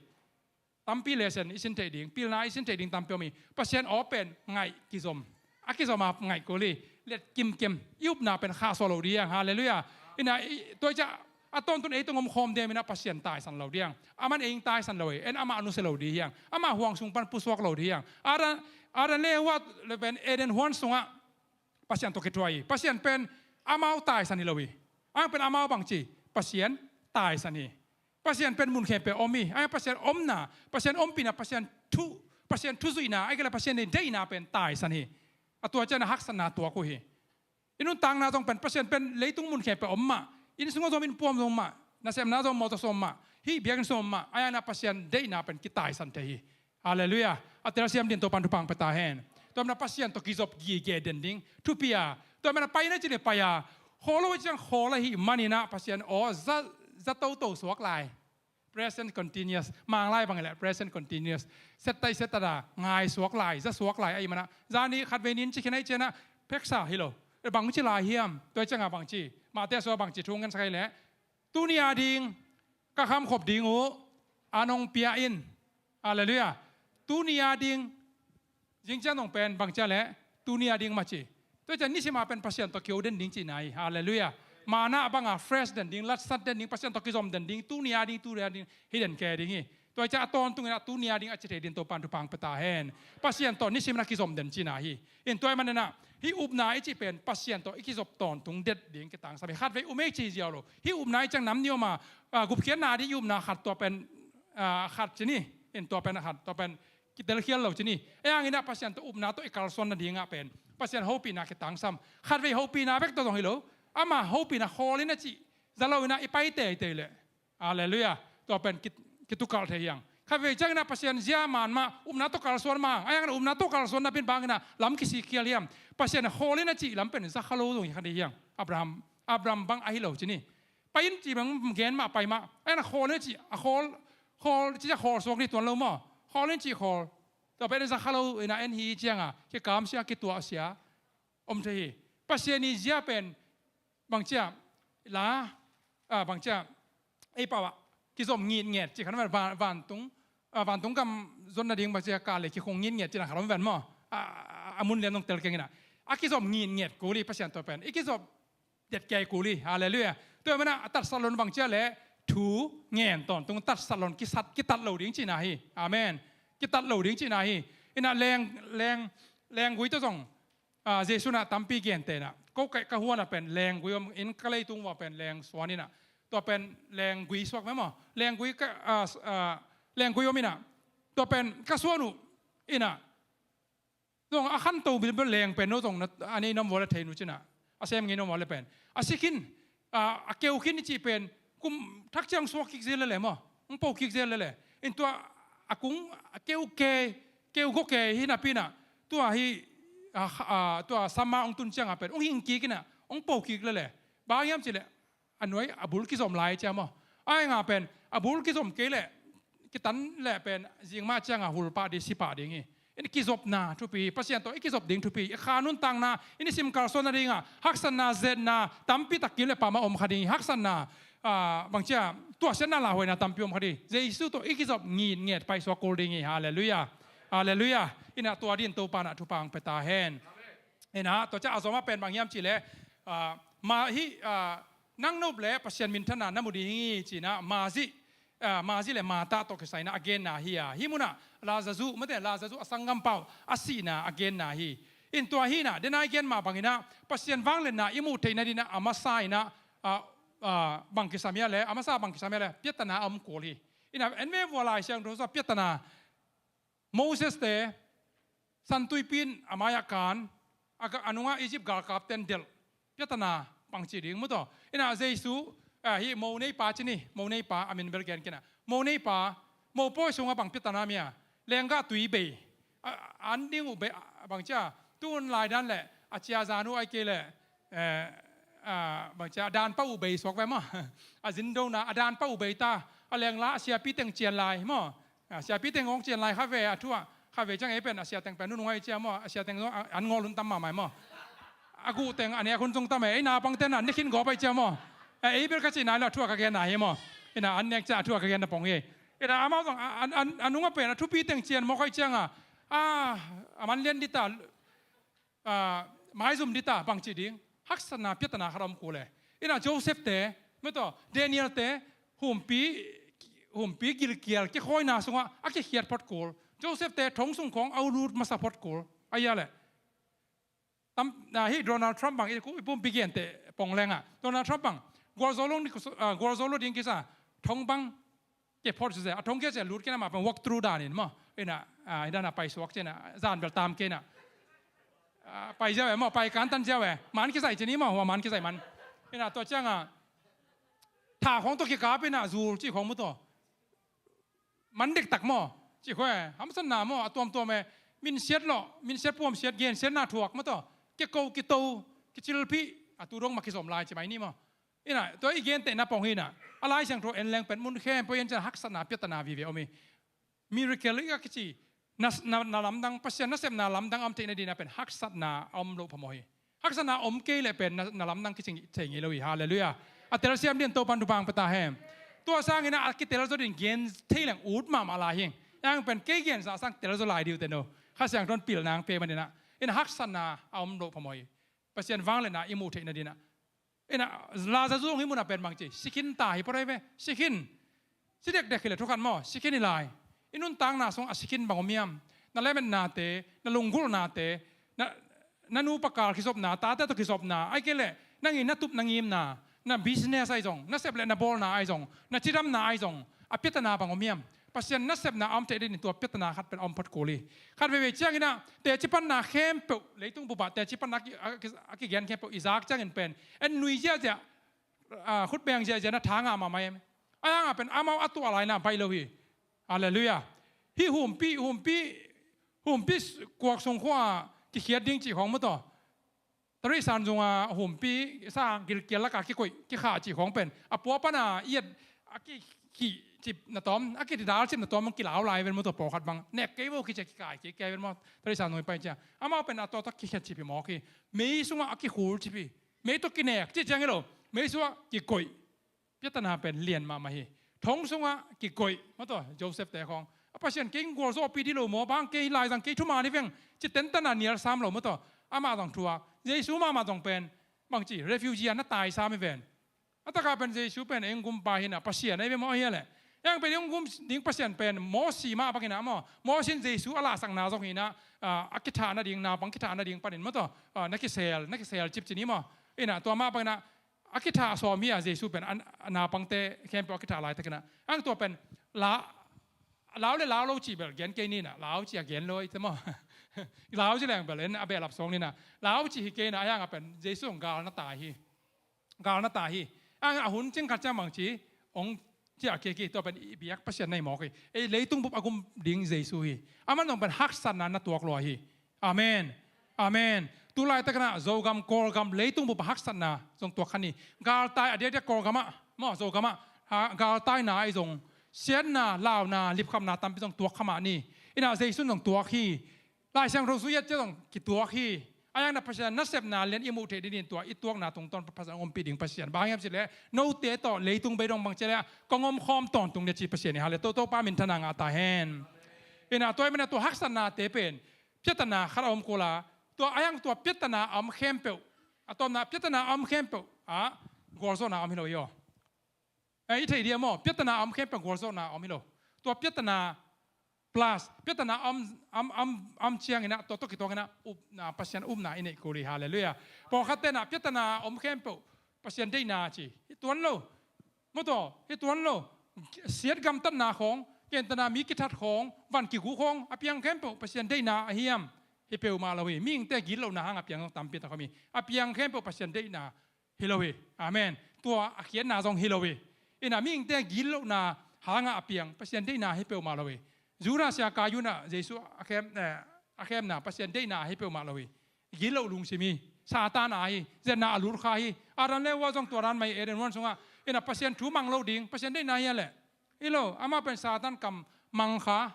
Tampi lesson i sin theih ding, pilna i sin theih ding tampi om hi. Pasian aw pen ngaih kizom. A kizom a ngaih kul hi. Let kimkem. I upna pen khahsuah lo ding hi hang. Halleluiah. In ah, i, tua ciang a tawntung ei tung om khawm diam in ah Pasian taisan lo ding hi hang. Aman ei hong taisan lo hi. En amah nusia lo ding hi hang. Amah huang sung pan pusuak lo ding hi hang. Adam, Adam le Hawa le pen Eden huan sungah Pasian tawh kithuah hi. Pasian pen amau taisan hi lo hi. A hiang pen amau bangci, Pasian taisan hi. Pasian pen mun khempeuh om hi. A hiang Pasian omna, Pasian ompihna, Pasian thu, Pasian thuzuihna, ahih kei leh Pasian deihna pen taisan hi. A tua ciang a haksatna tuak uh hi. I nuntakna zong pen Pasian pen leitung mun khempeuh om mah, inn sungah zong, inn puam zong mah, nasepna zong, mawtaw sawm mah, hih biakinn sawm mah, a iang na Pasian deihna pen kitaisan thei hi. Halleluiah. A telsiam dingin Topan thupha pia ta hen. Tua mana Pasian tawh kizop gige den ding thupi a, tua mana pai na ci le pai a, khawl lo ciang khawl ahih manin ah Pasian aw za, za toto suak lai. Present continuous. Manglai bang le present continuous. Set tai set tada ngai suak lai, za suak lai ahih mana, zani khatvei nin ci khin ahih ciangin ah pheksa hi lo. Bang ci lai hiam? Tua ciangah bang ci, Mate sua bang ci thu ngen sak ai le, tuni a ding ka khamkhop ding uh a nong pia in. Halleluiah. Tuni a ding, zing ciang nong pen bang cia le, tuni a ding mah ci. Tua ciang nisim a pen Pasian tawh kio den ding cihna hi. Halleluiah. Mana banga fresh den ding, latsat den ding, Pasian tawh kizom den ding, tuni a ding, tuni a ding hi den ke ding hi. Tua ciang a tawntungin ah tuni a ding a ci thei dingin Topan thupha pia ta hen. Pasian tawh nisim na kizom den cihna hi. In tua ahih manin ah hih upna i cih pen Pasian tawh i kizop tawntung det ding kitangsam hi. Khatvei um ei ci ziau lo. Hih upna i ciang nam nih om a, a, gupkhiatna ding i upna khat tua pen, a, khat ci ni. In tua pen khat, tua pen kitelkhial lo ci ni. A iang in ah Pasian tawh upna tawh i kalsuan nadingah pen Pasian hopihna kitangsam. Khatvei hopihna bek tawh zong hi lo. Ama hopihna khawl in a cih za lo in ah i pai teitei leh, halleluiah, tua pen ki, kitukalh thei hi hang. Khatvei ciangin ah Pasian zia man mah, upna tawh kalsuan mah hang. A iang in ah upna tawh kalsuan napi in bang in ah lam kisikkhial hiam? Pasian khawl in a cih lam pen za kha lo zong hi kha ding hi hang. Abraham, Abraham bang ahi lo ci ni. Pai in ci bang gen mah pai mah. A iang in ah khawl in a cih, a khawl, khawl ci a khawl suak ni tuan lo maw. Khawl in cih khawl. Tua pen za kha lo in ah en hi ciangah kikamsia, kituahsia om thei hi. Pasian i zia pen bang cia la, a, bang cia ei pau ah kizom ngitnget ci khan van, vantung, a, vantung gam zon nading bang cia ka le kikhong ngitnget ci na khan om ven maw. A, a, a mun lian zong tel keng in ah a kizom ngitnget kul hi Pasian tawh pen. I kizop det kei kul hi. Halleluiah. Tua mana a tatsat lo in bang cia le thu ngen tawntung tatsat lo in kisat, kitat lo ding cihna hi. Amen. Kitat lo ding cihna hi. In ah leng, leng, lenggui tawh zong, a, Jesu in ah tampi gente in ah, ko ka, ka huan ah pen lenggui om in, ka leitung vua pen leng suan in ah, tua pen lenggui suak mah maw. Lenggui ka, a, a, lenggui om in ah, tua pen ka suan uh in ah, zong a khanto bilbel leng pen no zong na, a nei nuam vua le thei nu ci in ah, a sem ngei nuam vua le pen a si khin, a, a keu khin i cih pen kum thak ciang suak kik zel lele maw, hong po kik zel lele. In tua a kung a keu ke, keu go ke hi napi in ah, tua hi, a, a, tua sama hong tun ciangah pen hong hing kik in ah hong po kik lele. Bang hiam cih leh a nuai a bul kizom lai cia maw. A iang a pen a bul kizom kei leh kitan leh pen zing mah ciangah hul pah ding, si pah ding hi. In kizopna thupi hi. Pasian tawh i kizop ding thupi hi. I kha nuntakna, i nisim kalsuan nadingah haksatna, zetna tampi tak kim le pam a om kha ding hi. Haksatna, a, bang cia, tuahsiatna, lauhuaina tampi om kha ding hi. Jesu tawh i kizop ngitnget paisuak kul ding hi. Halleluiah. Halleluiah. In ah tua dingin Topa in ah thupha hong pia ta hen. In ah tua ciang a zom a pen bang hiam cih leh, a, ma hi, a, nang nop leh Pasian minthanna na mu ding hi ci in ah, Mari, a, Mari le Martha tawh kisai in ah a genna hi a. Hih mun ah Lazarus, mate, Lazarus a sanggampa uh a sihna a genna hi. In tua hi in ah, den a i gen mah bang in ah Pasian vangliatna i muh theih nadingin ah a masa in ah, a, a, bang kisam hia leh, a masa bang kisam hia leh, piatana a om kul hi. In ah en ve vua, Lai Siangtho sungah piatana, Moses te San Tuipi in a mai-ah kan, a, a nungah Egypt galkapte'n delh, piatana bang ci ding maw taw. In ah Jesu, a, hih mo neipa ci ni, mo neipa a min bel gen kei in ah. Mo neipa, mopawi sungah bang piatana om hia? Lenggah tui bei, a, an ding uh bei, a, bang cia, tu-in lai dan leh a cia zan uh ahih kei leh, eh, a, bang cia, a danpah uh bei suak ve maw. A zindona, a danpah uh bei ta, a lengla a siapi teng cian lai maw. A, siapi teng hong cian lai kha ve, a thu ah, kha ve ciang ei pen a sia teng pen nunung ahih cia maw, a sia teng zong a, an ngawl hun tam mahmah maw. A guh teng a nek hun zong tam e, ei naupangte'n a nek khin gawp ahih cia maw. E, ei bel ka cih nai lo, a thu ah ka genna hi maw. In ah an nek ciang a thu ah ka genna pong hi. In ah amau zong a, a, a, a nungah pen a thupi teng cian mawk ahih ciangah, a, a man lian ding ta, a, maizum ding ta, bang ci ding. Haksatna, piatana khat a om kul e. In ah Joseph te, maw taw, Daniel te, humpi, humpi gilkial kikhawina sungah a kikhiat phot kul. Joseph te thong sung khawng a lut masa phot kul. A hia leh, tam, a, hih Donald Trump bang, i, i pumpi gente pong lengah, Donald Trump bang gualzo lo ni, a, gualzo lo ding kisa, thong bang ke phot sese, a thong ke se lut kei in ah, mah pen walk through danin maw. In ah, a, i dan a paisuak ci in ah, zan bel tam kei in ah. a, pai ziau e maw, pai kantan ziau e. Man kisai ci ni maw, hua man kisai man. Ina tua ciangah tha khawng tawh kikap ina zul cih khawng maw tawh man dektak maw, cih khawng e, hamsatna maw, a tuamtuam e, minsiat lawh, minsiat puamsiat, gensiatna thuak maw tawh, kiko kito, kicilphih, a tu dong mah kizom lai ci mai ni maw. Ina tua i gentehna pawng hi ina, a Lai Siangtho en leng pen mun khempeuh i en ciang haksatna, piatana vive om hi. Miracle i a kici na, na, na lamdang, Pasian nasepna lamdang a om theihna dingin a pen haksatna a om loh phamawh hi. Haksatna om kei leh pen na, na lamdang kici thei ngei lo hi. Halleluiah. A telsiam dingin Topan thupha pia ta hen. Tua sangin a kitel zaw dingin gen thei leng ut mahmah lai hi. Ang pen kei gensa sang tel zaw lai ding uh te no. Kha Siangtho in pilna hong pia manin a, ina haksatna a om loh phamawh hi. Pasian vangliatna i muh theihna dingin a. Ina, Lazarus zong hi mun a pen bang ci, si khin ta hi pawh hi ve, si khin. Si dekdek hi leh thukhat maw, si khin hi lai. I nuntakna sungah si khin bang om hiam? Na lametnate, na lunggulhnate, na, na nupa kal kizopna, tate tawh kizopna, ahih kei leh nang i na tup na ngimna, na business ahi zong, na sep leh na bawlna ahi zong, na cidamna ahi zong, a piatana bang om hiam? Pasian nasepna a om theih dingin tua piatana khat pen a om phot kul hi. Khat veivei ciangin a, teci panna khempeuh, leitung bupah teci panna a ki, a ki, a kigen khempeuh i zak ciangin pen en nui ziahziah, a, khut beng ziahziah na tha ngah mahmah hi. A hangah pen amau a tuah lai-in a baih lo hi. Halleluiah. Hih humpi, humpi, humpi kuak sung khua kikhiat ding cih khawng maw tawh. Tarisan zunga humpi sa gilkial lakah kikoih, kikhah cih khawng pen a pua pana i et, a kikhih cip na tawm, a kidal cip na tawm kilau lai ven maw tawh, pawlkhat bang nek kei vo kici a kikai kei kei ven maw. Tarisan zung i pai ciang amau pen a tua tawh kikhiat cip hi mawk hi. Mei sungah a kikhul cip hi. Mei tawh kinek cih ciang hi lo. Mei sungah kikoih. Piatana pen lian mahmah hi. Thong sungah kikoih maw tawh, Joseph te khawng. A Pasian kei gualzawhpih dih lo maw, bang kei laizang kei thuman hi veng ci tentana nial sam lo maw tawh. Amah zong thuak. Jesu mahmah zong pen bang ci, refugee a na tai sam hi ven. A takah pen Jesu pen ei hong gumpa hi ina, Pasian ahi ve maw, ahi a leh. Ei hong pen ei hong gum ding Pasian pen Mosi mah bang ina maw. Mosi in Jesu a lahsakna zong hi ina, a, a kithah nading, naupang kithah nading panin maw tawh, a, na kisel, na kisel cip ci ni maw. Ina tua mah bang ina, a kithah sawm hi a, Jesu pen a, a naupangte khempeuh a kithah laitakin a. Ang tua pen la, lau le lau lo cih bel gen kei ni ina, lau cih a gen lo i te maw. Lau cih leng bel en a behlap sawng ni ina. Lau cih hi kei ina, a hangah pen Jesu hong gal na tai hi. Gal na tai hi. Ang a hun cing khat ciang bang ci, hong ciah kik hi, tua pen i biak Pasian na hi mawk hi. Ei leitung bup a gum ding Jesu hi. Aman zong pen haksatna na tuak lua hi. Amen. Amen. Tu laitakin a Zogam, Kawlgam, leitung bup a haksatna zong tuak kha ni. Galtai a diakdiak Kawlgam ah maw, Zogam ah, ha, galtaina ahi zong, siatna, launa, lipkhamna tampi zong tuak kha mah ni. Ina Jesu in zong tuak hi. Lai Siangtho sung i et ciang zong kituak hi. A hang ina Pasian nasepna lian i muh theih dingin tua i tuakna tungtawn Pasian hong ompih ding Pasian. Bang hiam cih leh note tawh leitung bei dong bang ci leh kong om khawm tawntung ding ci Pasian hi. Hallelujah. Topa minthanna ngah ta hen. Ina tua ahih manin tua haksatnate pen piatana khat a om kul a, tua a hang tua piatana a om khempeuh, a tawpna piatana a om khempeuh ah gualzawhna a om hi lo hi aw. Eh, i theih ding a maw, piatana a om khempeuh gualzawhna a om hi lo. Tua piatana plus, piatana a om, a om, a om, a om ciangin a, tua tawh kituakin a upna, Pasian upna i neih kul hi. Hallelujah. Pawlkhatte in a piatana a om khempeuh Pasian deihna ci hi tuan lo. Maw tawh, hi tuan lo. Siat gamtatna khawng, gentehna mi kithat khawng, van kigu khawng, a piang khempeuh Pasian deihna ahi hiam? Hi peuhmah lo hi. Mihingte gitlohna hang a piang tampi tak om hi. A piang khempeuh Pasian deihna hi lo hi. Amen. Tua a khiatna zong hi lo hi. Ina mihingte gitlohna hangah a piang Pasian deihna hi peuhmah lo hi. Judas Iskariot in a Jesu a khem, eh, a khemna Pasian deihna hi peuhmah lo hi. Gitloh lungsim hi. Satan a hi. Zetna a lut kha hi. Adam le Eva zong tua dan mah hi, Eden huan sungah. Ina Pasian thu mang lo ding, Pasian deihna hi a leh. Hi lo, amah pen Satan kam mang kha.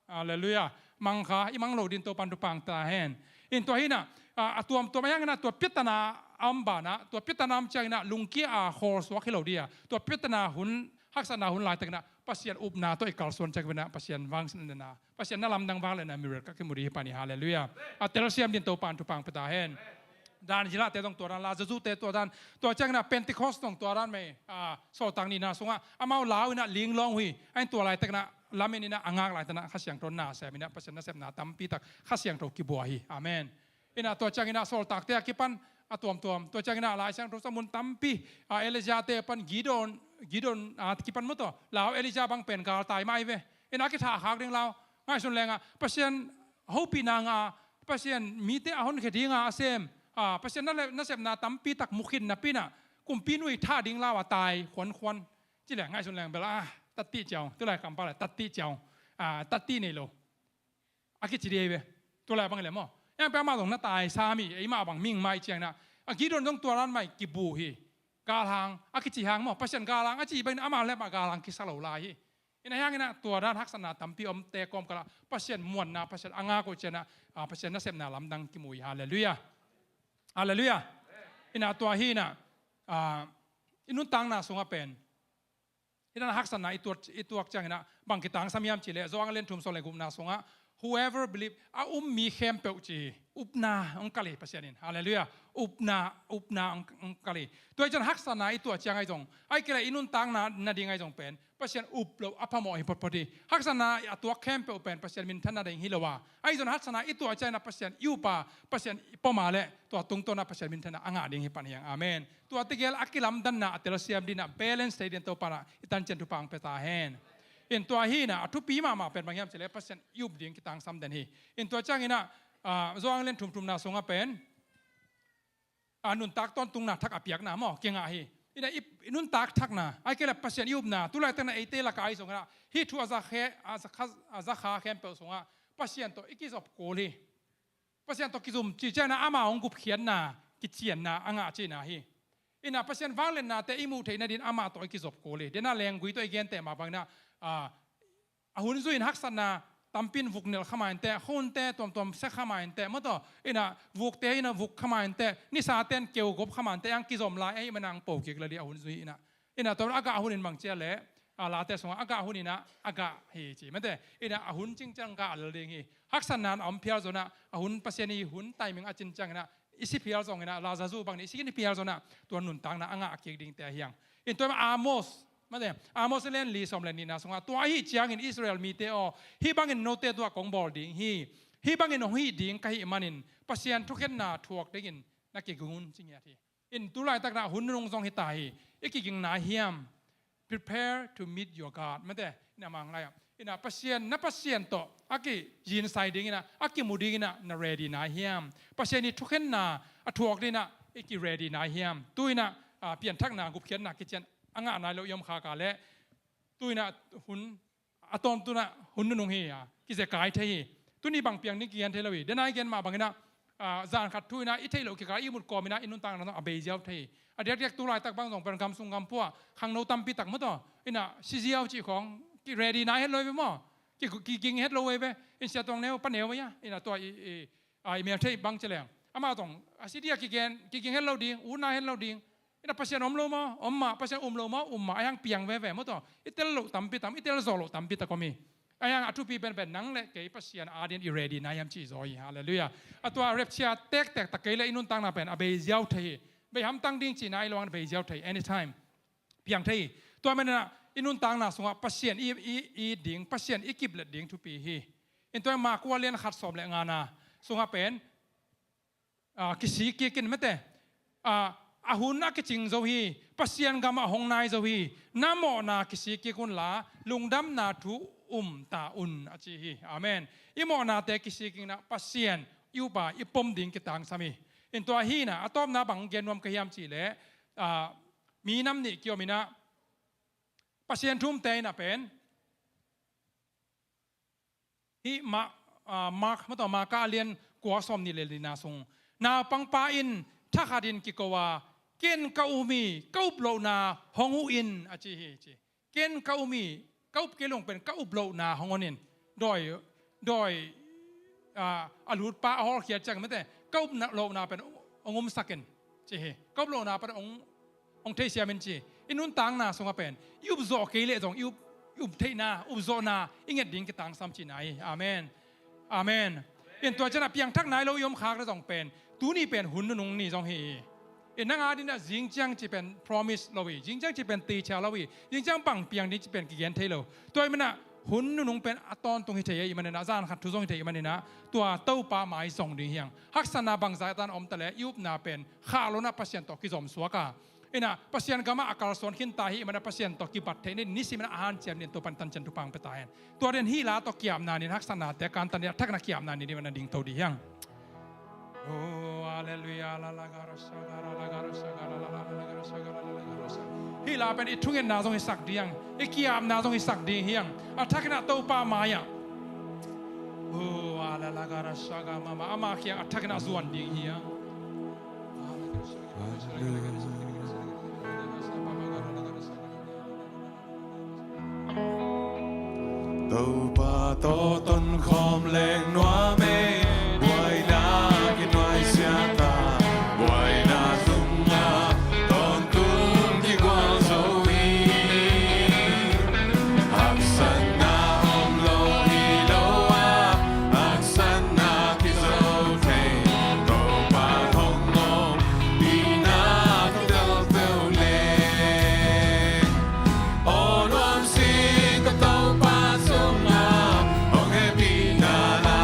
Hallelujah. Mang kha, i mang loh dingin Topan thupha pia ta hen. In tua hi ina, a, a tuamtuam a hi hangin a tua piatana a om banah, tua piatana a om ciangin a lungkia a khawlsuak hi lo ding a. Tua piatana hun, haksatna hun laitakin a Pasian upna tawh i kalsuan ciangin a Pasian vangliatna, Pasian na lamdang vangliatna miracle ka kimu ding hi pah ni. Hallelujah. A telsiam dingin Topan thupha pia ta hen. Dan Zila te zong tua dan, Lazarus te tua dan, tua ciangin a Pentecost zong tua dan mah hi, a, Sawltak nihna sungah amau lau in a linglawng uh hi, a in tua laitakin a lamen in a a ngak laitakin a Kha Siangtho na sem in a Pasian nasepna tampi tak Kha Siangtho kibua hi. Amen. Ina tua ciangin a sawltakte a kipan a tuamtuam, tua ciangin a Lai Siangtho sung mun tampi, a, Elijah te pan Gideon, Gideon a kipan maw tawh, lau Elijah bang pen galtai mah hi ve. Ina a kithah khak ding lau, ngaihsun leng a Pasian hopihna ngah a, Pasian mite a honkhia dinga a sem, a, Pasian na le, nasepna tampi tak mukhin napi inah kumpi nui thah ding lau a tai khuankhuan. Ci leng ngaihsun leng bel a, tatti ciau, tulai kampau le tatti ciau, a, tatti nei lo. A kici dih hi ve. Tulai bang le maw, eng pe amah zong na tai sam hi, eimah bang ming mai ciang inah, a Gideon zong tua dan mah kibu hi. Galhang a kici hang maw, Pasian galhang a ci bang inah amah le mah galhang kisa lo lai hi. Inah hiang inah tua dan haksatna tampi omte kawmkalah Pasian muanna, Pasian a ngak uh cianah, a, Pasian nasepna lamdang kimu hi. Halleluiah. Halleluiah. Inah tua hi inah, a, i nuntakna sungah pen, hi dan haksatna i tuak, i tuak ciang inah bang kitangsam hiam cih leh, Johan lian thum sawm le gukna sungah, whoever believe, a um mi khempeuh ci hi. Upna hong kal hi Pasian in. Halleluiah. Upna, upna hong, hong kal hi. Tua hi ciang haksatna i tuak ciang ahi zong, ahih kei leh i nuntakna nading ahi zong pen Pasian up loh a phamawh hi photphot hi. Haksatna a tuak khempeuh pen Pasian minthanna ding hi lo a, ahi zong haksatna i tuak ciang inah Pasian i up a, Pasian i pom a leh tua tungtawn ah Pasian minthanna a ngah ding hi pan hi hang. Amen. Tua tegel a kilamdanna a telsiam ding inah, balance thei ding in Topa inah i tancian thupha hong pia ta hen. In tua hi inah a thupi mahmah pen bang hiam cih leh Pasian i up ding kitangsam den hi. In tua ciang inah, a, Johan lian thum thumna sungah pen, a, nuntak tawntungna thak a piakna maw kingah hi. Inah i, i nuntak thakna, ahih kei leh Pasian i upna, tulaitak inah eite lakah ahi zong inah hih thu a za khe, a za kha, a za kha khempeuh sungah Pasian tawh i kizop kul hi. Pasian tawh kizom cih ciang inah amah hong gupkhiatna, kicianna a ngah cihna hi. Inah Pasian vangliatnate i muh theih nading in amah tawh i kizop kul hi. Dena lenggui tawh i genteh mah bang inah, a, a hun zui in haksatna tampi in vuk nelh kha ma inteh, khuante tuamtuam sia kha ma inteh, maw tawh, inah vukte inah vuk kha ma inteh, nisate in keu gop kha ma inteh, a hang kizom lai ahih manin a hong po kik lel hi a hun zui inah. Inah tua a gah hun in bang ci a leh, a, Late sungah a gah hun inah a gah hi ci mate. Inah a hun cingciang gah lel ding hi. Haksatna in a om phial zong inah, a hun, Pasian i hun timing a cin ciang inah i si phial zong inah, Lazarus bang in i si khin phial zong inah tua nuntakna a ngah kik dingte ahi hang. In tua mah Amos, mate, Amos lian li sawm le nihna sungah, tua ahih ciangin Israel mite aw, hih bangin note tungah kong bawl ding hi. Hih bangin hong hih ding ka hih manin Pasian thukhenna thuak dingin na kiging un, ci ngiat hi. In tulaitak inah hun nunung zong hi ta hi. I kiging nai hiam? Prepare to meet your God. Mate, inah a mang lai ah, inah Pasian, na Pasian tawh a kizinsai ding inah, a kimu ding inah na ready nai hiam? Pasian i thukhenna a thuak ding inah i ki ready nai hiam? Tu inah, a, pianthakna, gupkhiatna kician a ngah nai lo i om khak a leh, tu inah hun a tawntung inah hun nunung hi a, kizekai thei hi. Tuni bang piang ding kigen thei lo hi. Dena i gen mah bang inah, a, zan khat thu inah i theih loh kikal i mut kawm inah i nuntakna zong a bei ziau thei hi. A diakdiak tulaitak bang zong pen gam sung gam pua ah khangno tampi tak, maw tawh, inah si ziau cih khawng ki ready nai het lo hi ve maw. Ki, kiging het lo hi ve. In Sia Tuang Neu, Pa Neu, ia, inah tua i, i, a, i mel thei bang ci leng, amah zong a si dih a kigen, kiging het lo ding, ut nai het lo ding. Inah Pasian om lo maw? Om mah. Pasian um lo maw? Um mah. Ahi hang piang veve, maw tawh. I tel loh tampi tam, i tel zawh loh tampi tak om hi. Ahi hang a thupi penpen nang le kei Pasian adingin i ready nai hiam cih zaw hi. Halleluiah. A tua rapture tektek tak kei leh i nuntakna pen a bei ziau thei hi. Bei hamtang ding cihna ahi lo hang, bei ziau thei, anytime. Piang thei hi. Tua manin ah i nuntakna sungah Pasian i, i, i ding, Pasian i kiplet ding thupi hi. In tua Mark lian khat sawm le ngana sungah pen, a, kisik kik in, mate. A, a hun a kicing zo hi. Pasian gam ah hong nai zo hi. Na mawhna kisik kik unla, lungdamna thu um ta un, a ci hi. Amen. I mawhnate kisik kik inah Pasian i up a, i pom ding kitangsam hi. In tua hi inah a tawpna bang gen nuam ka hiam cih leh, a, minam nih kiom inah, Pasian thumte inah pen, hih Ma-, a, Mark, maw tawh, Marka lian kua sawm nih le lina sung, naupangpa in thakhatin kiko a, "Ken ka um hi, ka up lohna hong huh in," a ci hi, ci. "Ken ka um hi, ka up kei lo hang pen ka up lohna hong hon in." Dawi, dawi, a, a lutpa a hawlkhiat ciang, mate, "Ka up na, lohna pen hong umsak in," ci hi. "Ka up lohna pen hong, hong theisiam in," ci. I nuntakna sungah pen i up zawh kei leh zong i up, i up theihna, up zawhna i nget ding kitangsam cihna hi. Amen. Amen. In tua ciangah piangthak nai lo i om khak leh zong pen, tuni pen hun nunung ni zong hi. In nang adingin ah zingciang cih pen promise lo hi. Zingciang cih pen teichia lo hi. Zingciang bang piang ding cih pen kigen thei lo. Tua ahih manin ah hun nunung pen a tawntung hi thei ahih manin ah, zan khat thu zong hi thei ahih manin ah, tua Topa mai zong ding hi hang. Haksatna bangzah tan om ta leh, i upna pen khah lo-in ah Pasian tawh kizom suak a. In ah Pasian gamah a kalsuan khin ta ahih manin ah Pasian tawh kibat theih nadingin nisim in ah a hanciam dingin Topa'n tancian thupha hong pia ta hen. Tua den hih la tawh kiapna ni-in, haksatnate kantan dingin, a thakna kiapna ni-in i van a dingto ding hi hang. Oh, hallelujah. La, la, ga, ra, sa, ga, ra, la, ga, ra, sa, ga, ra, la, la, la, ga, ra, sa, ga, ra, la, la, ga, ra, sa. Hih la pen i thungetna zong hisak ding, i ki-apna zong hisak ding hi hang. A thakin ah Topa mai-ah. Oh, a la la ga ra sa ga ma ma. Ama kiang a thakin ah zuan ding hi hang. Topa tawh tonkhawm leng nuam e, buaina kinuaisiat a, buaina sungah tawntung kigualzo hi. Haksatna om lo hi lo a, haksatna kizo thei, Topa thong om, hihna kitel peuh leng. Aw nuamsi ka Topa sungah hong hehpihna la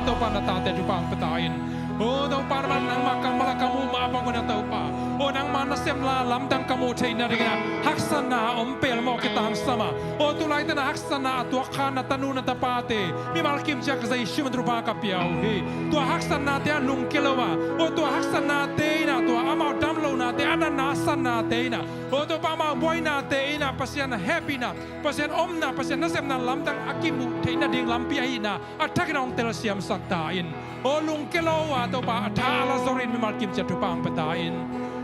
Topa na tate thupha hong pia ta in. O Topa, nangmah kammal a ka muh mah bangin ah Topa, o nangmah nasepna lamdang ka muh theih nadingin ah haksatna a om pelmawh kitangsam a, o tu laitakin ah haksatna a tuak kha na tanu na tapate mimal kimciat Jesu min thupha ka pia uh hi. Tua haksatnate ah lungkia lo a, o tua haksatnate in ah, tua amau dam lonate, a natna a satnate in ah, o Topa, amau buainate in ah Pasian hehpihna, Pasian omna, Pasian nasepna lamdang a kimuh theih nading lampi ahihna a thakin ah hong telsiamsak ta in. O lungkia lo a Topa, a tha a la zorin mimal kimciat thupha hong pia ta in.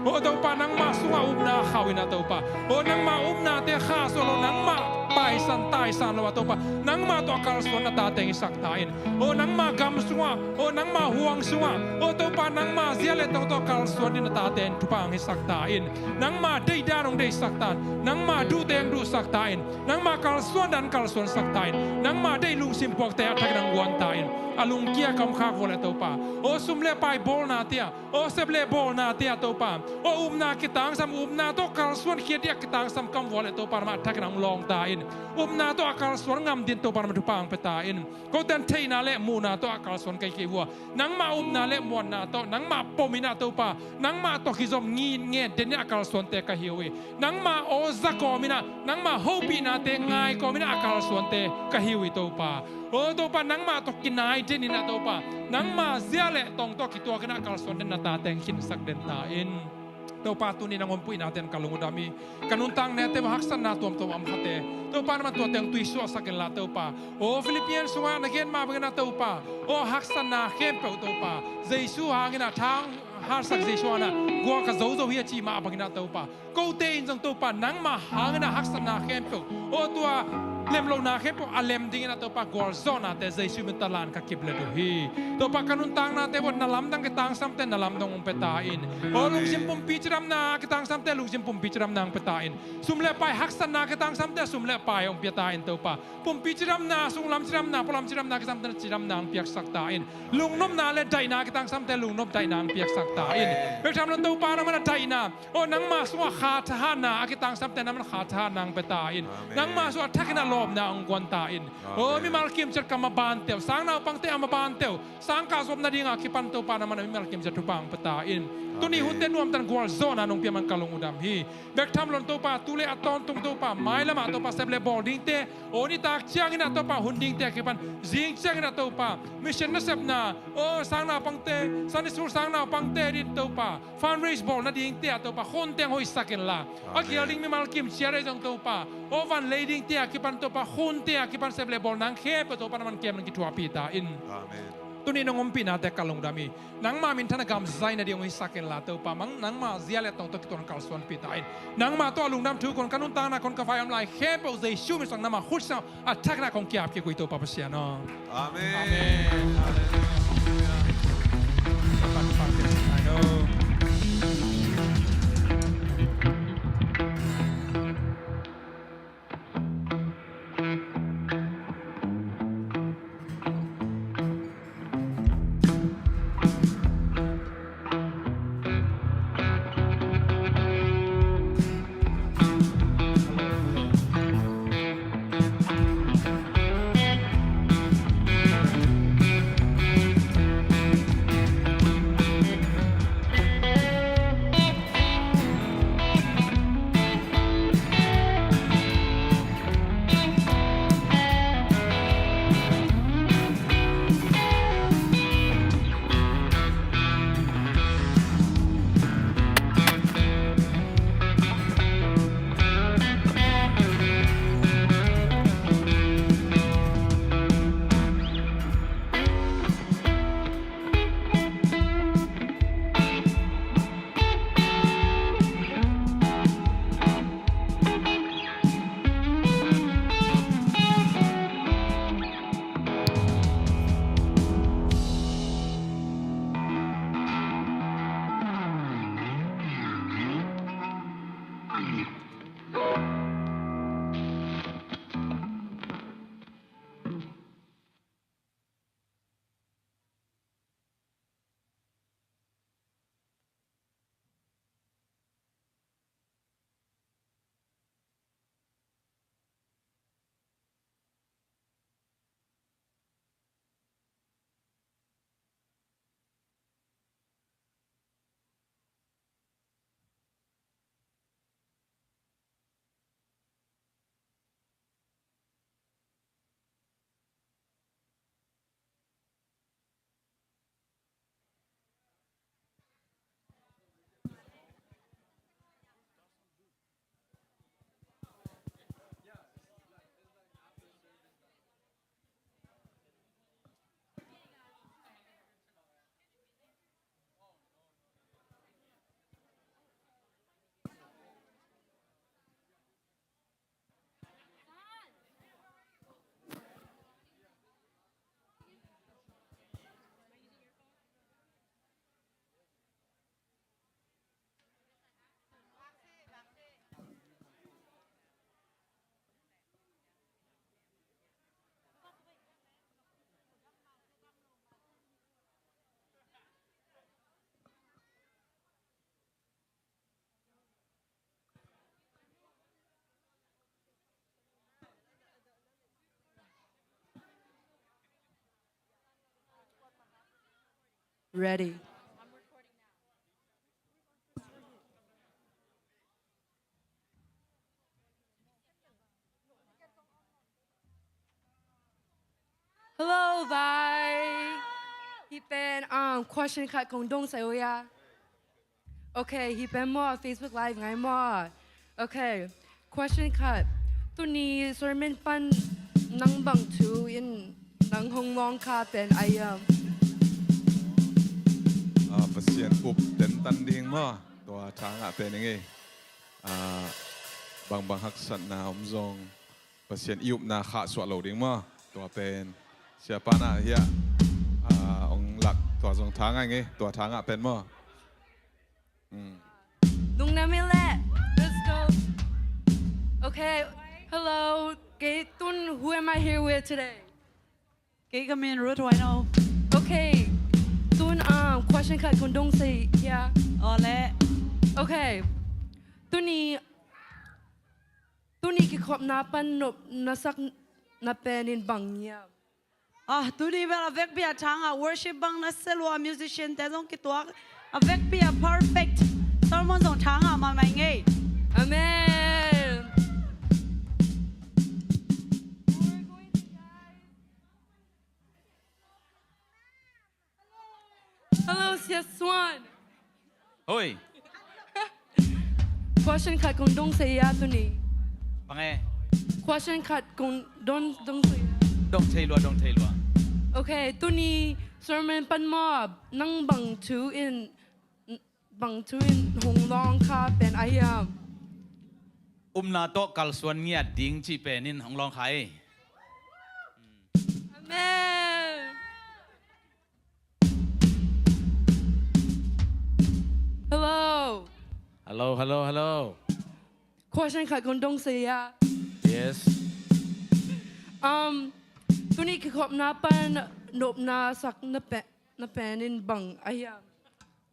O Topa, nangmah sungah upna khauh in ah Topa, o nangmah upnate khahsuah lo, nangmah paisan taisan lo a Topa, nangmah tawh a kalsuan na tate hong hisak ta in. O nangmah gam sungah, o nangmah huang sungah, o Topa, nangmah zia le tong tawh a kalsuan ding na tate in thupha hong hisak ta in. Nangmah deihdan hong deihsak ta in. Nangmah duhte hong duhsak ta in. Nangmah kalsuan dan kalsuansak ta in. Nangmah deih lungsim puakte a thakin hong guan ta in. A lungkia kam khak vua le Topa, o sum le pai bawlnate ah, o sep le bawlnate ah Topa, o upna kitangsam, upna tawh kalsuan khiat ding a kitangsam kam vua le Topa, nangmah a thakin hong lawng ta in. Upna tawh a kalsuan ngam ding Topa, nangmah thupha hong pia ta in. Kote in theihna le muhna tawh a kalsuan kei kei vua, nangmah upna le muanna tawh, nangmah pom in ah Topa, nangmah tawh kizom ngitnget den in a kalsuante ka hi uh hi. Nangmah aw za kawm in ah, nangmah hopihnate ngai kawm in ah a kalsuante ka hi uh hi Topa. O Topa, nangmah tawh kinai den in ah Topa, nangmah zia le tong tawh kituak in ah a kalsuante na tate hong khinsak den ta in. Topa, tuni nang hong puihnate in ka lung uh dam hi. Ka nuntaknate bang haksatna tuamtuam a om khate, Topa, nangmah tuate hong tuisuahsak inla Topa, o Philippian sungah na gen mah bangin ah Topa, o haksatna khempeuh Topa, Jesu hangin ah, tha hong halsak Jesu hangin ah gual ka zo zo hi a cih mah bangin ah Topa, kote in zong Topa, nangmah hangin ah haksatna khempeuh, o tua lemlohna khempeuh a lem dingin ah Topa, gualzawhnate Jesu min tawh lan ka kiplet uh hi. Topa, ka nuntaknate bang na lamdang kitangsamte na lamdang hong pia ta in. O lungsim pumpi cidamna kitangsamte lungsim pumpi cidamna hong pia ta in. Sum le pai haksatna kitangsamte sum le pai hong pia ta in Topa. Pumpi cidamna, sunglam cidamna, pualam cidamna kitangsamte cidamna hong piaksak ta in. Lungnopna le daihna kitangsamte lungnop daihna hong piaksak ta in. Amen. Bek tham lo Topa, nangmah na daihna, o nangmah sungah kha thahatna a kitangsamte nangmah kha thahatna hong pia ta in. Amen. Nangmah sungah a thakin ah lawpna hong guan ta in. Amen. O mimal kimciat ka mabante uh, sangnaupangte a mabante uh, sangkah zuam nading a kipan Topa, nangmah na mimal kimciat thupha hong pia ta in. Tuni hunte nuamtakin gualzawhna nong pia man ka lung uh dam hi. Bek tham lo Topa, tu le a tawntung Topa, mailam ah Topa, sep le bawl dingte, o nitak ciangin ah Topa, hun dingte a kipan zing ciangin ah Topa, mission nasepna, o sangnaupangte, Sunday school sangnaupangte ding Topa, fundraise bawl nadingte ah Topa, khunte hong hoihsak inla, a kial ding mimal kimciat ahi zong Topa, o van lei dingte a kipan Topa, khunte a kipan sep le bawl nang khempeuh Topa, nangmah na kem in kithuahpih ta in. Amen. Tuni nong ompihnate ka lungdam hi. Nangmah minthanna gam zai nading hong hisak inla Topa, mang nangmah zia le tong tawh kituak kalsuanpih ta in. Nangmah tawh a lungdam thu kon ka nuntakna kon ka vai om lai khempeuh Jesu min suang nangmah khut siangtho a thakna kong ki-ap kik uh hi Topa Pasian aw. Amen. Amen. Halleluiah. Halleluiah. Ready. Hello, bye. Hih pen, um, question khat kong dong sa uh hia. Okay, hih pen maw, Facebook Live ngai maw. Okay, question khat. Tuni sermon pan nang bang thu in nang hong lawng kha pen a hiam? Ah, Pasian up tentan ding maw. Tua tha ngah pen i ngei. Ah, bangbang haksatna om zong Pasian i upna khahsuah lo ding maw. Tua pen siapa na hiah, ah, ong lak tua zong tha ngah i ngei. Tua tha ngah pen maw. Mm. Lungdam hi leh. Let's go. Okay. Hello. Kei tun, who am I here with today? Kei ka min Ruth Waino. Okay. Tun, um, question khat kong dong sa hia. Aw leh. Okay. Tuni, tuni kikhopna pan nop na sak na pen in bang hiam? Ah, tuni bel a vekpi a tha ngah, worship bang nasia lua, musician te zong kituak, a vekpi a perfect. Sermon zong tha ngah mahmah i ngei. Amen. Hello, Sia Suan. Hoi. Question khat kong dong sa hia tuni. Bang e? Question khat kong dong, dong sa hia. Dong thei lua, dong thei lua. Okay, tuni sermon pan maw, nang bang thu in, bang thu in hong lawng kha pen a hiam? Upna tawh kalsuan ngiat ding cih pen in hong lawng kha e. Amen. Hello. Hello, hello, hello. Question khat kong dong sa hia. Yes. Um, tuni kikhopna pan nopna sak na pe-, na pen in bang a hiam?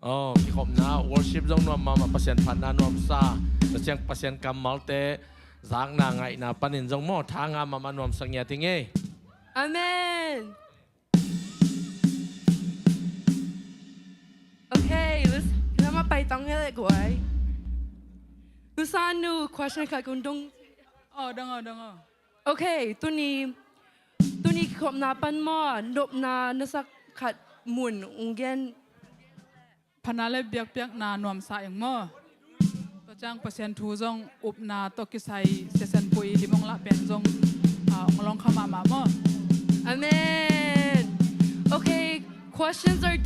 Oh, kikhopna, worship zong nuam mahmah, Pasian phatna nuamsa, Pasian, Pasian kammalte zakna ngaihna panin zong maw, tha ngah mahmah, nuamsa ngiat i ngei. Amen. Okay, let's, lamah pai tang hi leh guai. Nusa nu, question khat kong dong. Oh, dong, oh, dong, oh. Okay, tuni, tuni kikhopna pan maw, nopna na sak khat mun ong gen. Phatna le biakpiakna nuamsa eng maw. Tua ciang Pasian thu zong upna tawh kisai Sia Sian Pui lim ong lah pen zong, ah, ong lawng kha mahmah maw. Amen. Okay, questions are